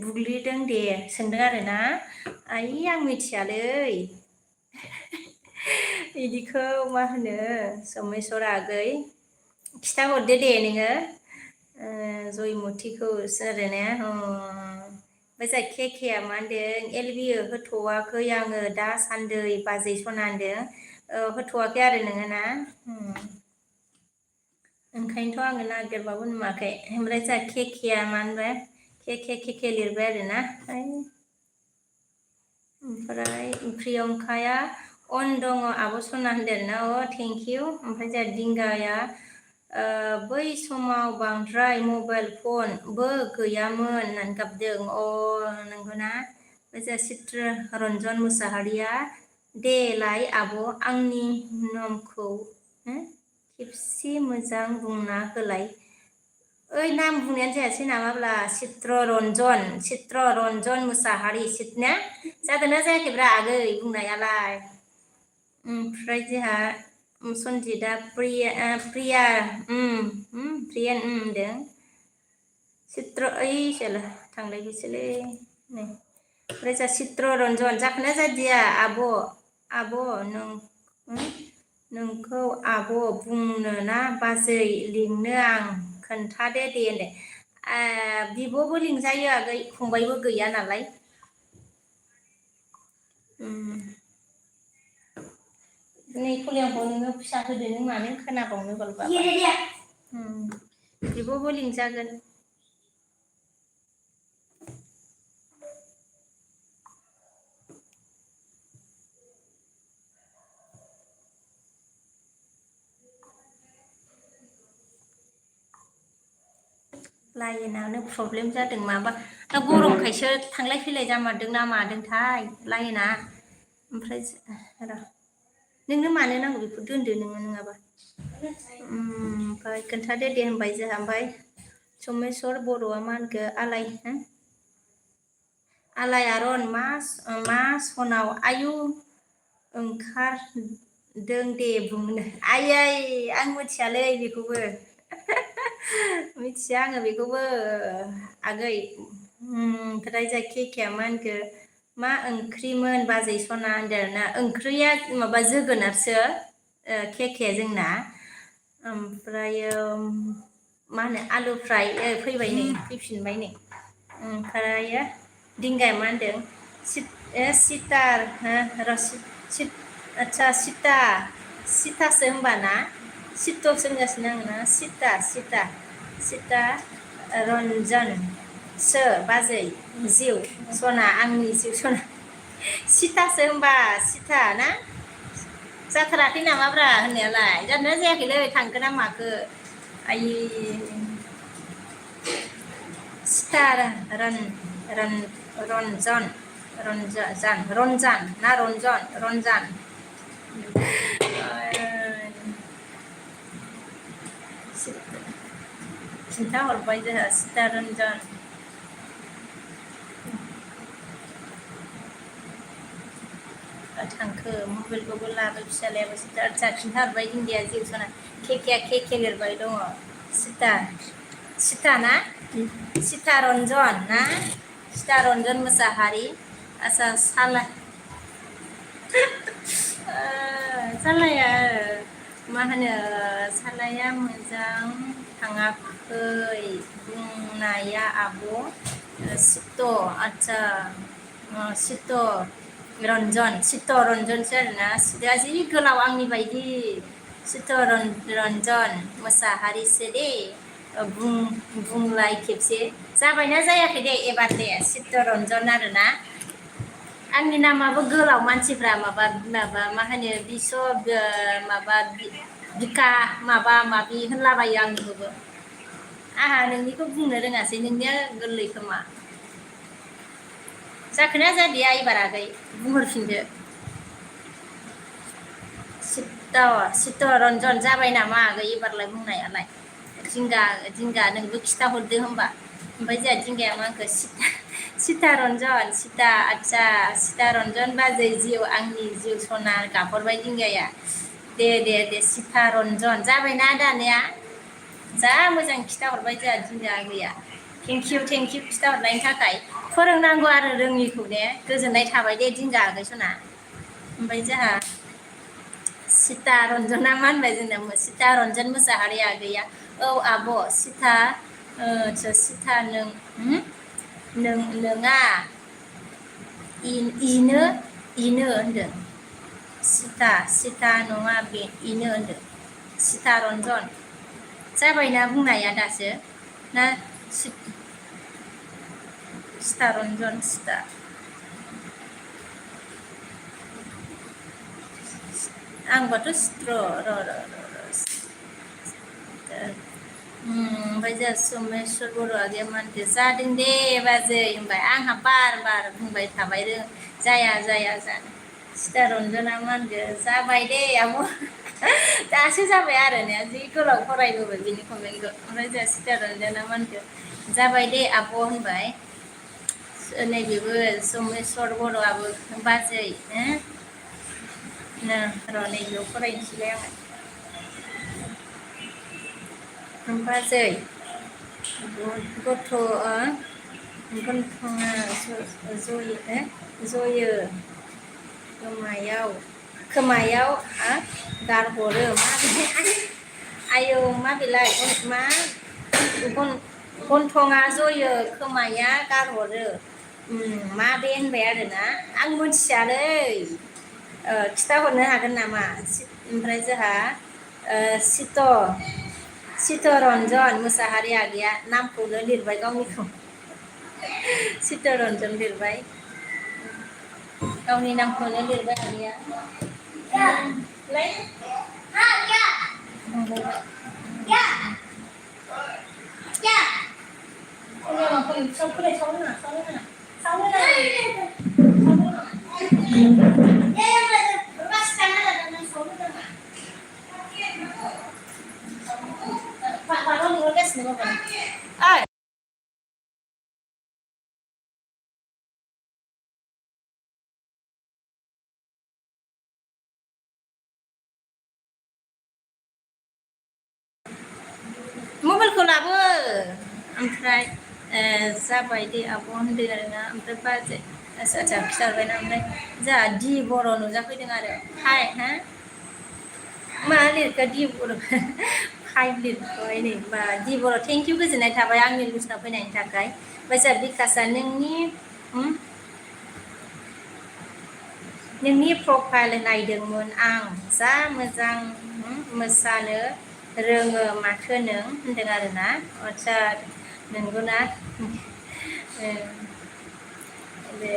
A: बुग्लिदों दे सोंदों आरोना आइ आं मिथियालै बिदिखौ मा होनो सोमेस्वर आगै खिथाहरदो दे नोङो जयमतिखौ ओरैनो ओमफ्राय जोंहा केकेआ मा होनदों एलबि होथ'वाखै आङो दासान्दै बाजै सना होनदों होथ'वाखै आरो नोङो ना ओंखायनोथ' आङो नागिरबाबो नुवाखै ओमफ्राय जोंहा केकेआ मा होनबाय केके लिरबाय आरोना ओमफ्राय प्रियंकाया अन दङ आब' सना होनदों ना थेंक इउ ओमफ्राय जोंहा दिंगाया बै समाव बांद्राय मबाइल फनबो गैयामोन होननानै गाबदों नंगौना ओजा चित्ररन्जन मुसाहारिया देलाय आब' आंनि नामखौ खेबसे मोजां बुंना होलाय। ओइ नाम बुंनायानो जायासै नामाब्ला चित्ररन्जन मुसाहारि ना जादोंना जायाखैब्रा आगै बुंनायालाय। ओमफ्राय जोंहा सन्जिता प्रिया होनदों चित्र ओइ सोला थांलायबायसोलै नै ओमफ्राय जा चित्ररन्जन जाखोना जादिया आब' नोंखौ आब' बुंनो ना बाजै लिंनो आं खोन्थादे दे होनदों। बिब'बो लिंजायो आगै फंबायबो गैया नालाय। नै खलियाखौ नोङो फिसा होदो नों मानो खोनाबावनो बालबा बिब'बो लिंजागोन। लाइनानो प्रब्लेम जादों माबा गरमखायसो थांलाय फैलाय जामारदों ना मादोंथाय लाइना। ओमफ्राय नोंनो मानो नांगौ बेखौ दोनदो नोङो नङाबा। ओमफ्राय खोन्थादो दे होनबाय जोंहा। ओमफ्राय समेस्वर बर'आ मा होनखो आलायारन मा सनाव आयु ओंखारदों दे बुंनो आयै आं मिथियालै बेखौबो मिथिया आङो बेखौबो आगै। ओमफ्राय जायखिया मा होनखो मा ओंख्रिमोन बाजै सना होनदों आरोना ओंख्रिया माबा जोगोनारसो केके जोंना। ओमफ्रायो मा होनो आलु फ्राय फैबाय नै फैफिनबाय नै। ओमफ्रायो दिंगाया मा होनदों आदसा सिथासो होनबाना सित्तसो होनगासिनो आङोना सिता रन्जनसो बाजै जिउ सना आंनि जिउ सना सिथासो होनबा सिथा ना जाथाराखै नामाब्रा होननायालाय जादोंना जायाखैलै थांखो ना माखो आयै सिता रन्जान ना रन्जान खिन्थाहरबाय जोंहा चित्तरन्जन थांखो मबाइलखौबो लाबाय फिसालायाबो आदसा खिन्थाहरबाय इन्डिया जिउ सना केके लिरबाय दङ सिता ना चित्तरन्जन मुसाहारि आदसा सालाया मा होनो सालाया मोजां थाङाखै बुंनाया आब' आदसा चित्तरन्जनसो आरोना सिदाया जि गोलाव आंनि बायदि चित्तरन्जन मुसाहारिसो दे बुंलाय खेबसे जाबायना जायाखै दे एबार दे चित्तरन्जन आरोना आंनि नामाबो गोलाव मानसिफ्रा माबा मा होनो माबा बिखा माबा माबि होनलाबायो आंनिखौबो आंहा नोंनिखौ बुंनो रोङासै नोंनिया गोरलै खोमा जाखोना जादिया एबार आगै बुंहरफिनदो चित्तरन्जन जाबाय नामा आगै एबारलाय बुंनायालाय जिंगा नोंबो खिथाहरदो होनबा ओमफ्राय जोंहा जिंगाया मा होनखो आदसा चित्तरन्जन बाजै जिउ आंनि जिउ सना गाबहरबाय जिंगाया दे चित्तरन्जन जाबायना दानिया जा मोजां खिथाहरबाय जोंहा जिंगा आगैया थेंकिउ खिथाहरनायनि थाखाय फोरोंनांगौ आरो रोङिखौ ने गोजोननाय थाबाय दे जिंगा आगै सना ओमफ्राय जोंहा चित्तरन्जना मा होनबाय जोंना चित्तरन्जन मुसाहारि आगैया औ आब' सिथा नोङा इनो होनदों सिथा नङा बे इनो होनदों चित्तरन्जन जाबायना बुंनाया दासो ना चित्तरन्जन आंबाथ' ओमफ्राय जोंहा सोमेस्वर बर' आगैया मा होनखो जादों दे बाजै होनबाय आंहा बार बार बुंबाय थाबाय जाया जाया जानो सिता रन्जना मा होनखो जाबाय दे आब' दासो जाबाय आरो ने जि गोलाव फरायबोबाय बिनि कमेन्टखौ ओमफ्राय जोंहा सिता रन्जना मा होनखो जाबाय दे आब' होनबाय नैबेबो सोमेस्वर बर'आबो बाजै र' नैबेयाव फरायनोसैलाय आङो बाजै गथ' गन्थङा जयो खोमायाव गारहरो आयौ मा बेलाय मा गन्थङा जयो खोमाया गारहरो माबे होनबाय आरोना आं मिथियालै खिथाहरनो हागोन नामा ओमफ्राय जोंहा चित्तरन्जन मोसाहारि आगैया नामखौनो लिरबाय गावनिखौ चित्तरन्जन लिरबाय गावनि नामखौनो लिरबाय आगैया मबाइलखौ लाबो ओमफ्राय जाबाय दे आब' होनदों आरोना ओमफ्राय बाजै आচ্ছা खिथाहरबायना ओमफ्राय जोंहा दि बर' नुजाफैदों आरो हाय हा मा लिरखो दि बर' फाइभ लिरखोहाय नै बा दि बर' थेंक इउ गोजोननाय थाबाय आंनि लिस्टआव फैनायनि थाखाय ओमफ्राय जोंहा बिकासआ नोंनि प्रफाइल नायदोंमोन आं जा मोजां मोसानो रोङो माथो नों होनदों आरोना आচ্ছা नंगौना बे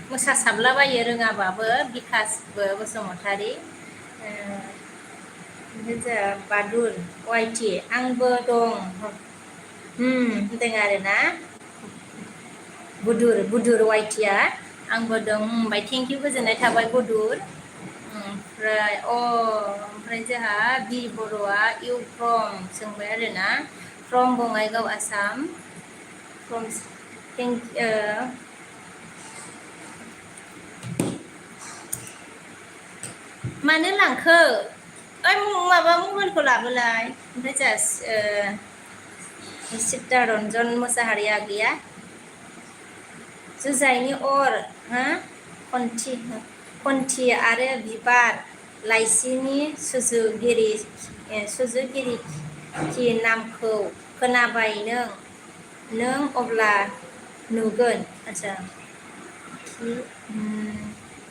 A: मोसासाबलाबायो रोङाबाबो बिकासबो बसुमतारी जोंहा बादुर वाइटि आंबो दं होनदों आरोना बुदुर वाइटिया आंबो दं होनबाय थेंक इउ गोजोननाय थाबाय बुदुर ओमफ्राय जोंहा बि बर'आ इउ फ्रम सोंबाय आरोना फ्रम बङाइगाव आसाम फ्रम मानो लांखो माबा मबाइलखौ लाबोलाय ओमफ्राय जोंहा चित्तरन्जन मोसाहारि आगैया जुजाइनि अर खन्थि आरो बिबार लाइसिनि सुजुगिरि नामखौ खोनाबाय नों अब्ला नुगोन आচ্ছা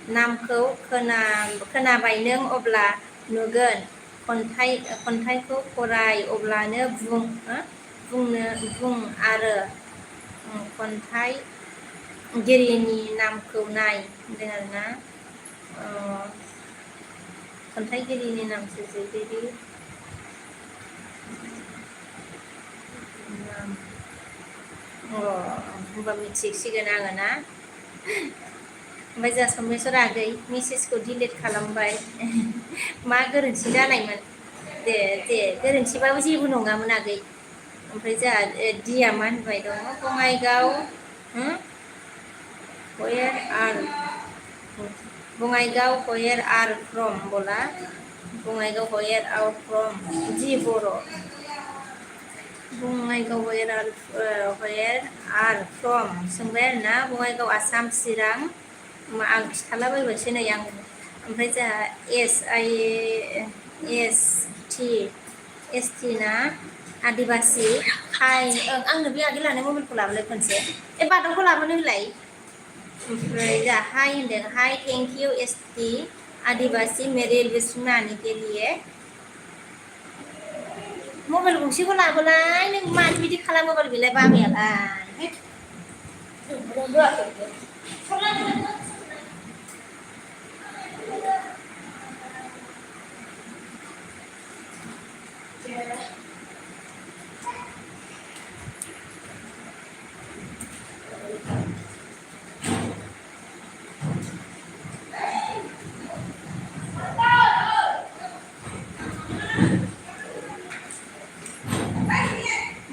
A: नामखौ खोनाबाय नों अब्ला नुगोन खन्थाइखौ फराय अब्लानो बुं आरो खन्थाइगिरिनि नामखौ नाय होनदों आरोना खन्थाइगिरिनि नाम सुजुगिरि होनबा मिथिसिगोन आङो ना ओमफ्राय जोंहा सोमेस्वर आगै मेसेजखौ डिलिट खालामबाय मा गोरोन्थि जानायमोन दे गोरोन्थिबाबो जेबो नङामोन आगै ओमफ्राय जोंहा दिया मा होनबाय दङ बङाइगाव हयेर आर फ्रम बोला Bongaigaon here are from the Boro' Bongaigaon here are from सोंबाय आरोना बङाइगाव आसाम चिरां आं खिथालाबायबायसो नै आं ओमफ्राय जोंहा एस टि ना आदिबासि हाय आंनो बे आगै लानाय मबाइलखौ लाबोलाय खनसे बादामखौ लाबोनो होलाय ओमफ्राय जोंहा हाय होनदों हाय थेंक इउ एस टि आदिबासि मेरे लिस्टमें आने के लिए मबाइल गंसेखौ लाबोलाय नों मानो बिदि खालामो बेलाय बाबायालाय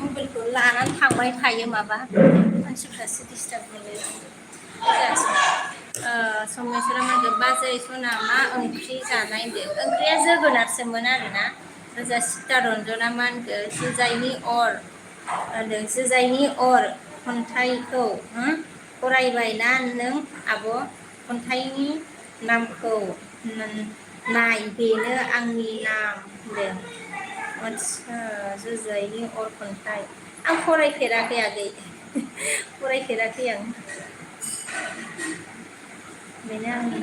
A: मबाइलखौ लानानै थांबाय थायो माबा मानसिफ्रासो डिस्टार्ब मोनो समेस्वरा मागो बाजै सना मा ओंख्रि जानाय होनदों ओंख्रिया जोगोनारसोमोन आरोना ओजा सिता रन्जना मा होनखो जुजाइनि अर होनदों जुजाइनि अर खन्थाइखौ फरायबायना नों आब' खन्थाइनि नामखौ नाय बेनो आंनि नाम होनदों आदसा जुजाइनि अर खन्थाइ आं फरायफेराखै आगै फरायफेराखै आं बेनो आंनि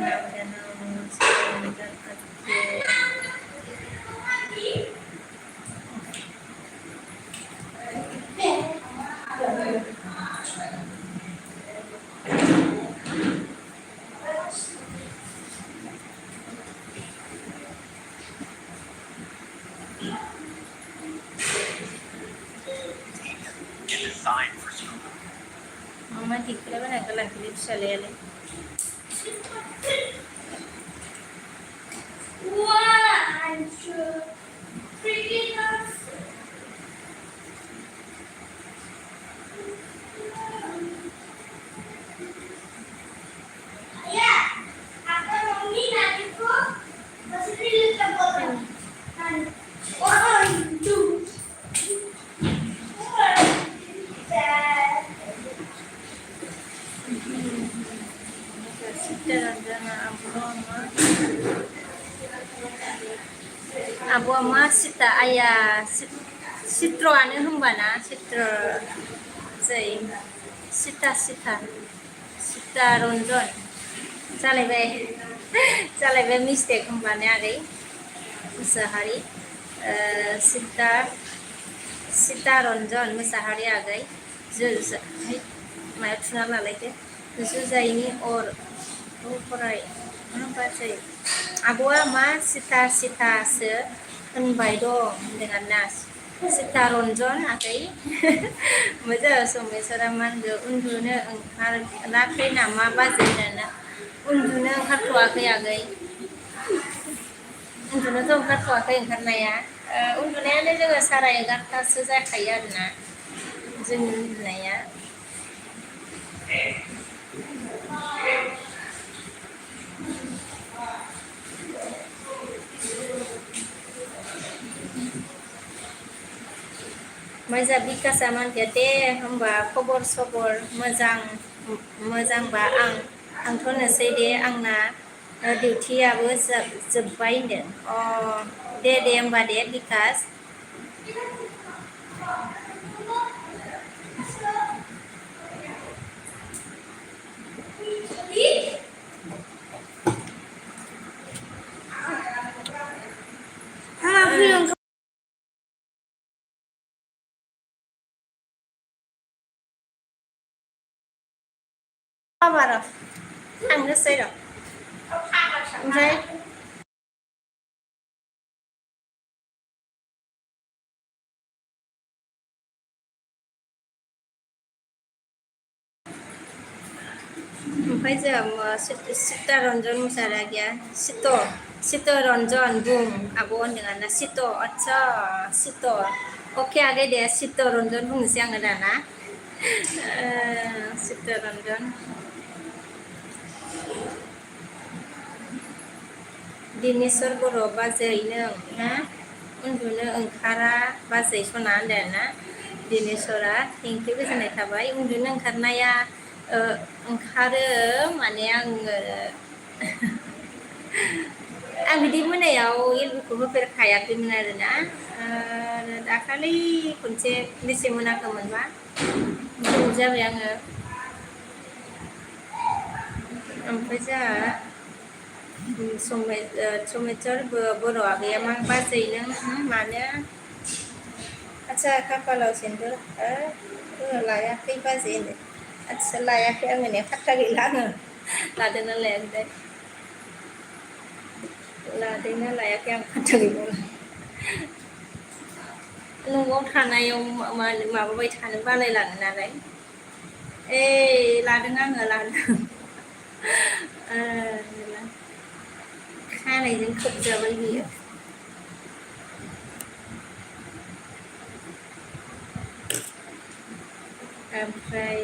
A: Mama dikira mana kalau klip salele.
B: One, two, three, ya, akan mami nanti kok masih di tempat one, two,
A: Abu ama sita ayah sitro ane hembana sitro say sita ronjon Saleh mistake hembana agay Musahari sita ronjon Musahari agay Mayat sunala lagi Juzaini or फराय बाजै आब'आ मा सिता सो होनबाय दं होनदों आरोना सिता रन्जन आगै मोजां समेस्वरा मा होनदों उन्दुनो ओंखाराखै नामा बाजै होनना उन्दुनो ओंखारथ'वाखै आगै उन्दुनोथ' ओंखारथ'वाखै ओंखारनाया उन्दुनायानो जोङो 11:30 जाखायो आरोना जोंनि उन्दुनाया Maza bikas aman deh hamba खबर सबर मोजांबा आंथ' नोसै दे आंना डिउटियाबो जोब्बाय होनदों दे होमबा दे बिकास apa dah थांनोसै र' ओमफ्राय जोंहा सिता रन्जन मुसाहारिया गैया सित रन्जन बुं आब' होनदों आरोना सित आदसा सित अके आगै दे सित रन्जन बुंनोसै आङो दाना सित रन्जन दिनेश्वर बर' बाजै नों उन्दुनो ओंखारा बाजै सना होनदों ना दिनेश्वरा थेंकिउ गोजोननाय थाबाय उन्दुनो ओंखारनाया ओंखारो माने आं बिदि मोनायाव एलबुखौ होफेरखायाखैमोन आरोना दाखालि खनसे बेसे मोनाखैमोनबा गोबाव जाबाय आङो ओमफ्राय जोंहा समेस्वर बर' आगैया मा बाजै नों मानो आदसा खाफालाव सेन्दुर लायाखै बाजै होनो आदसा लायाखै आङो ने फात्ता गैला आङो लादोंना लायाखै लादोंना लायाखै आं फात्ता गैला न'आव थानायाव माबाबाय थानो बालायलाङो नालाय लादों आङो लादों खानायजों खोबजाबाय बियो ओमफ्राय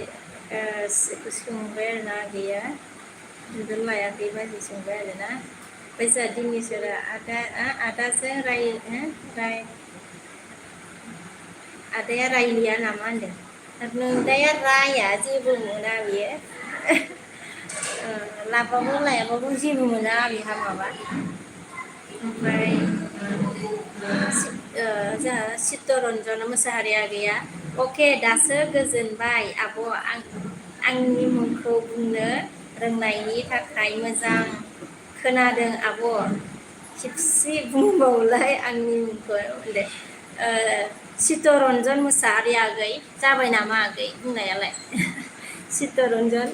A: सोंबाय आरोना आगैया उन्दुनो लायाखै बाजै सोंबाय आरोना ओमफ्राय जोंहा दिनेसरा आदाजों आदाया रायलिया नामा होनदों नोंदाया राया जेबो मोना बियो लाबाबो लायाबाबो जेबो मोना बेहा माबा ओमफ्राय जोंहा चित्तरन्जन मोसाहारि आगैया अके दासो गोजोनबाय आब' आंनि मुंखौ बुंनो रोंनायनि थाखाय मोजां खोनादों आब' खेबसे बुंबावलाय आंनि मुंखौ दे चित्तरन्जन मोसाहारि आगै जाबाय नामा आगै बुंनायालाय चित्तरन्जन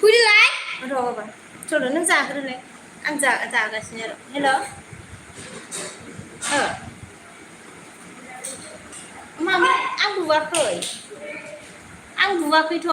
A: फैदोलाय र' बाबा सल' नों जाग्रोलाय आं जागासिनो र' हेल' मामा आं बुवाखैथ'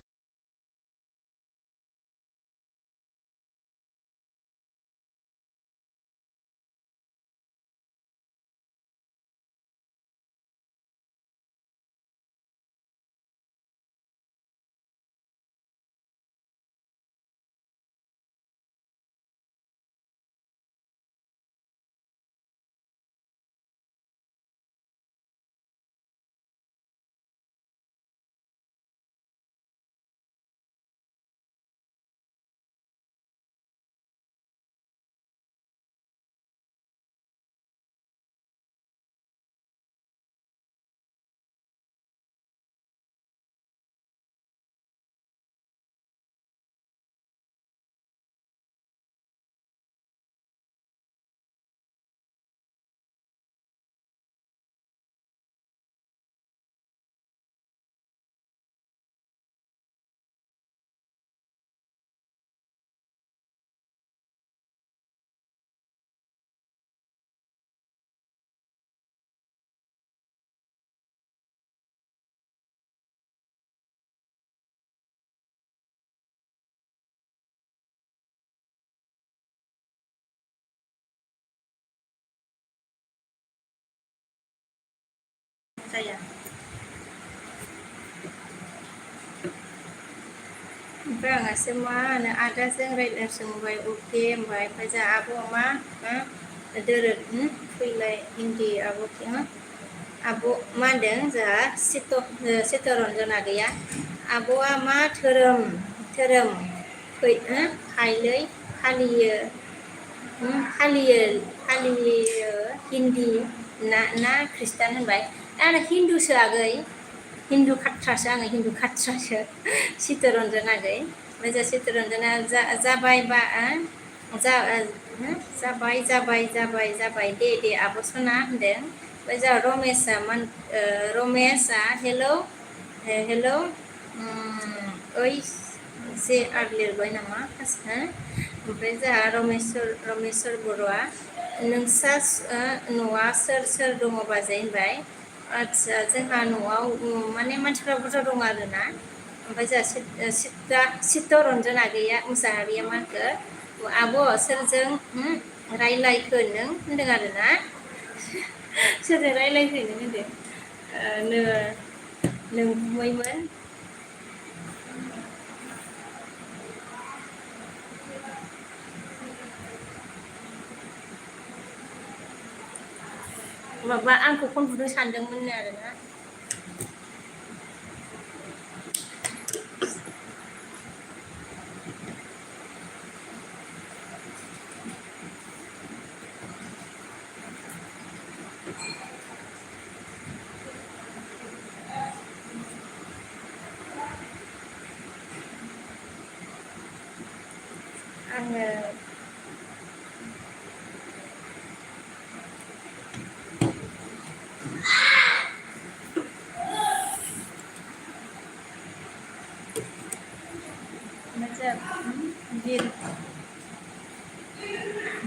A: जाया ओमफ्राय आंहासो मा होनो आदाजों रायज्लायनो सोंबाय अके होनबाय ओमफ्राय जोंहा आब' मा दोरोद फैलाय हिन्दी आब' मा होनदों जोंहा चित्तरन्जन आगैया आब'आ मा धोरोम फाइलै फालियो हिन्दी ना ख्रिस्टान होनबाय आंना हिन्दुसो आगै हिन्दु खाथ्रासो आङो हिन्दु खाथ्रासो चित्तरन्जन आगै ओमफ्राय जों चित्तरन्जना जाबाय जाबाय दे आब' सना होनदों ओमफ्राय जोंहा रमेशआ हेलौ ओइ जे आर लिरबाय नामा ओमफ्राय जोंहा रमेस्वर बर'आ नोंसा न'आ सोर दङ बाजै होनबाय आदसा जोंहा न'आव माने मानसिफ्रा बुरजा दं आरोना ओमफ्राय जोंहा चित्तरन्जन आगैया मोसाहारिया मा होनखो आब' सोरजों रायलायखो नों होनदों आरोना सोरजों रायलायखो नों होनदों नोंगुमैमोन माबा आंखौ फन बुनो सानदोंमोन आरोना आङो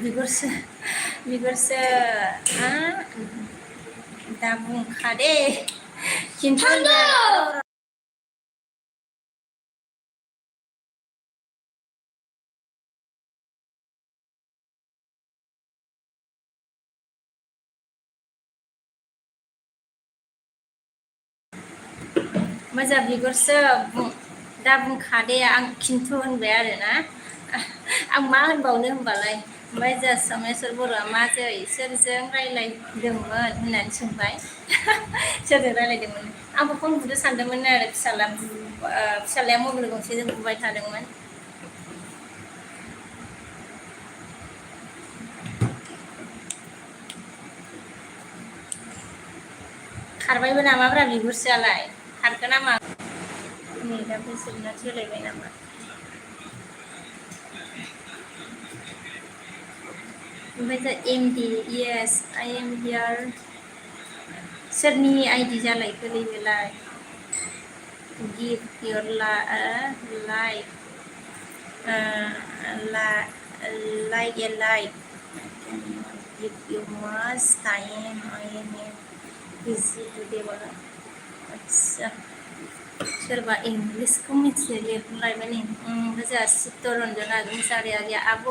A: बिगुरसो बिगुरसो दा बुंखादे खिन्थु मोजां बिगुरसो दा बुंखादे आं खिन्थु होनबाय आरोना आं मा होनबावनो होनबालाय ओमफ्राय जा समेस्वर बर'आ मा जै सोरजों रायज्लायदोंमोन होननानै सोंबाय सोरजों रायज्लायदोंमोन आंबो फन बुनो सानदोंमोन आरो फिसालाया मबाइल गंसेजों बुबाय थादोंमोन खारबायबो नामाब्रा बिगुरसोआलाय खारखोना मा नेटआ फोजोबना सोलायबाय नामा ओमफ्राय जा एमडि येस आइ एम हियार सोरनि आइडि जालायखोलै बेलाय give your like like a like if you must time I am busy today बोला अच्छा सोरबा इंग्लिशखौ मिथिनो लिरलायबाय नै जोंहा चित्तरन्जन मुसाहारि आगैया आब'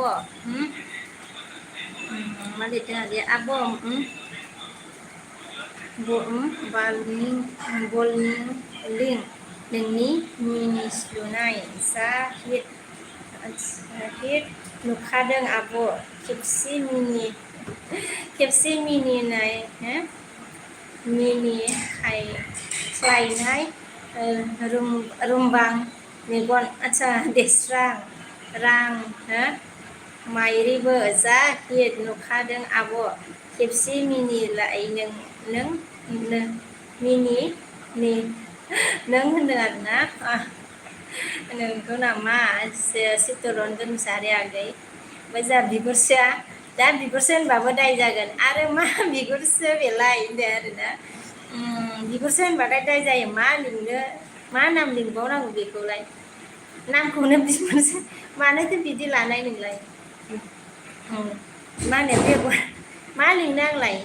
A: मा लिरदों आगैया आब' बलनि लिंक नोंनि मिनि सुनाय जा हिट नुखादों आब' खेबसे मिनिनाय खायख्लायनाय रुमबां मेगन आच्छा देस्रां रां माइरिबो जा हिट नुखादों आब' खेबसे मिनिलाय नों होनदों आरोना नोंगौ नामा चित्तरन्जन मुसाहारि आगै ओमफ्राय जा बिगुरसोआ दा बिगुरसो होनबाबो दाय जागोन आरो मा बिगुरसो बेलाय होनदों आरोना बिगुरसो होनबाथाय दाय जायो मा नाम लिंबावनांगौ बेखौलाय नामखौनो बिगुरसो मानोथो बिदि लानाय नोंलाय मा होनो बेगर मा लिंनो आंलाय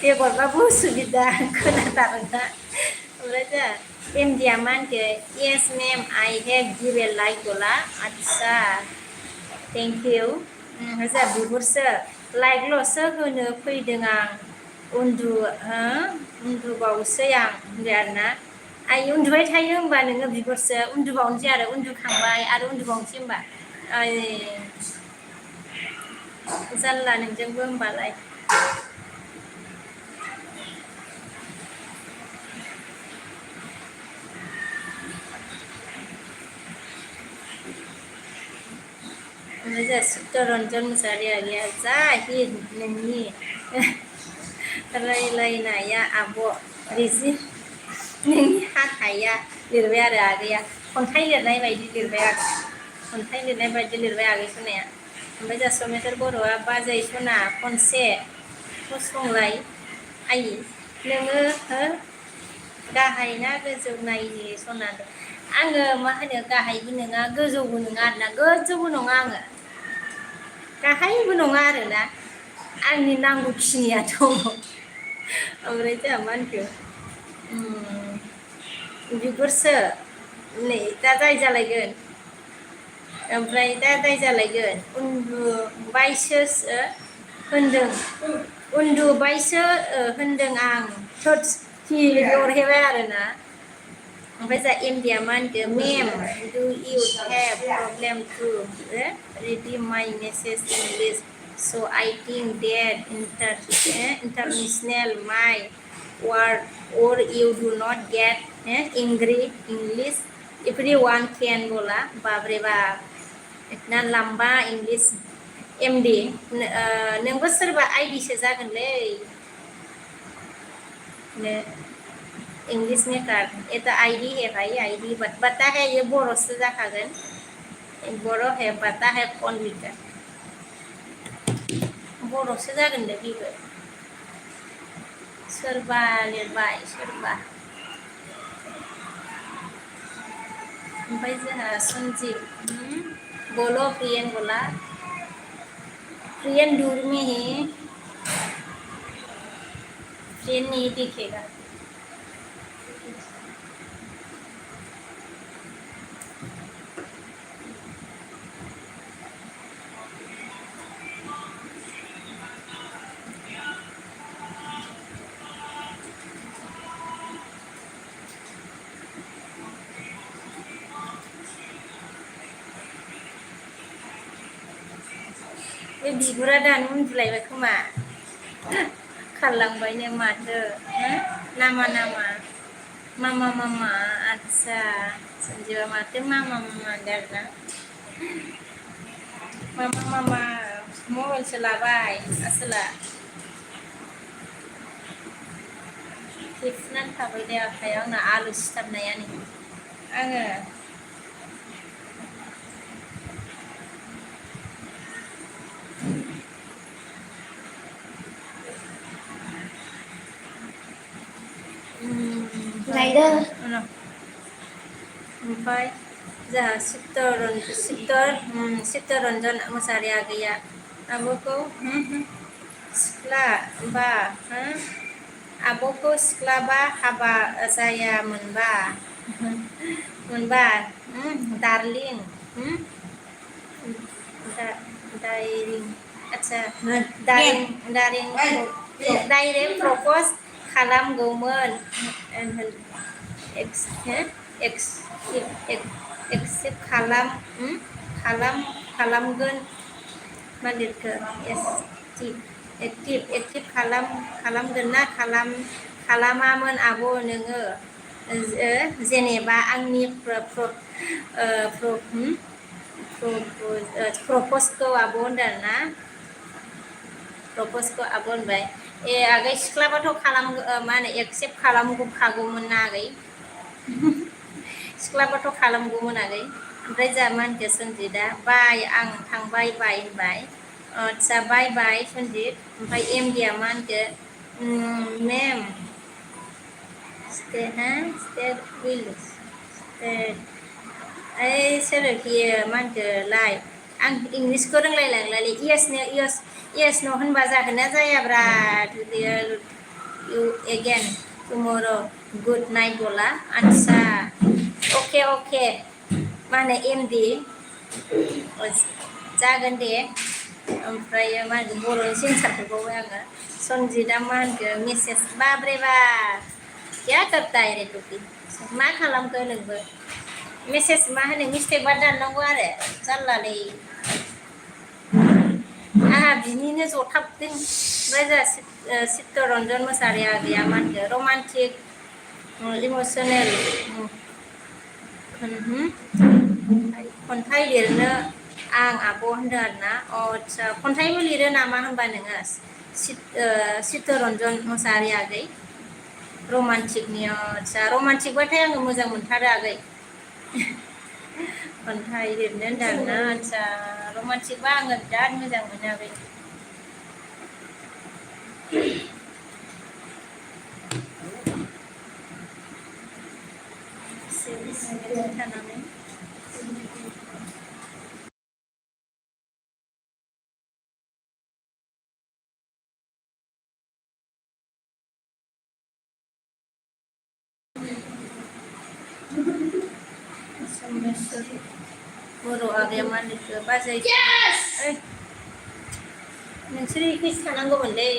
A: बेगरबाबो उसुबिदा खोनाथारोना ओमफ्राय जा एमडिया मा होनखो yes ma'am I have given like बोला आच्छा थेंक इउ जा बिगुरसो लाइकल'सो होनो फैदों आं उन्दुबावसै आं होनदो आरोना आइ उन्दुबाय थायो होमबा नोङो बिगुरसो उन्दुबावनोसै आरो उन्दुखांबाय आरो उन्दुबावनोसै होमबा जानला नोंजोंबो होमबालाय ओमफ्राय जा चित्तरन्जन मुसाहारि आगैया जा हिट नोंनि रायलायनाया आब' रिजि नोंनि हाथाया लिरबाय आरो आगैया खन्थाइ लिरनाय बायदि लिरबाय आगै सनाया ओमफ्राय जा समेस्वर बर'आ बाजै सना खनसे फसंलाय आइ नोङो गाहाय ना गोजौ नायनि सना आङो मा होनो गाहायबो नङा गोजौबो नङा आरोना गोजौबो नङा आङो गाहायबो नङा आरोना आंनि नांगौखिनिया दङ ओमफ्राय जोंहा मा होनखो बिगुरसो नै दा दाय जालायगोन ओमफ्राय दा दाय जालायगोन उन्दुबायसो होनदों आं थोथस हरहैबाय आरोना ओमफ्राय जा एमडिया मा होनखो ma'am do you have problem to redeem my message English स' I think that international my word or you do not get angry English everyone can बोला बाप रे बाप इतना लंबा इंग्लिश एमडी नोंबो सोरबा आइडिसो जागोनलै इंग्लिश मेकार एटा आईडी है भाई आईडी बता है ये बर'सो जाखागोन बर' है बता है कौन लिखा बर'सो जागोन दे बेबो सोरबा लिरबाय सोरबा ओमफ्राय जोंहा सन्जिब बोलो प्रियन बोला प्रियन दूर में है प्रियन नहीं दिखेगा बे बिगुरा दानो उन्दुलायबाय खोमा खारलांबायनो माथो नामा नामा मामा मामा आदसा सन्जिबा माथो मामा मामा होनदों आरोना मामा मामा मबाइलसो लाबाय आसोला खेबनानै थाबाय दे आखायाव आंना आलु सिथाबनायानो आङो
B: लायदो
A: ओमफ्राय जोंहा चित्तरन्जन मुसाहारि आगैया आब'खौ सिख्ला बा आब'खौ सिख्ला बा हाबा जायामोनबा दार्लिं दाइरिं आदसा डाइरेक्ट प्रपज खालामगौमोन एक्सेप्ट खालामगोन मा लिरखो एक्टिभ खालामगोन ना खालामामोन आब' नोङो जेनेबा आंनि प्रपसखौ आब' होनदों ना प्रपसखौ आब' होनबाय आगै सिख्लाबाथ' मा होनो एक्सेप्ट खालामगौमोन ना आगै सिख्लाबाथ' खालामगौमोन आगै ओमफ्राय जोंहा मा होनखो सन्जितआ बाय आं थांबाय बाय होनबाय आदसा बाय बाय सन्जित ओमफ्राय एमडिआ मा होनखो मेम सोरोखि मा होनखोलाय आं इंलिसखौ रोंलायलांलालै इयस न' होनबा जागोन ना जायाब्रा इउ एगेन टुमर' गुड नाइट बला आदसा अके मा होनो एमडि जागोन दे ओमफ्राय मा होनो बर'नि सेन्सार हरबावबाय आङो सन्जितआ मा होनखो मेसेज बाब्रे बा क्या करता है रे टुकि मा खालामखो नोंबो मेसेज मा होनो मिस्टेकबा दाननांगौ आरो जारलालै आंहा बिनिनो जथाबदों ओमफ्राय जोंहा चित्तरन्जन मुसाहारि आगैया मा होनखो रमान्टिक इमसनेल खन्थाइ लिरनो आं आब' होनदों आरोना आदसा खन्थाइबो लिरो नामा होनबा नोङो चित्तरन्जन मुसाहारि आगै रमान्टिकनि आदसा रमान्टिकबाथाय आङो मोजां मोनथारो आगै खन्थाइ लिरनो होनदों आरोना आदसा रमान्टिकबा आङो बिराद मोजां मोनो आगै थानानै सोमेश्वरी बर' आगैया मा लिरखो बाजै नोंसोर एखेसो थानांगौमोनलै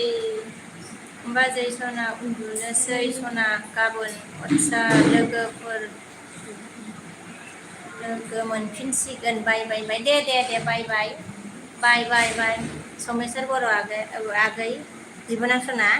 A: बाजै सना उन्दुनोसै सना गाबोन आदसा लोगो मोनफिनसिगोन बाय दे बाय समेस्वर बर' आगै बिबोनां सना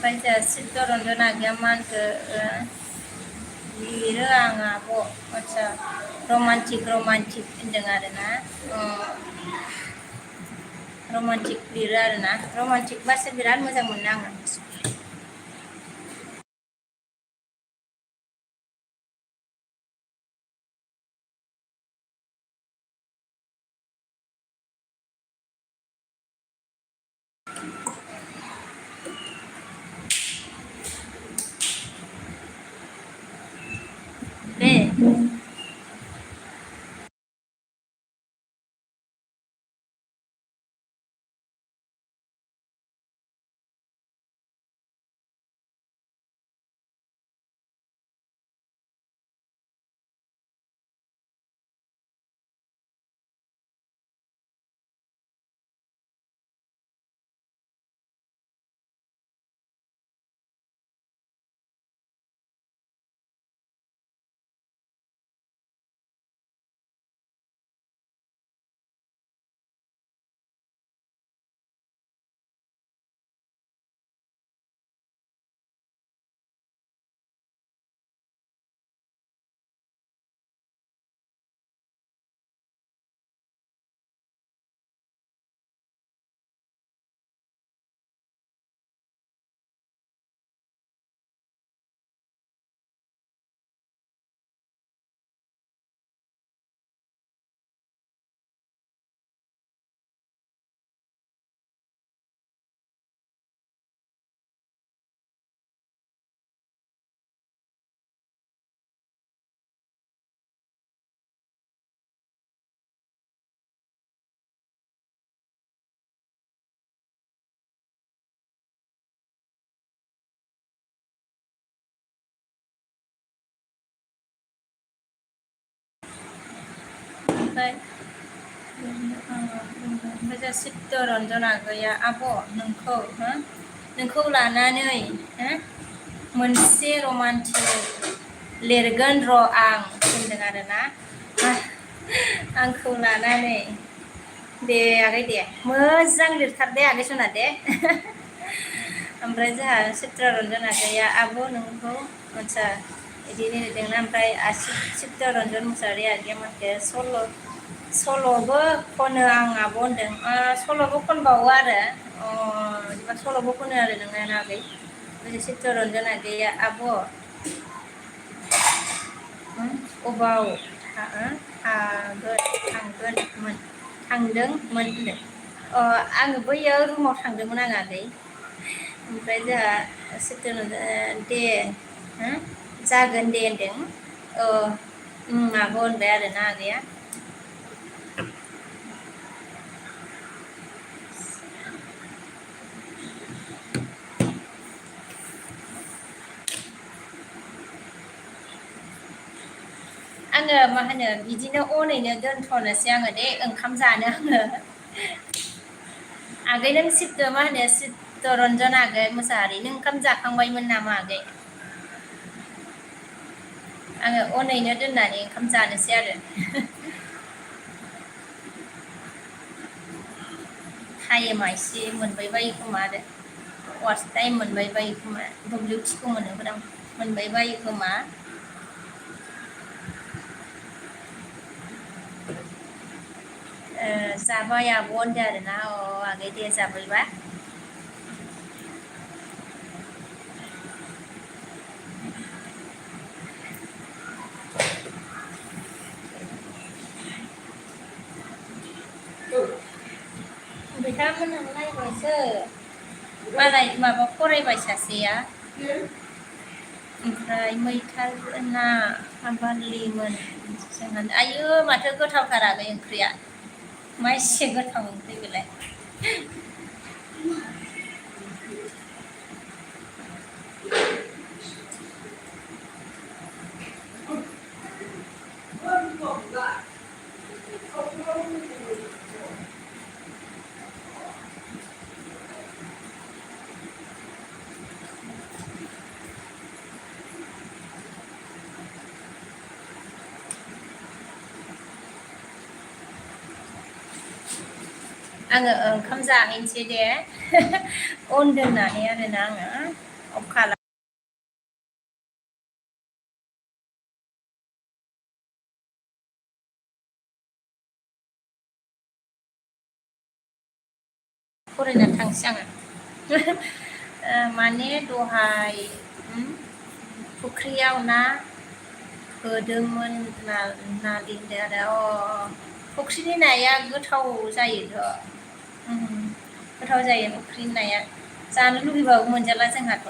A: ओमफ्राय जोंहा चित्तरन्जन आगैया मा होनखो लिरो आं आब' आदसा रमान्टिक होनदों आरोना रमान्टिक लिरो आरोना रमान्टिक बासो बिराद मोजां मोनो आङो दे ओमफ्राय जोंहा चित्तरन्जन आगैया आब' नोंखौ लानानै मोनसे रमान्टिक लिरगोन र' आं होनदों आरोना आंखौ लानानै दे आगै दे मोजां लिरथार दे आगै सना दे ओमफ्राय जोंहा चित्तरन्जन आगैया आब' नोंखौ आदसा बिदि लिरदोंना ओमफ्राय चित्तरन्जन मुसाहारि आगैया मानखो सल'बो खनो आं आब' होनदों सल'बो खनबावो आरो बिदिबा सल'बो खनो आरो नोंना आगै चित्तरन्जन आगैया आब' अबाव थांदोंमोन होनदों आङो बैयो रुमाव थांदोंमोन आं आगै ओमफ्राय जोंहा चित्तरन्जन दे जागोन दे होनदों आब' होनबाय आरोना आगैया आङो मा होनो बिदिनो अनैनो दोनथ'नोसै आङो दे ओंखाम जानो आङो आगै नों चित्तरन्जन आगै मुसाहारि नों ओंखाम जाखांबायमोन नामा आगै आङो अनैनो दोननानै ओंखाम जानोसै आरो टाइमा एसे मोनबाय बायो खोमा आरो वाच टाइम मोनबाय बायो खोमा WTखौ मोनबाय बायो खोमा जाबाय आब' होनदों आरोना आगै दे जाबायबा बिथांमोनहा नायबायसो मालाय माबा फरायबाय सासेया ओमफ्राय मैथा ना बारलिमोन जोंहा आयु माथो गोथावथार आगै ओंख्रिया मा एसे गोथाव ओंख्रि बेलाय आङो ओंखाम जाहैनोसै दे अन दोननानै आरोना आङो अफ खालाम फरायना थांसै आङो माने दहाय फुख्रियाव ना होदोंमोन नागिरदों आरो फुख्रिनि नाया गोथाव जायोथ' गोथाव जायो फुख्रिनि नाया जानो लुबैबाबो मोनजाला जोंहाथ'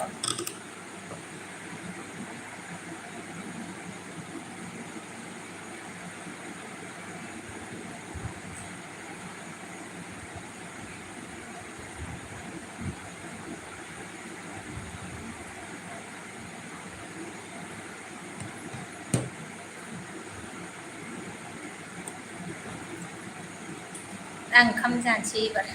A: आं ओंखाम जानोसै एबार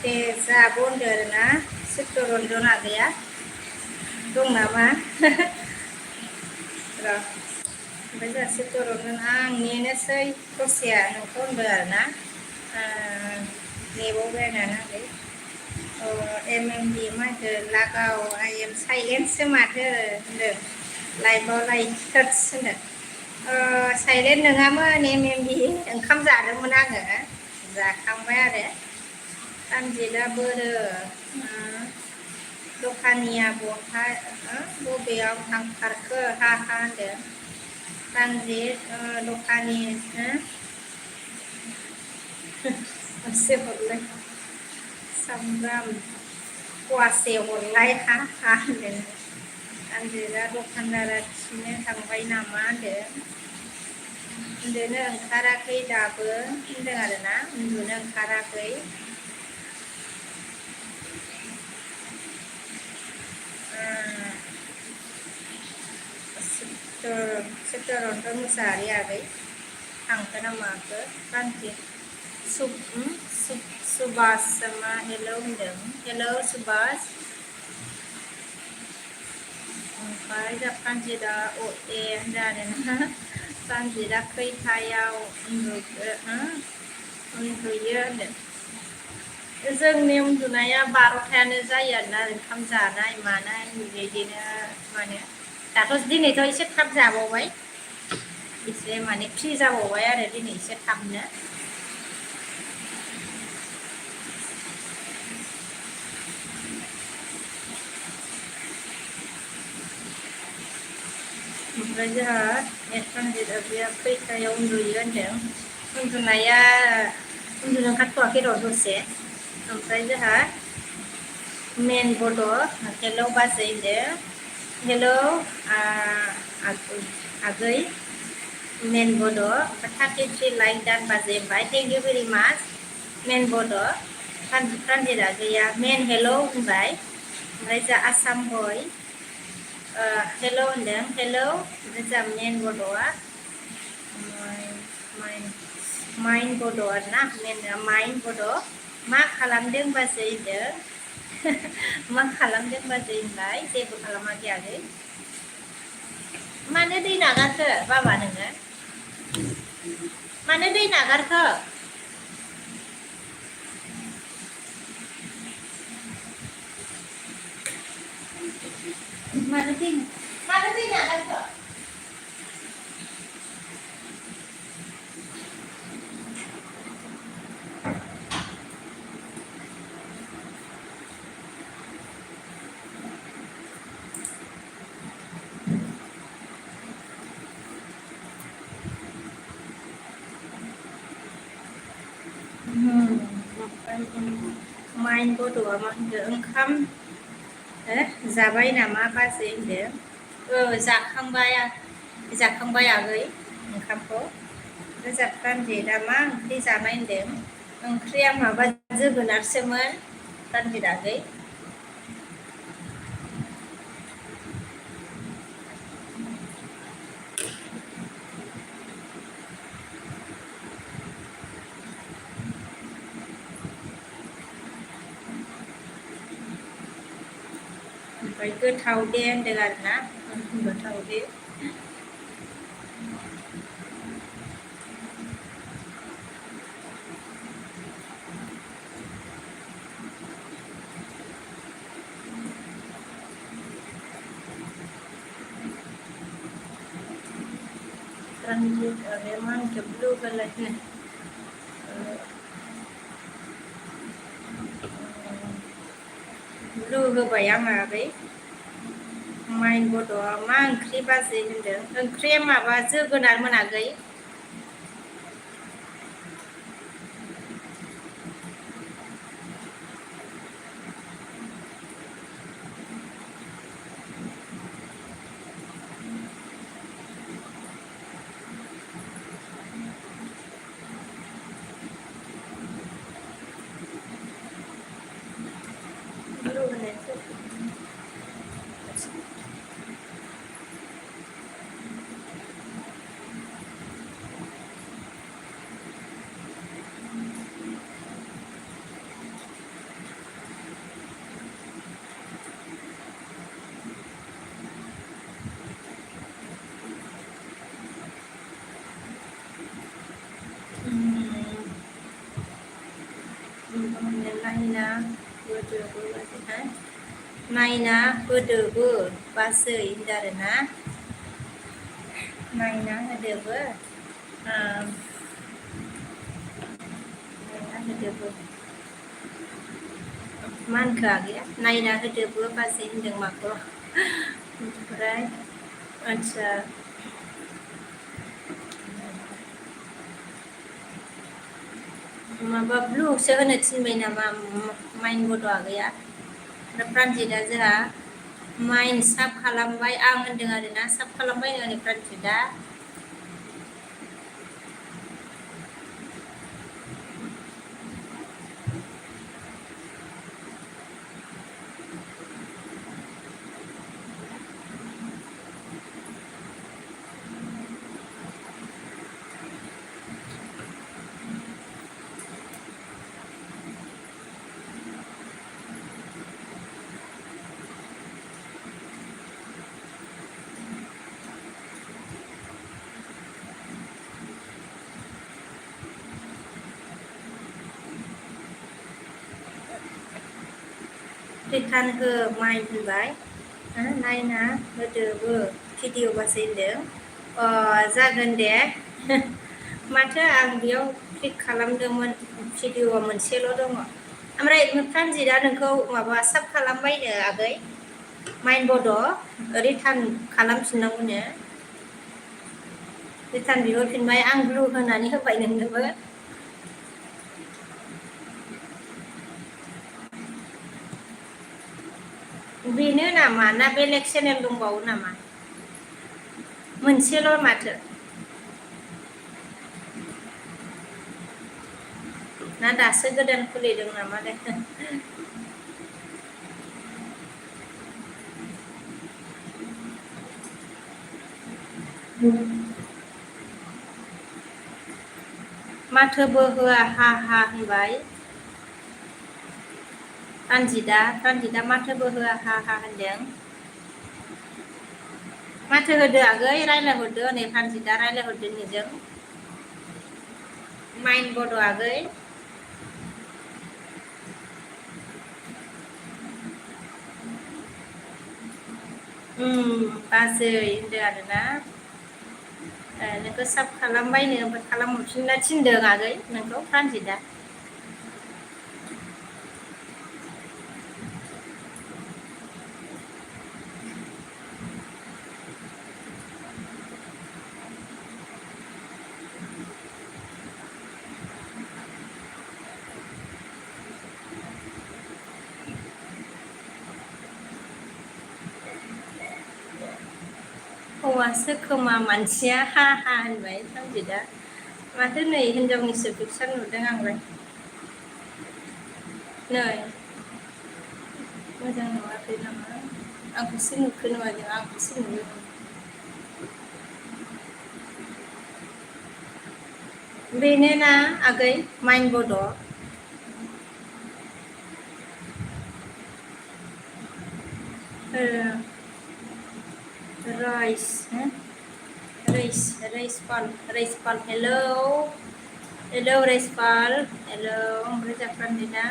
A: दे जाबो होनदो आरोना चित्तरन्जन आगैया दं नामा र' ओमफ्राय जोंहा चित्तरन्जन आं नेनोसै दसेया नोंखौ होनदो आरोना नेबावबाय आरोना आगै MMD माथो लागाव I am साइलेन्टसो माथो होनदों लाइभआव लाइटस होनदों साइलेन्ट नङामोन MMD ओंखाम जादोंमोन आङो जाखांबाय आरो सानजिदा बोरो दखानिया बबेयाव थांथारखो हा होनदों सानजिद दखानि एसे हरलाय सामब्राम फवासे हरलाय हा होनदों सानजिदा दखानदारा खिनो थांबाय नामा होनदों उन्दुनो ओंखाराखै दाबो होनदों आरोना उन्दुनो ओंखाराखै चित्तरन्जन मुसाहारि आगै थांखो ना माखो सानजिद सुबास मा हेलौ होनदों हेलौ सुबास ओमफ्राय जा सानजिदा होनदों आरोना सानजिदा खैथायाव उन्दुयो होनदों जोंनि उन्दुनाया 12थायानो जायो आरोना ओंखाम जानाय मानाय बिदिनो माने दाथ' दिनैथ' एसे थाब जाबावबाय एसे माने फ्रि जाबावबाय आरो दिनै एसे थाबनो ओमफ्राय जोंहा सानजिदा बिया खैथायाव उन्दुयो होनदों उन्दुनाया उन्दुनो ओंखारथ'वाखै र' दसे ओमफ्राय जोंहा मेन बड' हेलौ बाजै होनदों हेलौ आगै मेन बड' 33 लाइक दान बाजै होनबाय थेंक इउ भेरि माच मेन बड' सानजिद आगैया मेन हेलौ होनबाय ओमफ्राय जा आसाम बय हेलौ होनदों हेलौ जा मेन बड'आ माइन बड' आरोना माइन बड' मा खालामदों बाजै होनदों मा खालामदों बाजै होनबाय जेबो खालामाखै आगै मानो दै नागारखो बाबा नोङो मानो दै नागारखो मानो दै नागारखो माइन बड'आ मा होनदों ओंखाम जाबाय नामा बाजै होनदों जाखांबाय आगै ओंखामखौ सानजिदा मा ओंख्रि जानाय होनदों ओंख्रिया माबा जोगोनारसोमोन सानजिद आगै ओमफ्राय गोथाव दे होनदों आरोना गोथाव दे सानजिद आगैया मा होनखो ब्लु होलाय ब्लु होबाय आङो आगै माइन बड'आ मा ओंख्रि बाजै होनदों ओंख्रिया माबा जोगोनार मोनागै ब्लु होनायसो होदोबो बाजै नायना होदोबो बाजै होनदों आरोना नायना होदोबो नायना होदोबो मा होनखो आगैया नायना होदोबो बाजै होनदों माखौ ओमफ्राय आदसा माबा ब्लुसो होनो थिनबाय नामा माइन बड' आगैया ओमफ्राय प्रानजितआ जोंहा माइन साब खालामबाय आं होनदों आरोना साब खालामबाय होनो प्रानजितआ रिटार्न हो माइन होनबाय नायना होदोबो भिडिअ बासै होनदों जागोन दे माथो आं बेयाव क्लिक खालामदोंमोन भिडिअआ मोनसेल' दङ ओमफ्राय प्रानजितआ नोंखौ माबा साब खालामबायनो आगै माइन बड' रिटार्न खालामफिननांगौनो रिटार्न बिहरफिनबाय आं ब्लु होनानै होबाय नोंनोबो बेनो नामा ना बेलेग चेनेल दंबावो नामा मोनसेल' माथो ना दासो गोदान खुलिदों नामा दे माथोबो होआ हा हा होनबाय प्रानजितआ माथोबो होआ हा हा होनदों माथो होदो आगै रायज्लायहरदो नै प्रानजितआ रायज्लायहरदो नोंजों माइन बड' आगै बाजै होनदों आरोना नोंखौ साब खालामबायनो ओमफ्राय खालामहरफिनना थिनदों आगै नोंखौ प्रानजितआ हौवासो खोमा मानसिया हा हा होनबाय प्रानजितआ माथो नै हिनजावनिसो पिकचार नुदों आंलाय नै मोजां नुवाखै नामा आंखौसो नुखो नुवाखै आंखौसो नुयो बेनो ना आगै माइन बड' रैसपाल हेलौ रैसपाल हेलौ ओमफ्राय प्रानजितआ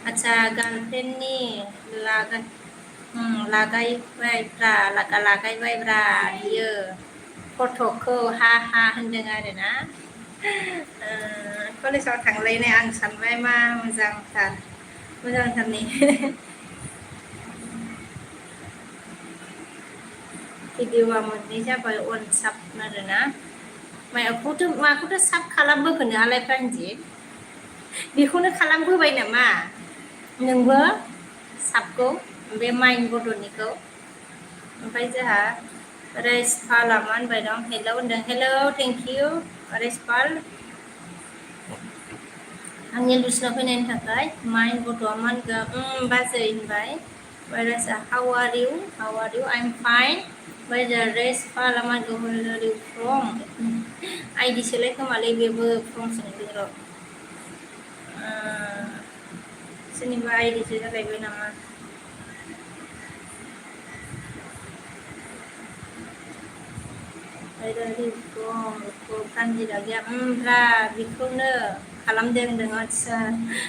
A: आच्छा गार्लफ्रेन्डनि लागायबायब्रा बियो फटकखौ हा हा होनदों आरोना कलेजाव थांलायनाय आं सानबाय मा मोजांथार नै भिडिअआ मोननै जाबाय अनसाब आरोना माखौथ' साब खालामबोखोनो आलाय प्रानजित बेखौनो खालामबोबाय नामा नोंबो साबखौ बे माइन बड'निखौ ओमफ्राय जोंहा रैसपालआ मा होनबाय दं हेलौ होनदों हेलौ थेंकिउ रैसपाल आंनि लुसनाव फैनायनि थाखाय माइन बड'आ मा होनगोन बाजै होनबाय how are you I am fine रैसपालआ मा होनगौ फ्रम आइडि सोलाय खोमालै बेबो फ्रम सोंदों र' सोरनिबा आइडिसो जालायबाय नामा प्रानजितआ गैया बेखौनो खालामदों होनदों आदसा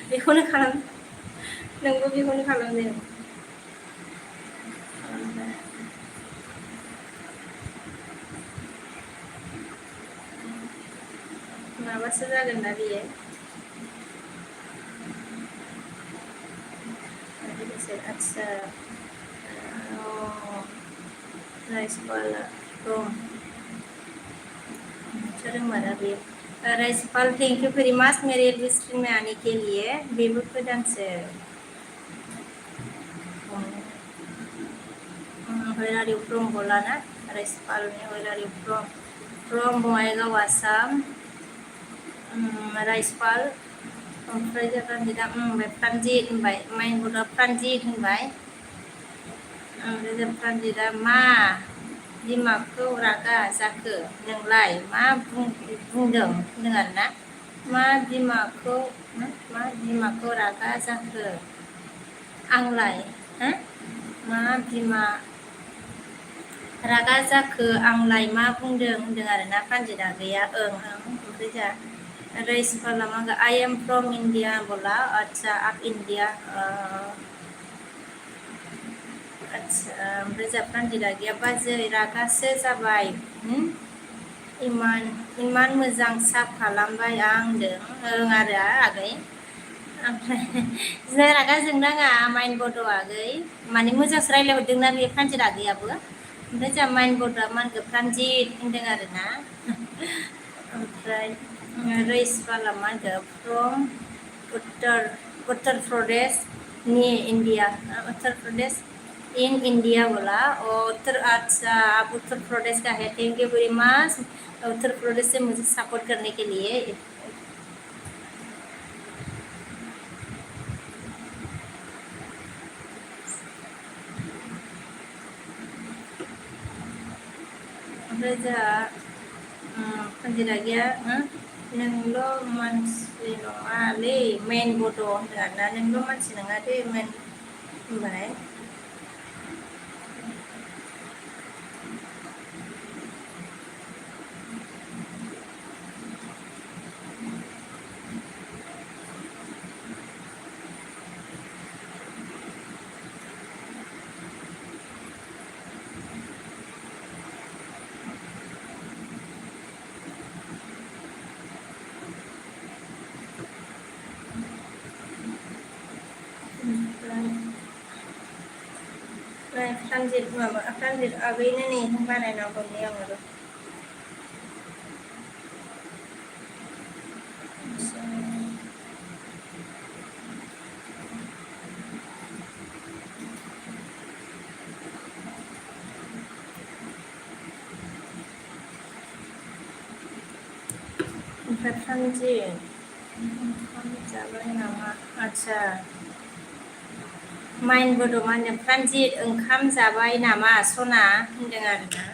A: बेखौनो खालाम नोंबो बेखौनो खालामदों माबासो जागोन ना बियो आदसा रायसपाल रोंमारा बेयो Raispal thank you very much मेरे स्ट्रीम में आने के लिए बेबो गोदानसो where are you from बोला ना रायसपाल ने where are you from Bongaigaon Assam रायसपाल ओमफ्राय प्रानजिता ओमफ्राय प्रानजित होनबाय माइनगुरा प्रानजित होनबाय ओमफ्राय जों प्रानजिता मा बिमाखौ रागा जाखो नोंलाय मा बुंदों होनदों आरोना मा बिमाखौ रागा जाखो आंलाय मा बिमा रागा जाखो आंलाय मा बुंदों होनदों आरोना प्रानजिता गैया ओमफ्राय जा रायसपाला मा आई एम फ्रम इण्डिया बोला अच्छा आप इण्डिया आदसा ओमफ्राय जा प्रानजिता गैया बाजै रागासो जाबाय इमान मोजां साब खालामबाय आं होनदों आरो आगै ओमफ्राय रागा जोंनाङा माइन बड' आगै माने मोजांसो रायज्लायहरदोंना बे प्रानजिता आगैयाबो ओमफ्राय जोंहा माइन बड'आ मा होनखो प्रानजित होनदों आरोना ओमफ्राय रायसपाला मा होनखो फ्रम उत्तर प्रदेश नि India Uttar Pradesh in India बोला अच्छा आप उत्तर प्रदेश का है thank you very much Uttar Pradesh से मुझे सपोर्ट करने के लिए ओमफ्राय जोंहा प्रानजिता गैया नोंल' मानसि नङालै मेइन बड' होनदों आरोना नोंल' मानसि नङा दे मेइन होनबाय प्रानजित आगैनो नै बानायना हरनि आङो ओमफ्राय प्रानजित ओंखाम जाबाय नामा आदसा माइन बड' मा होनदों प्रानजित ओंखाम जाबाय नामा सना होनदों आरोना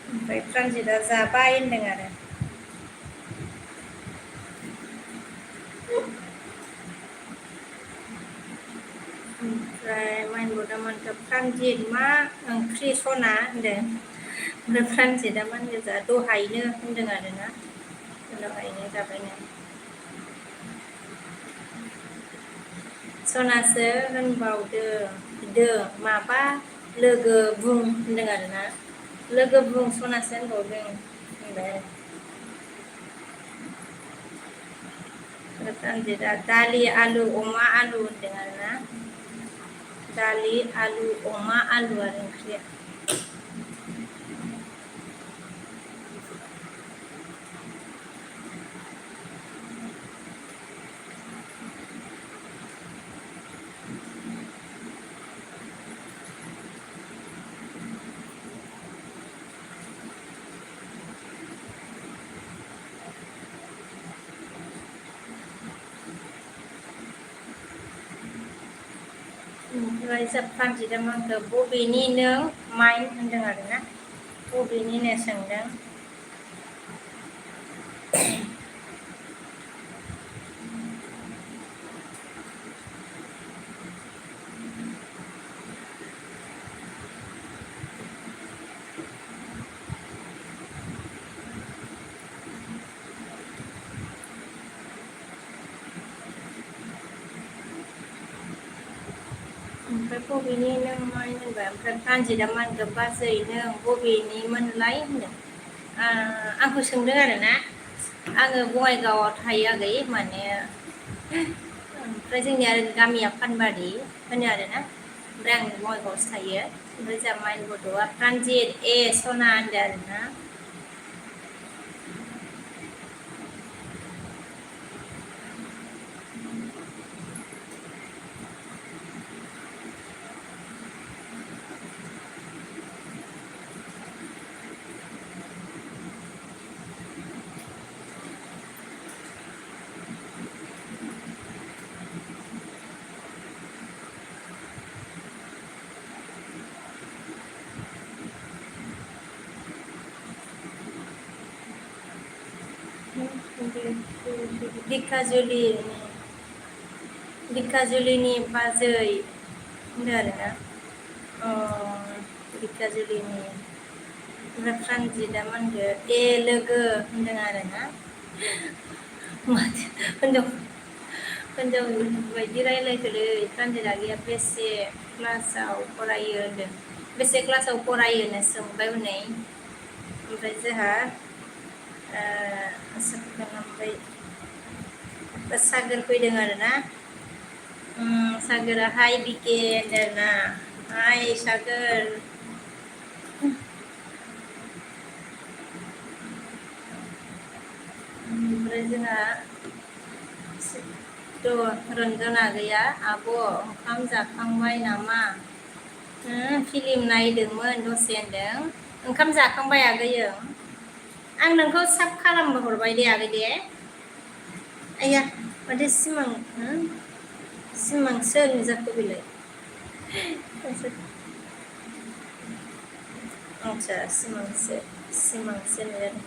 A: ओमफ्राय प्रानजितआ जाबाय होनदों आरो ओमफ्राय माइन बड'आ मा होनखो प्रानजित मा ओंख्रि सना होनदों ओमफ्राय प्रानजितआ मा होनखो जा दहायनो होनदों आरोना दहायनो जाबायनो सनासो होनबावदो माबा लोगो बुं होनदों आरोना लोगो बुं सनासो होनबावदों होनबाय प्रानजितआ दालि आलु अमा आलु होनदों आरोना दालि आलु अमा आलु आरो ओंख्रिया ओमफ्राय प्रानजितआ मा होनखो बबेनि नों माइन होनदों आरोना बबेनिनो सोंदों। ओमफ्राय बबेनि नों माइन होनबाय ओमफ्राय प्रानजितआ मा होनखो बाजै नों बबेनिमोनलाय होनदों। आंखौ सोंदों आरोना आङो बङाइगावआव थायो आगै माने ओमफ्राय जोंनिया गामिया फानबारि होनो आरोना ओमफ्राय आं बङाइगावआवसो थायो ओमफ्राय जोंहा माइन गथ'आ प्रानजित ए सना होनदों आरोना। दिखाजुलिनि बाजै होनदों आरोना दिखाजुलिनि ओमफ्राय प्रानजितआ मा होनदों ए लोगो होनदों आरोना माथो हिनजाव बायदि रायलायखोलै प्रानजितआ गैया बेसे क्लासाव फरायो होनदों बेसे क्लासाव फरायो होनना सोंबाय हनै ओमफ्राय जोंहा ओमफ्राय सागोर फैदों आरोना सागोरा हाय बिके होनदों आरोना हाय सागोर ओमफ्राय जोंहा रन्जना गैया आब' ओंखाम जाखांबाय नामा फिलिम नायदोंमोन दसे होनदों ओंखाम जाखांबाय आगैयो आं नोंखौ साब खालामबो हरबाय दे आगै दे आइया माथो सिमांसो नुजाखो बेलाय आच्छा सिमांसो नुजादों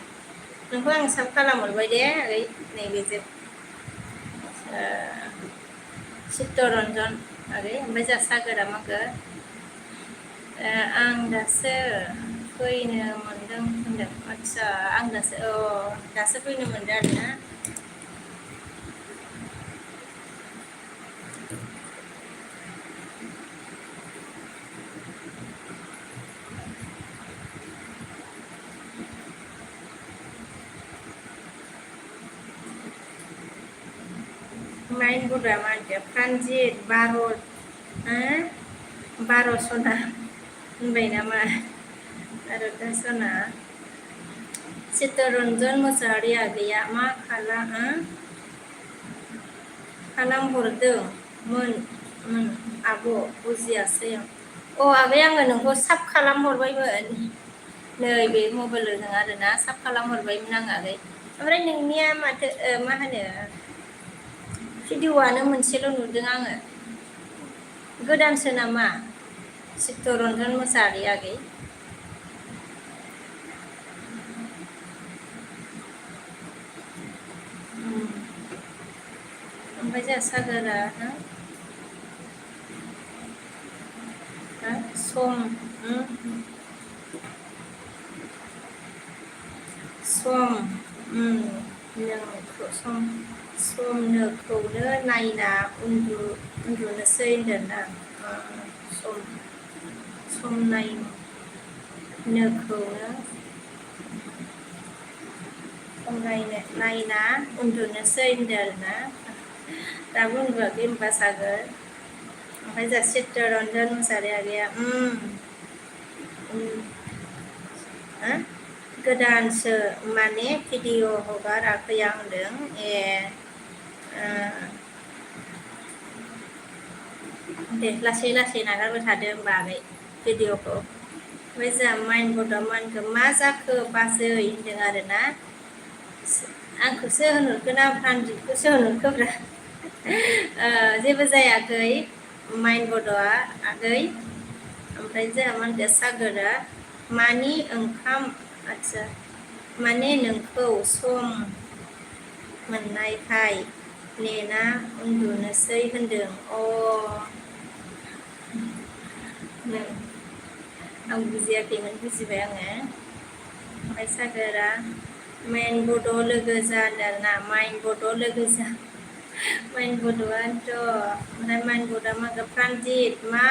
A: नोंखौ आं साब खालामहरबाय दे आगै नैबेजों चित्तरन्जन आगै ओमफ्राय जोंहा सागोरा माखो आं दासो फैनो मोनदों होनदों आच्छा आं दासो फैनो मोनदों आरोना माइन गथ'आ मा होनखो प्रानजित 12 सना होनबाय नामा 12 सना चित्तरन्जन मोसाहारि आगैया मा खालामहरदोंमोन आब' बुजियासै आं आगै आङो नोंखौ साब खालामहरबायमोन नैबे मबाइलजों आरोना साब खालामहरबायमोन आं आगै ओमफ्राय नोंनिया माथो मा होनो भिडिअ'आनो मोनसेल' नुदों आङो गोदानसो नामा चित्तरन्जन मोसाहारि आगै ओमफ्राय जोंहा सागोरा समनोखौनो नायना उन्दुनोसै होनदोंना सम नायना उन्दुनोसै होनदों आरोना दाबो उन्दुवाखै होनबा सागोर ओमफ्राय जोंहा चित्तरन्जन मोसाहारि आगैया गोदानसो माने भिडिअ हगाराखै आं होनदों दे लासै लासै नागारबाय थादो होनबा आगै भिडिअखौ ओमफ्राय जोंहा माइन गथ'आ मा जाखो बाजै होनदों आरोना आंखौसो होनहरखो ना प्रानजितखौसो होनहरखोब्रा जेबो जायाखै माइन बड'आ आगै ओमफ्राय जोंहा मा होनदो सागोरा मानि ओंखाम आदसा माने नोंखौ सम मोननायखाय नेना उन्दुनोसै होनदों। नो आं बुजियाखैमोन बुजिबाय आङो। ओमफ्राय सागोरा माइन बड' लोगो जा होनदों आरोना माइन बड' लोगो जा माइन बड'आनोथ' ओमफ्राय माइन बड'आ मा होनदों प्रानजित मा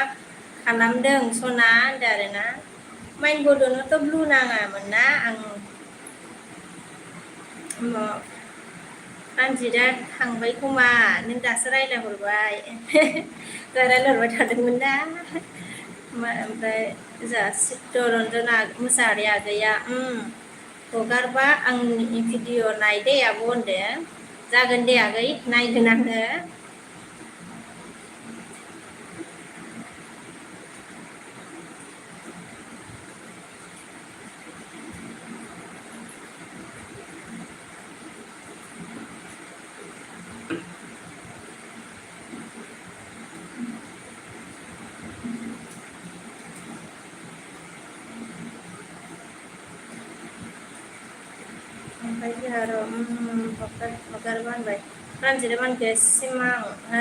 A: खालामदों सना होनदों आरोना माइन बड'नोथ' ब्लु नाङामोन ना आं प्रानजितआ थांबाय खोमा नों दासो रायज्लायहरबाय रायज्लायहरबाय थादोंमोन ना ओमफ्राय जोंहा चित्तरन्जना मुसाहारि आगैया हगारबा आंनि भिडिअ नाय दे आब' होनदों। जागोन दे आगै नायगोन आङो। ओमफ्राय जोंहा हगारबा होनबाय प्रानजितआ मा होनखो सिमां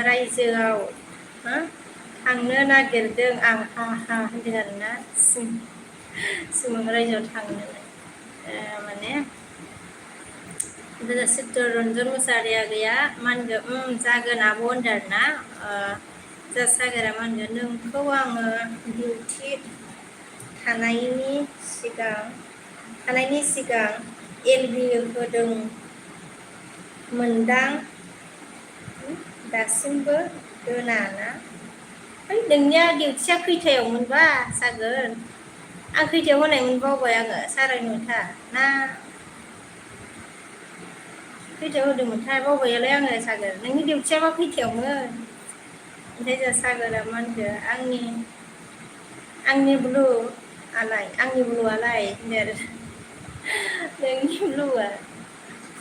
A: रायजोआव थांनो नागिरदों आं हा हा होनदों आरोना सिमां रायजोआव थांनो माने चित्तरन्जन मुसाहारि आगैया मा होनगोन जागोन आब' होनदों आरोना जा सागोरा मा होनगोन नोंखौ आङो डिउटि थानायनि सिगां एलबि होदों मोनदां दासिमबो दोना ना नोंनिया डिउटिया खैथायावमोनबा सागोन आं खैथायाव होनायमोन बावबाय आङो 9:30 ना खैथायाव होदोंमोनथाय बावबायलाय आङो सागोर नोंनि डिउटियाबा खैथायावमोन ओमफ्राय जों सागोरा मा होनखो आंनि ब्लुआलाय होनदों आरो नोंनि ब्लुआ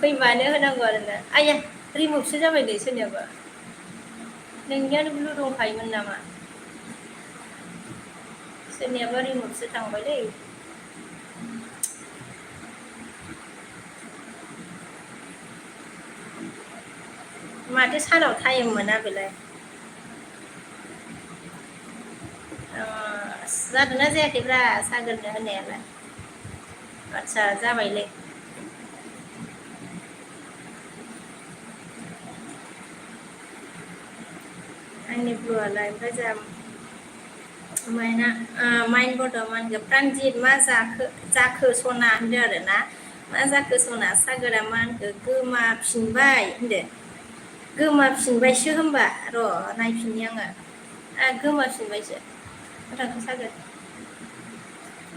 A: फैबानो होनांगौ आरोना आइया रिमुभसो जाबाय दे सोरनियाबा नोंनियानो ब्लु दंखायोमोन नामा सोरनियाबा रिमुभसो थांबायलै माथो सानाव टाइम मोना बेलाय जादोंना जायाखैब्रा सागोरनो होनायालाय आदसा जाबायलै आंनि ब्लुआलाय ओमफ्राय जोंहा माइन बड' मा होनगोन प्रानजित मा जाखो सना होनदों आरोना मा जाखो सना सागोरा मा होनखो गोमाफिनबाय होनदो गोमाफिनबायसो होनबा र' नायफिननि आङो गोमाफिनबायसो थांखो सागोर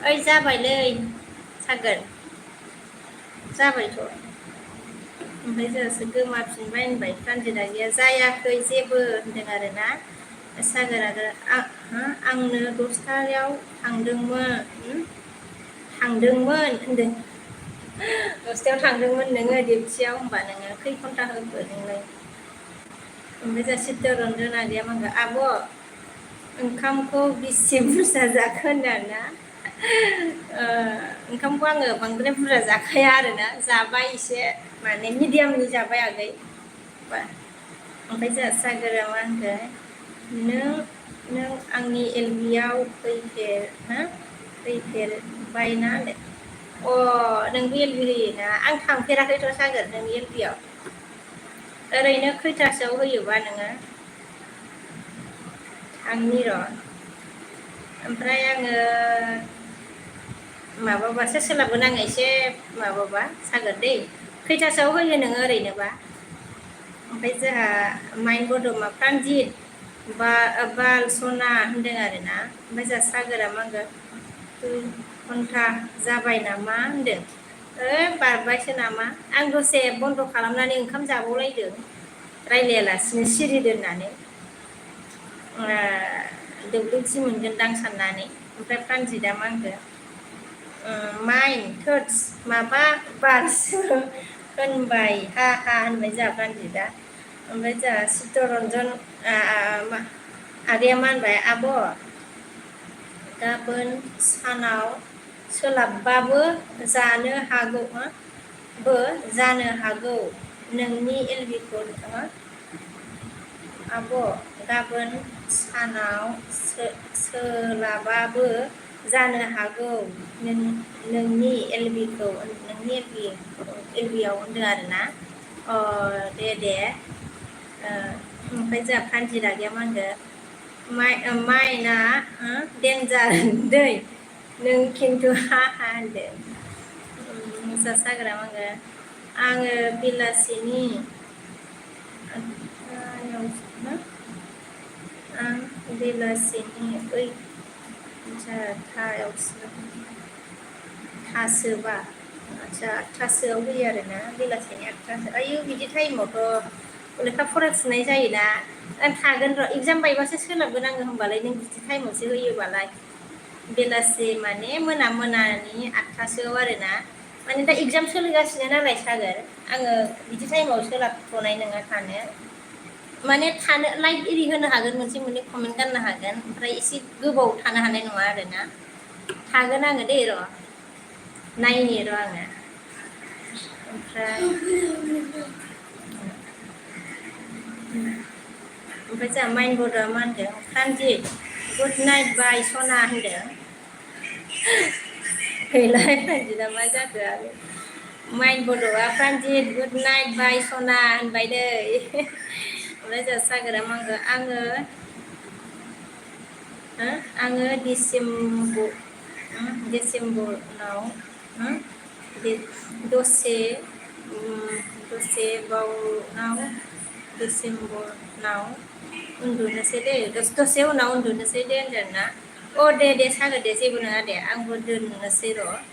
A: ओइ जाबायलै सागोर जाबायथ' ओमफ्राय जोंहासो गोमाफिनबाय होनबाय प्रानजितआ गैया जायाखै जेबो होनदों आरोना सागोरा आंनो 10थायाव थांदोंमोन होनदों 10थायाव थांदोंमोन नोङो डिउटियाव होनबा नोङो खै घन्टा होखो नोंलाय ओमफ्राय जोंहा चित्तरन्जन आगैया मा होनगोन आब' ओंखामखौ बेसे बुरजा जाखो होनदों आरोना ओंखामखौ आङो बांद्राय बुरजा जाखाया आरोना जाबाय एसे माने मिडियामनि जाबाय आगै ओमफ्राय जोंहा सागोरा मा होनखो नों आंनि एलबियाव फैफेरबायना नोंबो एलबि होयोना आं थांफेराखैथ' सागोर नोंनि एलबियाव ओरैनो खैथासोआव होयोबा नोङो थांनि र' ओमफ्राय आङो माबाबासो सोलाबगोन आङो एसे माबाबा सागोर दै खैथासोआव होयो नोङो ओरैनोबा ओमफ्राय जोंहा माइन बड' प्रानजित बाल सना होनदों आरोना ओमफ्राय जोंहा सागोरा मा होनगोन 2 घन्टा जाबाय नामा होनदों बारबायसो नामा आं दसे बन्द' खालामनानै ओंखाम जाबावलायदों रायज्लायालासिनो सिरि दोननानै दुब्लिथि मोनगोनदां साननानै ओमफ्राय प्रानजितआ मा होनखो माइन थोथस माबा बारसो होनबाय हा हा होनबाय जोंहा प्रानजितआ ओमफ्राय जोंहा चित्तरन्जन आगैया मा होनबाय आब' गाबोन सानाव सोलाबबाबो जानो हागौ जानो हागौ नोंनि एलबिखौ आब' गाबोन सानाव सोलाबाबो जानो हागौ नोंनि एलबियाव होनदों आरोना अ दे ओमफ्राय जोंहा फानजिला गैया मा होनदों माइना देन्जार दै नों खिन्थु हा होनदों मोसा साग्रा मा आङो बेलासिनि आं बेलासिनि थासोबा आदसा 8थासोआव होयो आरोना बेलासिनि 8थासो आयु बिदि टाइमावथ' लेखा फरायफुनाय जायोना आं थागोन र' एगजाम बायबासो सोलाबगोन आङो होमबालाय नों बिदि टाइमावसो होयोबालाय बेलासि माने मोनानि 8थासोआव आरोना माने दा एगजाम सोलिगासिनो नालाय सागोर आङो बिदि टाइमाव सोलाबथ'नाय नङा थानो माने थानो लाइट एरि होनो हागोन मोनसे मोननै कमेन्ट गारनो हागोन ओमफ्राय एसे गोबाव थानो हानाय नङा आरोना थागोन आङो दे र' नायनि र' आङो ओमफ्राय जोंहा माइन बर्डआ मा होनदों ट्रानजिट गुड नाइट बाय सना होनदों गैलाहाय ट्रानजिटआ मा जाखो आरो माइन बड'आ ट्रानजिट गुड नाइट बाय सना होनबाय दै ओमफ्राय जोंहा सागोरा मा होनखो आङो डिसेम्बराव डिसेम्बराव उन्दुनोसै दे दसे उनाव उन्दुनोसै दे होनदों ना अ दे सागोर दे जेबो नङा दे आंबो दोननोसै र'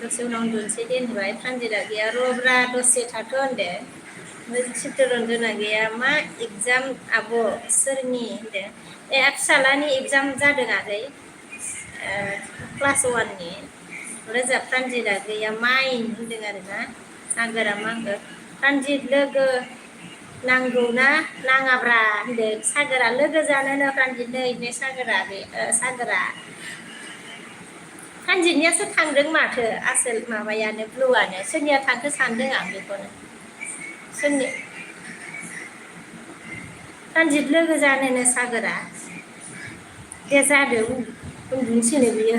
A: दसे उनाव उन्दुनोसै दे होनबाय थानजिदा गैया रब्रा दसे थाथ' होनदो चित्तरन्जना गैया मा एगजाम आब' सोरनि होनदों ए फिसालानि एगजाम जादों आगै क्लास 1नि ओमफ्राय जोंहा प्रानजिता गैया माइन होनदों आरोना सागोरा मा होनखो प्रानजित लोगो नांगौना नाङाब्रा होनदों सागोरा लोगो जानोनो प्रानजित नै बे सागोरा प्रानजितनियासो थांदों माथो आसोल माबायानो ब्लुआनो सोरनिया थांखो सानदों आं बेखौनो सोरनि प्रानजित लोगो जानोनो सागोरा दे जादों उन्दुनोसैनो बियो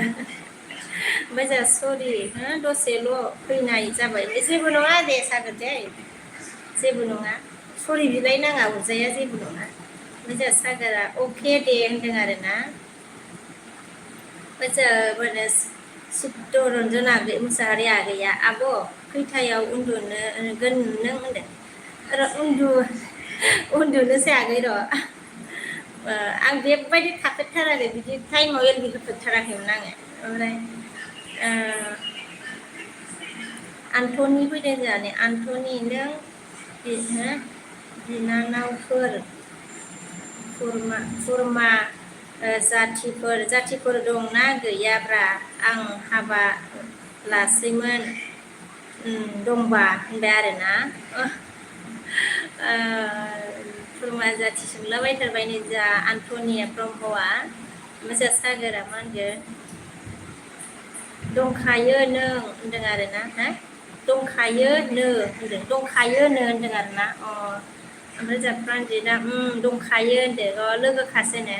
A: ओमफ्राय जोंहा सरि दसेल' फैनाय जाबाय जेबो नङा दे सागोर दे जेबो नङा सरि बिलायनाङा अरजाया जेबो नङा ओमफ्राय जोंहा सागोरा अके दे होनदों आरोना ओमफ्राय चित्तरन्जना मुसाहारि आगैया आब' खैथायाव उन्दुगोन नों होनदों उन्दुनोसै आगै र' आं बेबायदि थाफेरथाराखै बिदि टाइमाव एलबि होफेरथाराखैमोन आङो ओमफ्राय आन्थनि फैदों जोंहानि आन्थनि नों बिनानावफोर खुरमा जाथिफोर दंना गैयाब्रा आं हाबा लासैमोन दंबा होनबाय आरोना खुरमा जाथि सोंलाबायथारबाय नै जोंहा आन्थनिया ब्रह्मआ ओमफ्राय सागोरा मा होनगोन दंखायो नों होनदों आरोना दंखायो नो होनदों आरोना ओमफ्राय जोंहा प्रानजितआ दंखायो होनदों लोगोखासोनो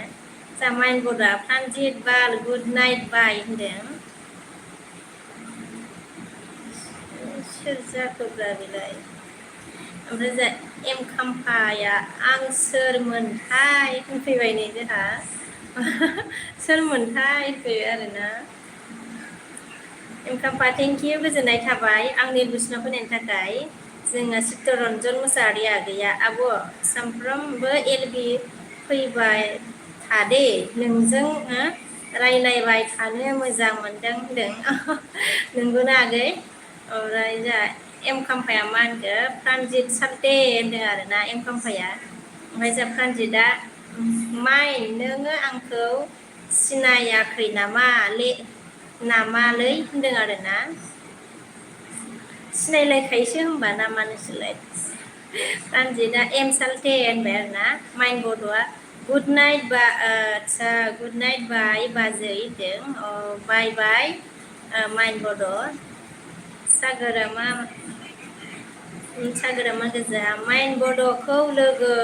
A: जोंहा माइन बर्डआ प्रानजित बाल गुड नाइट बाय होनदों सोर जाखोब्रा बेलाय ओमफ्राय जोंहा एम खाम्फाया आं सोरमोनथाय होनफैबाय नै जोंहा सोरमोनथाय होनफैबाय आरोना एमखाम्फा थेंकिउ गोजोननाय थाबाय आंनि एडमिसनाव फैनायनि थाखाय जोंना चित्तरन्जन मुसाहारि आगैया आब' सामफ्रोमबो एलबि फैबाय थादे नोंजों रायलायबाय थानो मोजां मोनदों होनदों नंगौना आगै ओमफ्राय जोंहा एम खाम्फाया मा होनखो प्रानजित साते होनदों आरोना एम खाम्फाया ओमफ्राय जोंहा प्रानजितआ माइन नोङो आंखौ सिनायाखै नामालै होनदों आरोना सिनायलायखायोसो होनबा नामा नोंसोरलाय प्रानजितआ एम सालथे होनबाय आरोना माइन बड'आ गुड नाइट बा आदसा गुड नाइट बाय बाजै होनदों बाय बाय माइन बड' सागोरा मा गोजा माइन बड'खौ लोगो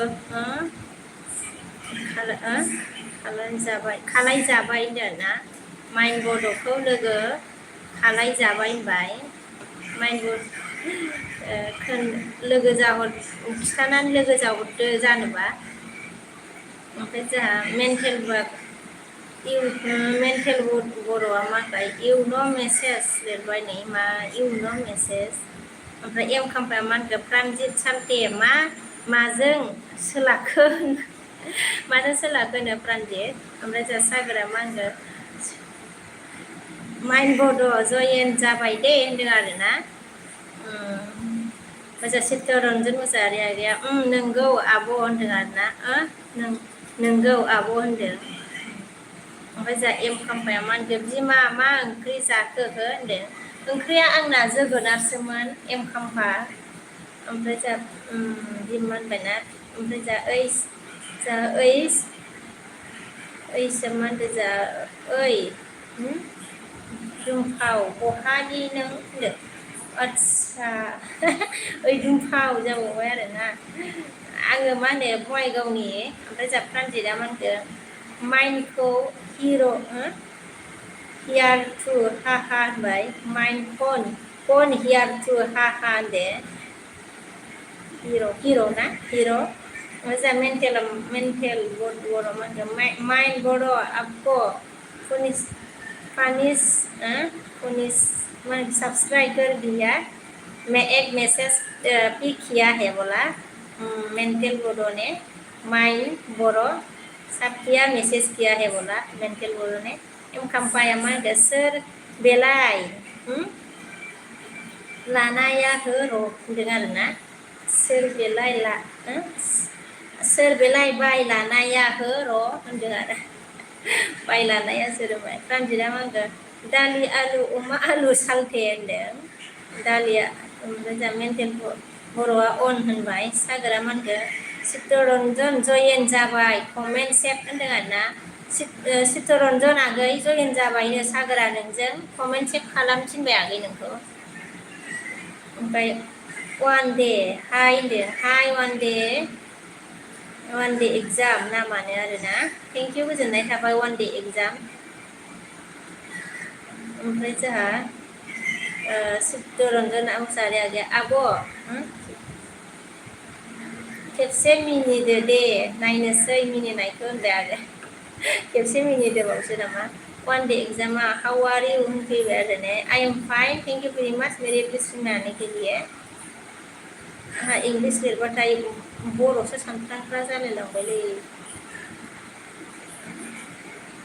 A: खालाय जाबाय होनदों ना माइन बड'खौ लोगो खालाय जाबाय होनबाय माइन लोगो जाहर खिथानानै लोगो जाहरदो जानोबा ओमफ्राय जोंहा मेन्टेल बर'आ मा होनबाय इउन' मेसेज लिरबाय नै मा इउन' मेसेज ओमफ्राय एम खाम्फाया मा होनखो प्रानजित सान्ते माजों सोलाखो माजों सोलाखो होनो प्रानजित ओमफ्राय जोंहा सागोरा मा होनगोन माइन बड' जयेन जाबाय दे होनदों आरोना मोजां चित्तरन्जन मोसाहारि आगैया नोंगौ आब' होनदों आरोना नोंगौ आब' होनदों ओमफ्राय जोंहा एम खाम्फाया मा होनदों बिमा मा ओंख्रि जाखो होनदों ओंख्रिया आंना जोगोनारसोमोन एम खाम्फा ओमफ्राय जोंहा बिमा होनबायना ओमफ्राय जोंहा ओइसो मा होनदों जोंहा ओइ दुमफाव बहानि नों होनदों आदसा ओइ दुमफाव जाबावबाय आरोना आङो मा होनो बङाइगावनि ओमफ्राय जोंहा प्रानजितआ मा होनदों माइन्डखौ हियार टु हा होनबाय माइन्ड फन हियार टु हा होनदे हिर' ना हिर' जोंहा मेन्टेल बर' मा होनदों माइन्ड बर' आपको फनिस मैंने सब्सक्राइब कर दिया मैं एक मैसेज पिक किया है बोला मेंटल बोरो ने माइंड बोरो सब किया मैसेज किया है बोला मेंटल बोरो ने एम खाम्फाया मा होनदों सोर बेलाय लानाया हो र' होनदों आरोना सोर बेलाय बाय लानाया हो र' होनदों आरो बाय लानाया सोरबाय प्रानजितआ मा होनगोन दालि आलु अमा आलु सालथे होनदों दालिया ओमफ्राय जोंहा मेन्टेल बर'आ अन होनबाय सागोरा मा होनगोन चित्तरन्जन जयेन जाबाय कमेन्ट सेभ होनदों आरोना चित्तरन्जन आगै जयेन जाबायनो सागोरा नोंजों कमेन्ट सेभ खालामफिनबाय आगै नोंखौ ओमफ्राय वान दे हाय होनदों हाय वान दे एग्जाम नामानो आरोना थेंक इउ गोजोननाय थाबाय वान दे एग्जाम ओमफ्राय जोंहा चित्तरन्जन मुसाहारि आगैया आब' खेबसे मिनिदो दे नायनोसै मिनिनायखौ होनबाय आरो खेबसे मिनिदोबावसो नामा वान डे एग्जामा हाउ आर इउ होनफैबाय आरो ने I am fine thank you very much मेरे एप्रिसिएट आने के लिए आंहा इंलिस लिरबाथाय बर'सो सानफ्रांफ्रा जालायलांबायलै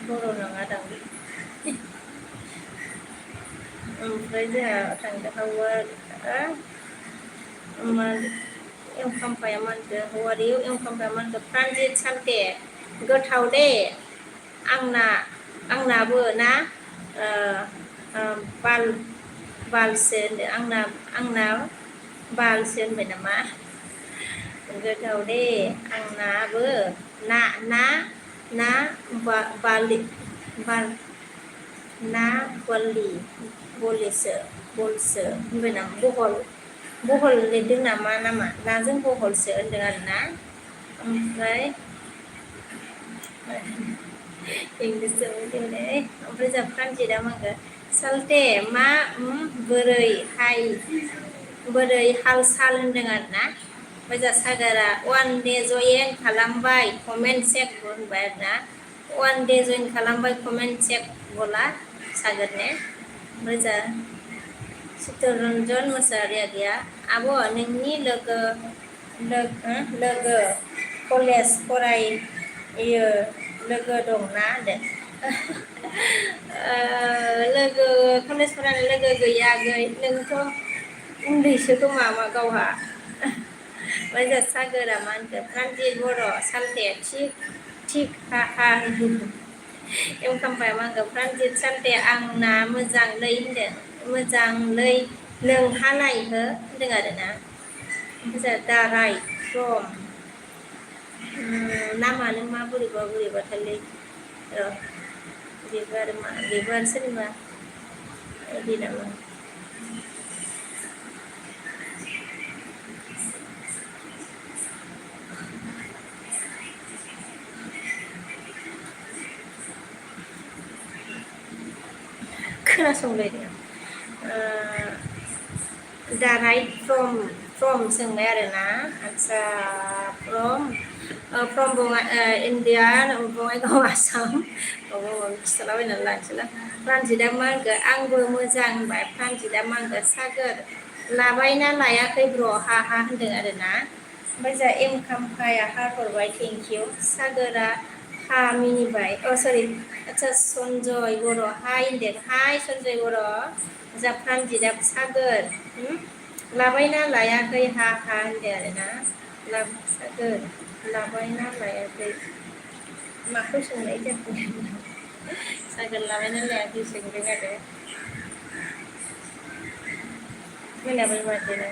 A: बर' नङा दां ओमफ्राय जोंहा थांदों एम खाम्फाया मा होनदों हौवारियाव एम खाम्फाया मा होनदों प्रानजित सान्ते गोथाव दे आंनाबो ना बालसो होनदों आंना बालसो होनबाय नामा गोथाव दे आंनाबो ना बलसो होनबाय नामा बहल लिरदों नामा नाजों बहलसो होनदों आरोना ओमफ्राय इंलिसजों ओमफ्राय जों प्रानजितआ मा होनगोन सालथे मा बोरै हाल साल होनदों आरोना ओमफ्राय जों सागोरा वान दे जयेन खालामबाय कमेन्ट चेक होनबाय आरोना वान दे जयेन खालामबाय कमेन्ट चेक बोला सागर ने ओमफ्राय जों चित्तरन्जन मुसाहारि आगैया आब' नोंनि लोगो कलेज फरायो लोगो दंना होनदों लोगो कलेज फरायनाय लोगो गैया आगै नोंथ' उन्दैसो खोमा गावहा ओमफ्राय जों सागोरा मा होनखो प्रानजित बर' सालथे थिग हा एम खाम्फाया मा होनगोन प्रानजित सालथे आंना मोजांलै होनदों मोजांलै नोंहालाय होनदों आरोना ओमफ्राय जोंहा दाराय फ्रम नामानो मा बोरैबा बोरैबाथारलै र' बेबो आरो मा बेबो आरो सोरनिबा बिदि नामा खोनासंलायदों दा राइट फ्रम सोंबाय आरोना आदसा फ्रम इण्डिया बङाइगाव आसाम माबा माबि खिथालाबायनानै लानोसैलां प्रानजितआ मा होनगोन आंबो मोजां होनबाय प्रानजितआ मा होनगोन सागोर लाबायना लायाखै ब्र' हा हा होनदों आरोना ओमफ्राय जोंहा एम खाम्फाया हार्ट हरबाय थेंकिउ सागोरा हा मिनिबाय सरि आदसा सन्जय बर' हाय होनदों हाय सन्जय बर' जा प्रानजितआ सागोर लाबायना लायाखै हा हा होनदों आरोना सागोर लाबायना लायाखै माखौ सोंनाय जाखो सागोर लाबायना लायाखै सोंदों आरो मोनाबाय माथो ना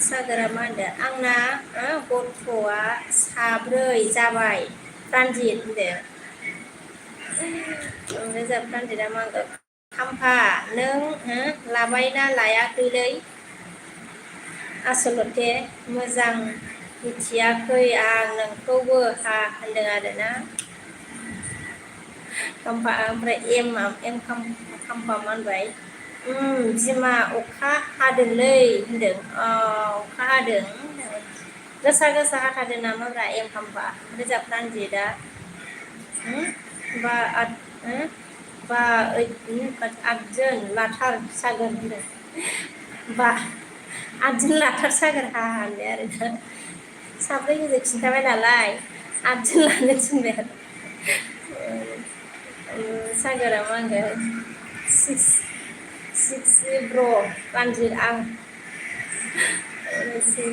A: सागोरा मा होनदों आंना गथ'आ 4 जाबाय प्रानजित होनदों ओमफ्राय जोंहा प्रानजितआ मा होनगोन खाम्फा नों लाबायना लायाखैलै आसलथे मोजां मिथियाखै आं नोंखौबो हा होनदों आरोना खाम्फा ओमफ्राय एम खाम्फा मा होनबाय बिमा अखा हादोंलै होनदों अखा हादों गोसा गोसा हाथारदों नामाब्रा एम खाम्फा ओमफ्राय जोंहा प्रानजितआ बा आदजोन लाथार सागोर होनदों बा 8जोन लाथार सागोर हा हा होनबाय आरोना 4 गोजो खिन्थाबाय नालाय 8जोन लानो थिनबाय आरो सागोरा मा होनगोन 6 ब्र' प्रानजित आं 6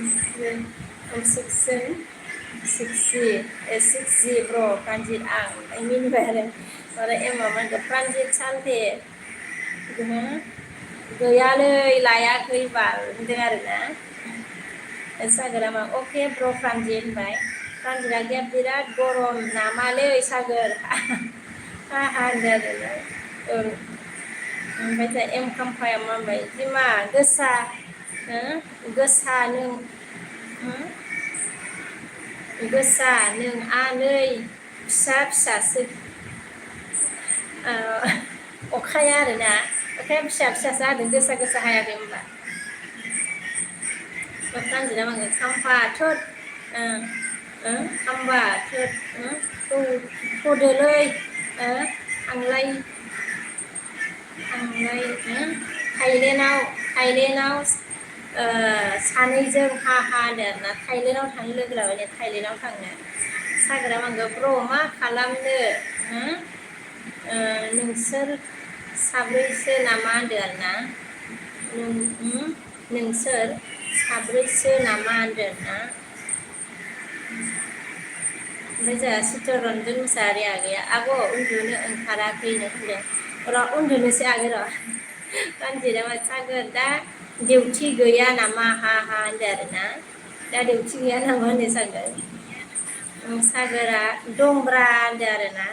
A: ब्र' प्रानजित आं मिनिबाय आरो एमआ मा होनगोन प्रानजित सालथे गैयालै लायाखै बाल होनदों आरोना सागोरा मा अके ब्र' प्रानजित होनबाय प्रानजितआ गैया बिराद गरम नामालै सागोर हा हा होनदों आरोना ओमफ्राय जोंहा एम खाम्फाया मा होनबाय बिमा गोसा नों आनै फिसा फिसासो अखाया आरोना अखाया फिसा फिसासो हादों गोसा गोसा हायाखै होनबा प्रानजितआ मा होनगोन खाम्फा थोद खाम्बा थोदोलै आंलाय थाइलेण्डआव सानैजों हा हा होनदों आरोना थाइलेण्डआव थांनो लोगो लाबाय थाइलेण्डआव थांनो सागोरा मा होनगोन ब्र' मा खालामनो नोंसोर 4सो नामा होनदों आरोना नोंसोर 4सो नामा होनदों आरोना ओमफ्राय जोंहा चित्तरन्जन मुसाहारि आगैया आब' उन्दुनो ओंखाराखैनो होनदों र' उन्दुनोसै आगै र' प्रानजितआ मा सागोर दा डिउटि गैया नामा हा हा होनदों आरोना दा डिउटि गैया नामा होनदों सागोरा दंब्रा होनदों आरोना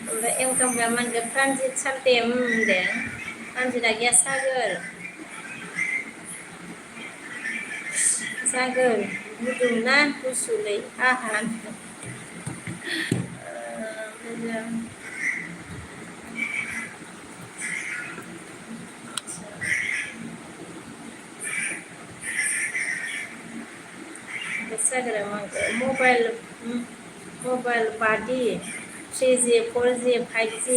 A: ओमफ्राय एम खाम्फाया मा होनगोन प्रानजित सालथे होनदों प्रानजितआ गैया सागोर गुदुंना गुसुलै हा हा होनदों सागोरा मा होनगोन मबाइल बादि 3G 4G 5G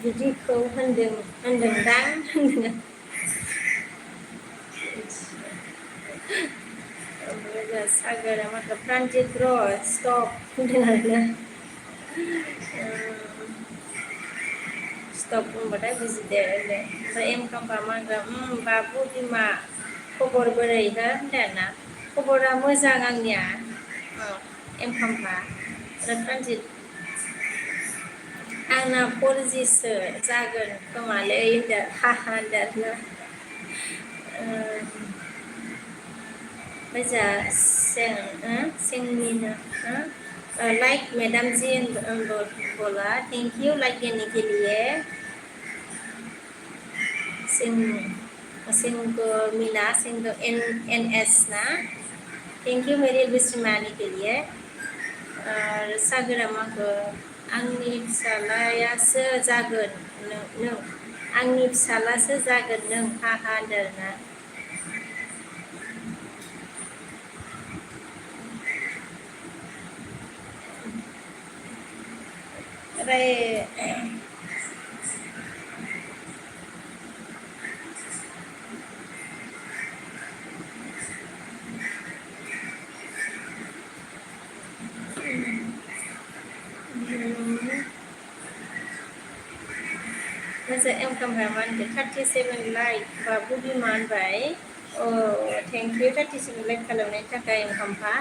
A: बिदिखौ होनदोंदां होनदों ओमफ्राय जोंहा सागोरा मा होनगोन प्रानजित ब्र' स्टप होनदों आरोना स्टप होनबाथाय बुजिदो होनदों ओमफ्राय एम खाम्फा मा होनगोन बाबु बिमा खबर बोरै हो होनदों ना खबरा मोजां आंनिया एम खाम्फा आरो ट्रानजिट आंना 4Gसो जागोन खोमालै होनदों हाहा होनदों आरोना वैसा सेंमिना लाइक मैडम जी बोला थैंक यू लाइक देने के लिए सिंह मीना सिंह NS ना थैंक यू मेरी बिस्मानी के लिए और सागोरामाखौ आंनि फिसालायासो जागोन नों आंनि फिसालासो जागोन नों हाहा होनदों ना ओमफ्राय Masa em kameraman ke 37 like babu biman bai oh thank you 37 like खालामनायनि थाखाय em kampa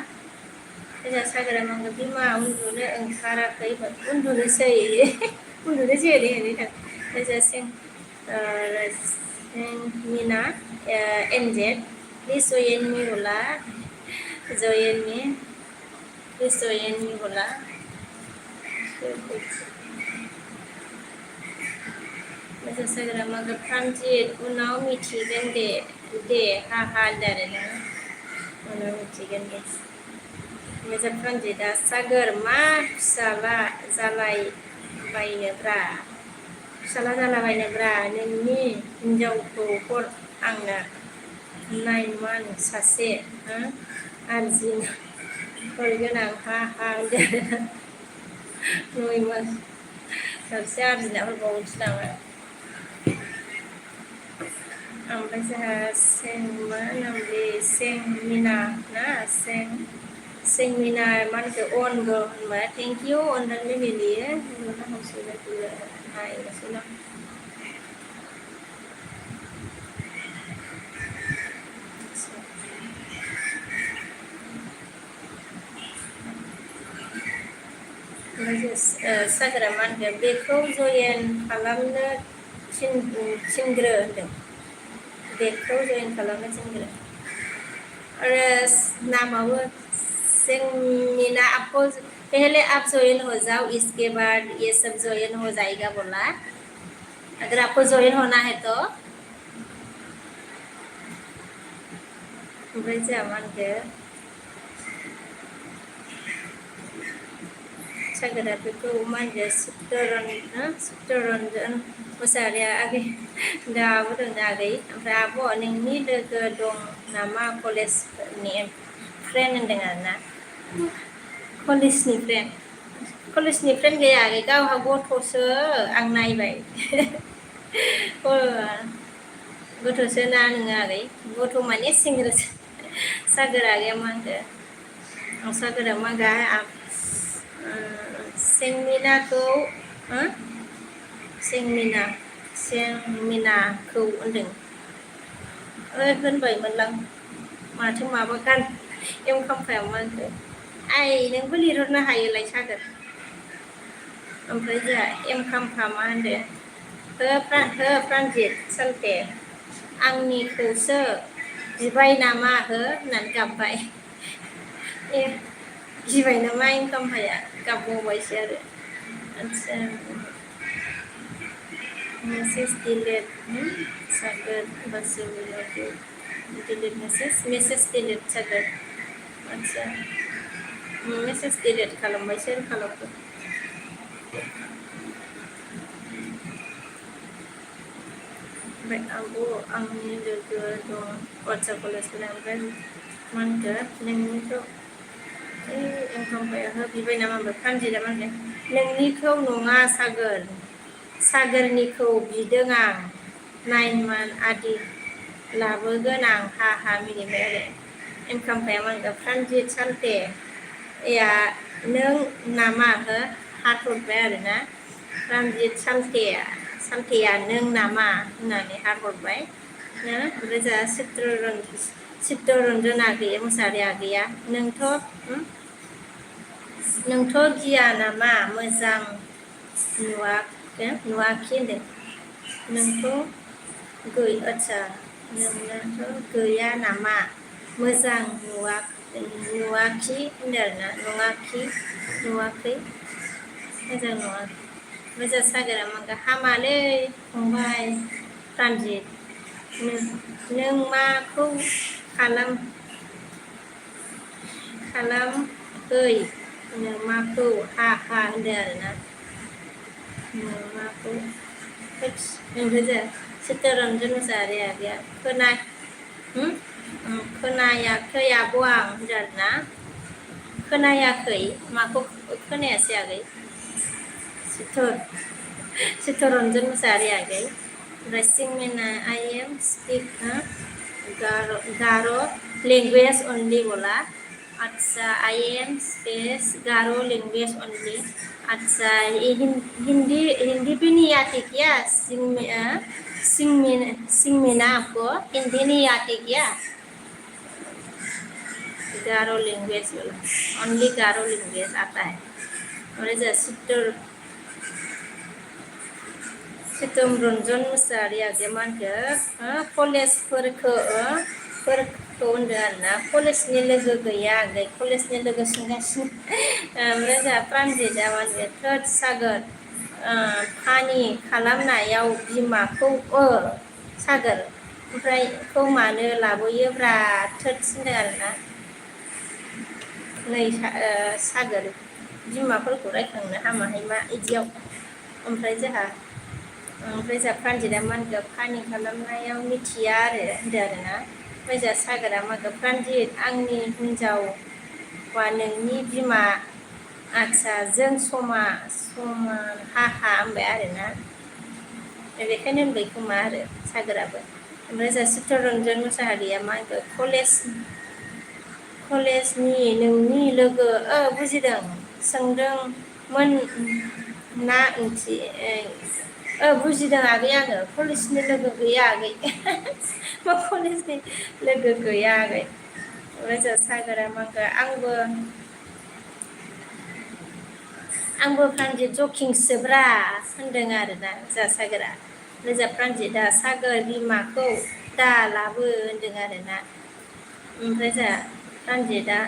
A: दा सागोरामाखौ बिमा उन्दुनो ओंखाराखै उन्दुनोसै उन्दुनोसै ओरै दा Mina NZ please join me bola join me please join me bola Masa Sagramaga Transit उनाव मिथिगोन दे हाहा होनदों उनाव मिथिगोन दे Masa Transit सागोर मा फिसाला जालाबायनोब्रा नोंनि हिनजावखौ हर आंनो 9 month सासे आरजिनो हरगोन आं हाहा होनदों 9 month सासे आरजिना हरबावनोसै नामा ओमफ्राय जोंहा मा नामलै सेंमिना ना सेंमिना मानखौ अनबो होनबा थेंक इउ अननानै गेलेयो नायनोसै सागोरामानखौ बेखौ जयेन खालामनो थिनग्रो होनदों बेखौ जयेन खालामनो थिनग्रो और नामाबो सेंमिना आपको पहले आप ज्वाइन हो जाओ इसके बाद ये सब ज्वाइन हो जाएगा बोला अगर आपको ज्वाइन होना है तो ओमफ्राय जोंहा मा होनखो सागोरा बेखौ मा होनदों चित्तरन्जन मुसाहारिया आगै दाबो दं आगै ओमफ्राय आब' नोंनि लोगो दं नामा कलेजनि फ्रेन्ड होनदों आरोना कलेजनि फ्रेन्ड गैया आगै गावहा गथ'सो आं नायबाय गथ'सो ना नोङो आगै गथ' माने सेंग्रासो सागोर आगैया मा होनदों सागोरा मा सेंमिनाखौ सेंमिनाखौ होनदों होनबायमोनलां माथो माबा गान एम खाम्फायाव मा होनखो आइ नोंबो लिरहरनो हायोलाय सागोर ओमफ्राय जोंहा एम खाम्फा मा होनदों हो प्रानजित सालथे आंनिखौसो बिबाय नामा हो होननानै गाबबाय गिबाय नामा एम खाम्फाया गाबबावबायसो आरो आदसा मेसेज डिलेट सागोर बासु डिलेट मेसेज डिलेट सागोर आदसा मेसेज डिलेट खालामबाय सोर खालामखो ओमफ्राय आब' आंनि लोगो दं वाट्सएप कलेजफोरा ओमफ्राय मा होनखो नोंनिखौ एम खाम्फाया हो बिबाय नामा ओमफ्राय प्रानजितआ मा होनखो नोंनिखौ नङा सागोरनिखौ बिदों आं 9 month आदि लाबोगोन आं हाहा मिनिबाय आरो एम खाम्फाया मा होनखो प्रानजित सालथे या नों नामा हो हाथरबाय आरोना प्रानजित सालथेया नों नामा होननानै हाथरबाय ना ओमफ्राय जोंहा चित्तरन्जन आगैया मुसाहारि आगैया नोंथ' गिया नामा मोजां नुवाखै होनदों आदसा नोंनाथ' गैया नामा मोजां नुवाखै होनदों आरोना नुवाखै मोजां नुवाखै मोजां सागोरा मांगा हामालै फंबाय प्रानजित नों माखौ खालामखै माखौ हा होनदों आरोना माखौ ओमफ्राय चित्तरन्जन मुसाहारि आगैया खोनायाखै आब' आं होनदों आरोना खोनायाखै माखौ खोनायासै आगै चित्तरन्जन मुसाहारि आगै ओमफ्राय सिंमेना I am speak Garo' language only बोला अच्छा I am space Garo language only अच्छा ये हिंदी भी नहीं आती क्या सिंगमेना आपको हिंदी नहीं आती क्या गारो लैंग्वेज ओनली गारो लैंग्वेज आता है और चित्तरन्जन मुसाहारि आगैया मा होनखो कलेजफोरखौ होनदों आरोना कलेजनि लोगो गैया आगै कलेजनि लोगो सोंगासिनो ओमफ्राय जोंहा प्रानजितआ मा होनगोन थोद सागोर फानि खालामनायाव बिमाखौ सागोर ओमफ्राय मानो लाबोयोब्रा थोद होनदों आरोना नै सागोर बिमाफोरखौ रायखांनो हामाहाय मा इदियाव ओमफ्राय जोंहा प्रानजितआ मा होनगोन फानि खालामनायाव मिथिया होनदों आरोना ओमफ्राय जोंहा सागोरा मा होनगोन प्रानजित आंनि हिन्जावा नोंनि बिमा आदसा जों समान हाहा होनबाय आरोना बेखायनो होनबाय खोमा आरो सागोराबो ओमफ्राय जोंहा चित्तरन्जन मुसाहारिया मा होनगोन कलेजनि नोंनि लोगो बुजिदों सोंदोंमोन ना ओंथि बुजिदों आगै आङो कलेजनि लोगो गैया आगै मा कलेजनि लोगो गैया आगै ओमफ्राय जोंहा सागोरा मा होनगोन आंबो प्रानजित जकिंसोब्रा होनदों आरोना जोंहा सागोरा ओमफ्राय जोंहा प्रानजितआ सागोर बिमाखौ दा लाबो होनदों आरोना ओमफ्राय जोंहा प्रानजितआ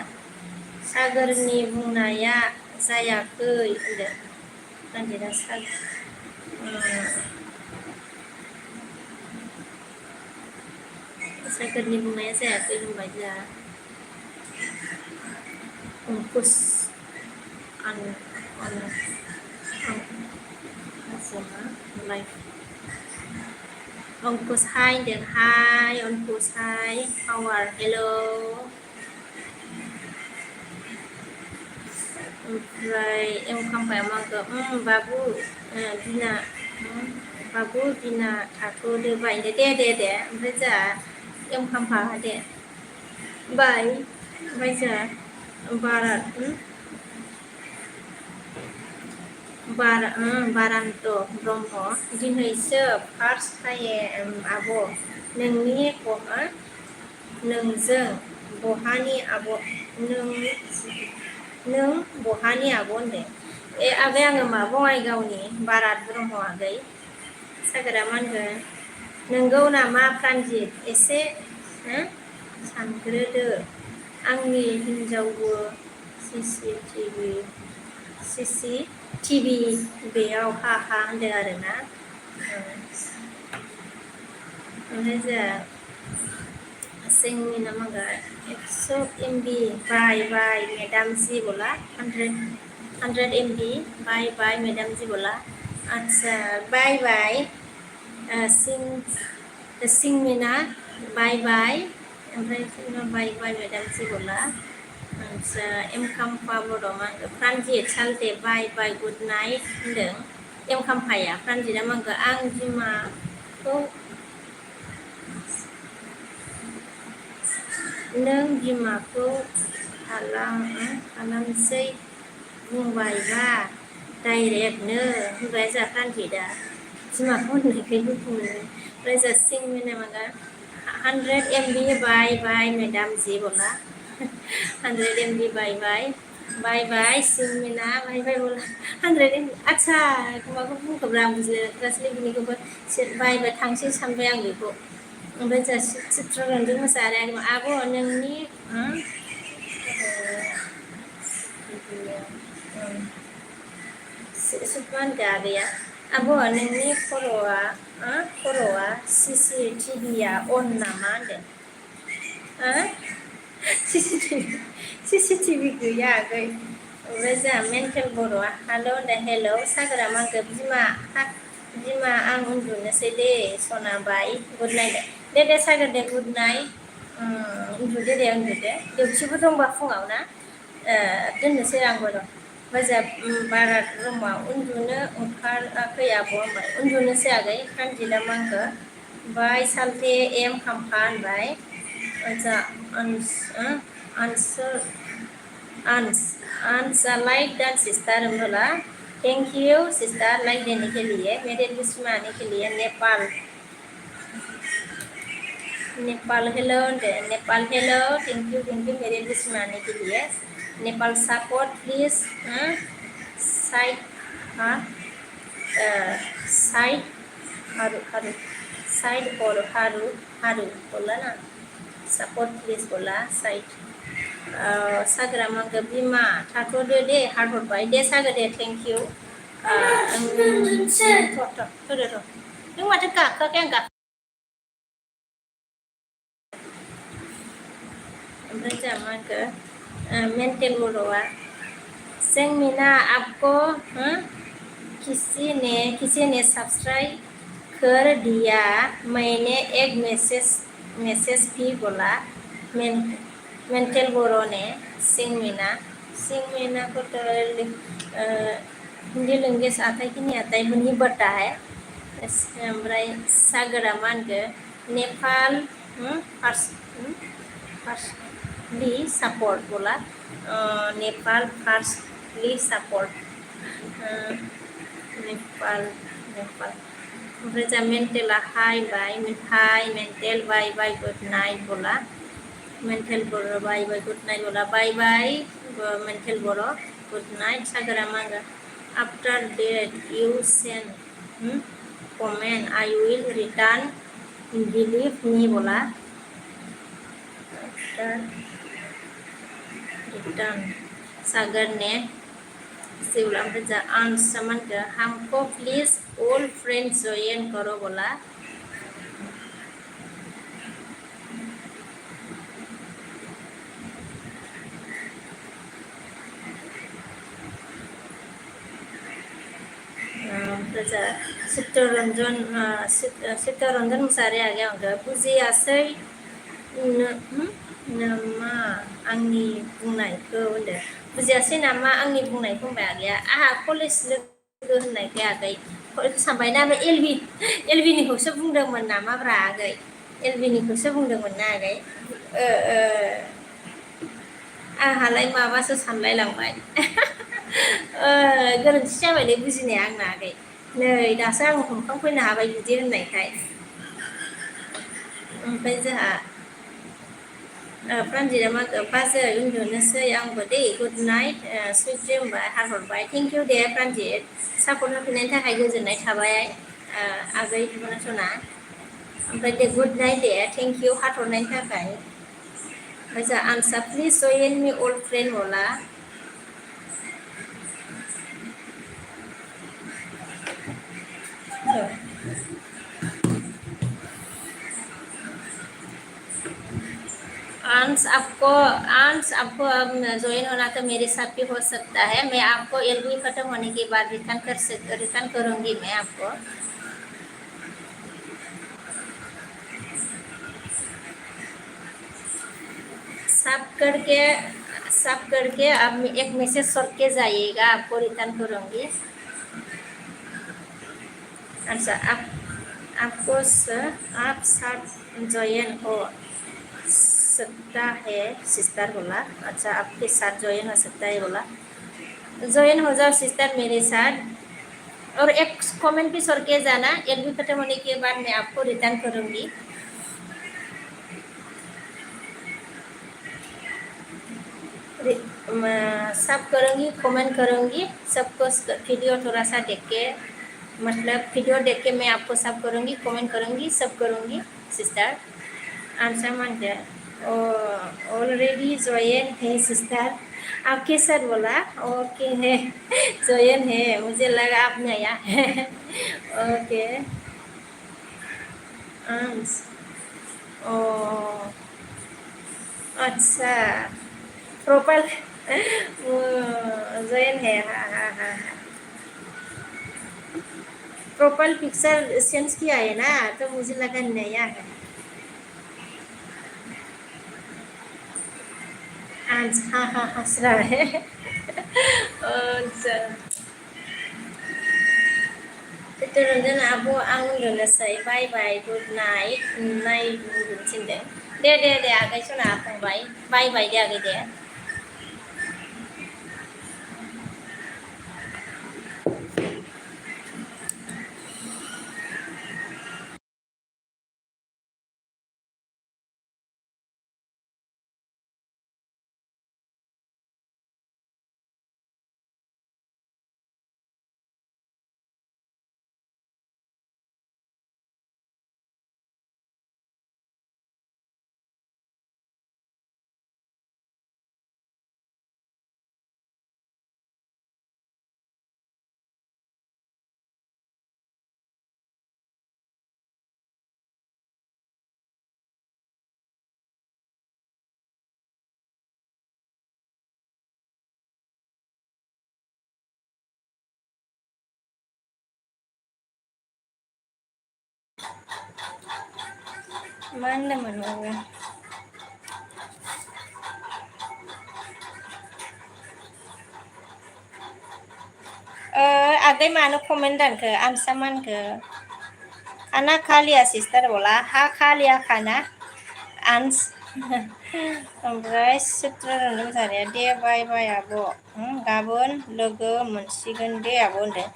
A: सागोरनि बुंनाया जायाखै होनदों प्रानजितआ सागोरनि बुंनाया जायाखै होनबाय जोंहा अंकुश अंकुश हाय होनदों हाय अंकुश हाय हावार हेल' ओमफ्राय खाम्फाया मा होनखो बाबु बिना थाथ'दो बाय दे ओमफ्राय जोंहा खाम्फा दे बाय ओमफ्राय जोंहा बारान्त ब्रह्म दिनैसो फार्स्ट टाइम आब' नोंजों बहानि आब' नों बहानि आब' होनदों आगै आङो मा बङाइगावनि बारात ब्रह्म आगै सागोरा मा होनगोन नोंगौ नामा प्रानजित एसे सानग्रोदो आंनि हिन्जावबो सिसिटिभि बेयाव हाहा होनदों आरोना ओमफ्राय जोंहा सिंनि नामा 100 MB बाय मैडम जी बोला 100 MB बाय मैडम जी बोला अच्छा बाय सिंमिना बाय ओमफ्राय बाय मैडम जी बोला अच्छा खाम्फा बर' मा होनगोन प्रानजित सालथे बाय गुड नाइट होनदों खाम्फाया प्रानजितआ मा होनगोन आं बिमाखौ नों बिमाखौ खालामसै बुंबायबा डाइरेक्टनो होनबाय जोंहा प्रानजितआ बिमाखौ होननायखाय बुङो ओमफ्राय जोंहा सिंमिना मा 100 MB बाय बाय मैडम जी बोला 100 MB बाय बाय सिमिना बाय बाय बोला 100 MB आच्छा माखौ बुंखोब्रा आं बुजिस्लाबसैलै बिनिखौबो बाय बाय थांसै सानबाय आं बेखौ ओमफ्राय जोंहा चित्ररन्जन मोसाहारि आब' नोंनि सुकुमान गैया आब' नोंनि खर'आ CCTV अन नामा होनदों CCTV गैया आगै ओमफ्राय जोंहा मेन्टेल बर'आ हेल' होनदों हेल' सागोरा मांगो बिमा आं उन्दुनोसै दे सना बाय गुड नाइट दे सागोर दे गुड नाइट उन्दुदो देवसिबो दंबा फुङाव ना दोननोसै आंबो र' मोजां बारा रुमाव उन्दुनो ओंखाराखै आब' होनबाय उन्दुनोसै आगै फ्रान्जिदा मांगो बाय सालथे एम खाम्फा होनबाय जा आंस लाइक दैट सिस्टर बोला थैंक यू सिस्टर लाइक देने के लिए मेरे विश में आने के लिए नेपाल हेलो थैंक यू मेरे विश में आने के लिए नेपाल सपोर्ट प्लीज साइड हारू बोला ना सपोर्ट प्लीज बोला साइड सागरा मांगो बिमा थाथ'दो दे हार्ट हरबाय दे सागो दे थेंक इउ नों माथो गाखोआखै आं ओमफ्राय जोंहा मा होनखो मेन्टेल बर'आ सेंमिना आपको किसी ने सब्सक्राइब कर दिया मैंने एक मैसेज भी बोला मेंटेल बरो ने सिंमिना को तो हिंदी लैंग्वेज आता है कि नहीं आता है वो नहीं बता है ओमफ्राय सागरा मा होनखो नेपाल फार्स्टलि सापर्ट बोला नेपाल फार्स्टलि सापर्ट नेपाल ओमफ्राय जोंहा मेन्टेला हाय मेन्टेल बाय गुड नाइट बोला मेन्टेल बर' बाय गुड नाइट बोला बाय मेन्टेल बर' गुड नाइट सागरा मांगा after that you send comment I will return believe me बोला रिटर्न सागर ने सिवला ओमफ्राय जा आंसमान के हमको प्लीज ऑल फ्रेंड्स ज्वाइन करो बोला चित्तरन्जन मुसाहारि आ गया होनदों बुजियासै नामा आंनि बुंनायखौ होनदों बुजियासै नामा आंनि बुंनायखौ होनबाय आगैया आंहा कलेज लोगो होननायखाय आगै सानबाय ना एलबिनिखौसो बुंदोंमोन नामाब्रा आगै एलबिनिखौसो बुंदोंमोन ना आगै आंहालाय माबासो सानलाय लांबाय गोरोन्थि जाबायलै बुजिनाया आंना आगै नै दासो आं हमखांफैनो हाबाय बिदि होननायखाय ओमफ्राय जोंहा प्रान्जिता मा बाजै उन्दुनोसै आंबो दे गुड नाइट सुइट ड्रिम होनबाय हार हरबाय थेंक इउ दे प्रान्जित सापर्ट होफिननायनि थाखाय गोजोननाय थाबाय आगै सना ओमफ्राय दे गुड नाइट दे थेंक इउ हार्ट हरनायनि थाखाय ओमफ्राय जोंहा आनसा please join me old friend बोला अंश आपको ज्वाइन होना तो मेरे साथ भी हो सकता है मैं आपको एलबी खत्म होने के बाद रिटर्न करूंगी मैं आपको सब करके अब एक मैसेज सर के जाइएगा आपको रिटर्न करूंगी अच्छा आप साथ ज्वाइन हो सकता है सिस्टर बोला अच्छा आपके साथ ज्वाइन हो सकता है बोला ज्वाइन हो जाओ सिस्टर मेरे साथ और एक कमेंट भी सर के जाना एलबी खत्म होने के बाद मैं आपको रिटर्न करूंगी सब करूँगी, कमेंट करूँगी सबको। वीडियो थोड़ा सा देख के, मतलब वीडियो देख के मैं आपको सब करूँगी, कमेंट करूँगी, सब करूँगी सिस्टर। आंसर मान के ऑलरेडी ज्वाइन है सिस्टर। आपके साथ बोला ओके है, ज्वाइन है, मुझे लगा आप नया है। ओके आंस ओ अच्छा प्रोफाइल ज्वाइन है, हाँ हाँ हाँ हाँ। प्रोफाइल पिक्चर चेंज किया है ना, तो मुझे लगा नया है। आंस हाँ हाँ हंस रहा है। अच्छा चित्तरंजन आब' आं उन्दुनोसै, बाय बाय गुड नाइट नाइट उन्दुनो थिनदों। दे आगै सना फंबाय, बाय बाय दे आगै दे। मा होनदोंमोन बाबा? आगै मानो कमेन्ट दानखो आमसा मानखो? खाना खा लिया सिस्टार बोला, हा खा लिया खाना आंस। ओमफ्राय चित्तरन्जन मोसाहारिया दे बाय बाय आब', गाबोन लोगो मोनसिगोन दे आब' होनदों।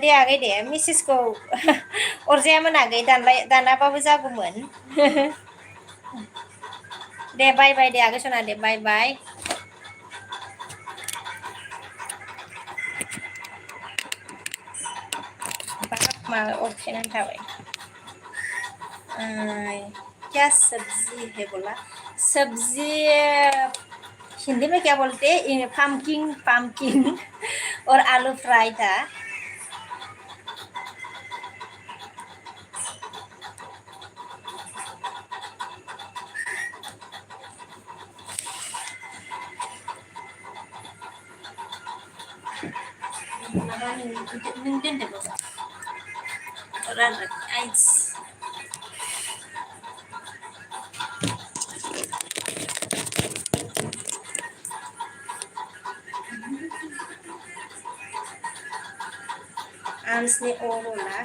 A: दे आगै दे, मेसेजखौ अरजायामोन आगै, दानाबाबो जागौमोन। दे बाय बाय दे आगै सना दे बाय बाय। बाब मा अरखेनानै थाबाय। क्या सब्जी है बोला? सब्जी हिंदी में क्या बोलते हैं? पम्पकिन पम्पकिन और आलू फ्राई था। Ansni bola.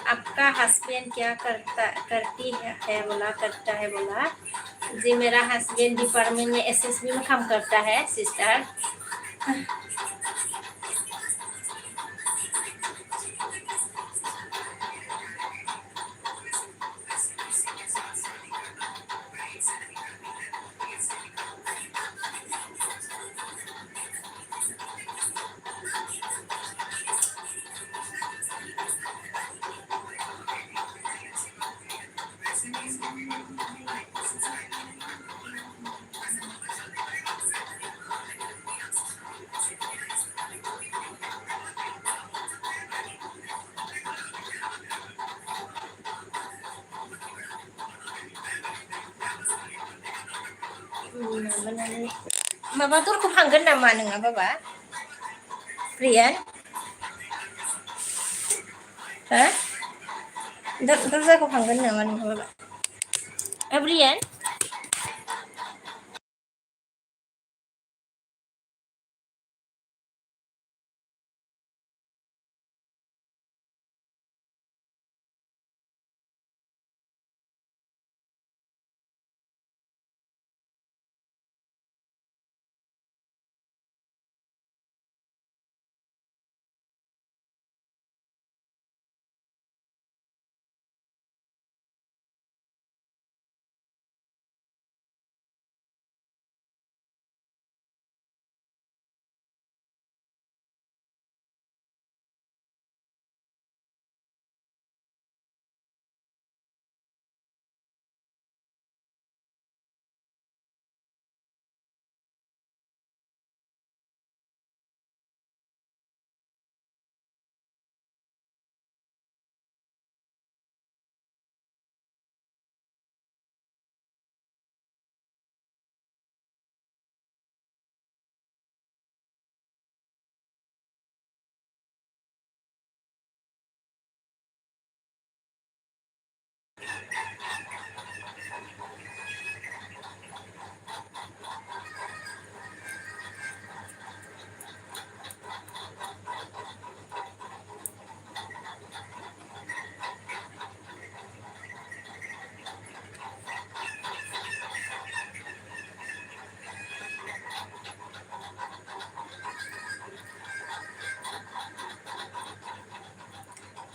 A: आपका हस्बैंड क्या करती है बोला, करता है बोला। जी मेरा हस्बैंड डिपार्टमेंट में एसएसबी में काम करता है सिस्टर। माबा दरखौ फांगोन नामा नोङा बाबा? प्रियान हो? दरजाखौ फांगोन नामा नोङा बाबा? प्रियान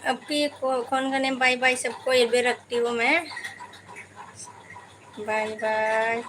A: अब की कौन करने बाय बाय सबको, ये भी रखती हूँ मैं, बाय बाय।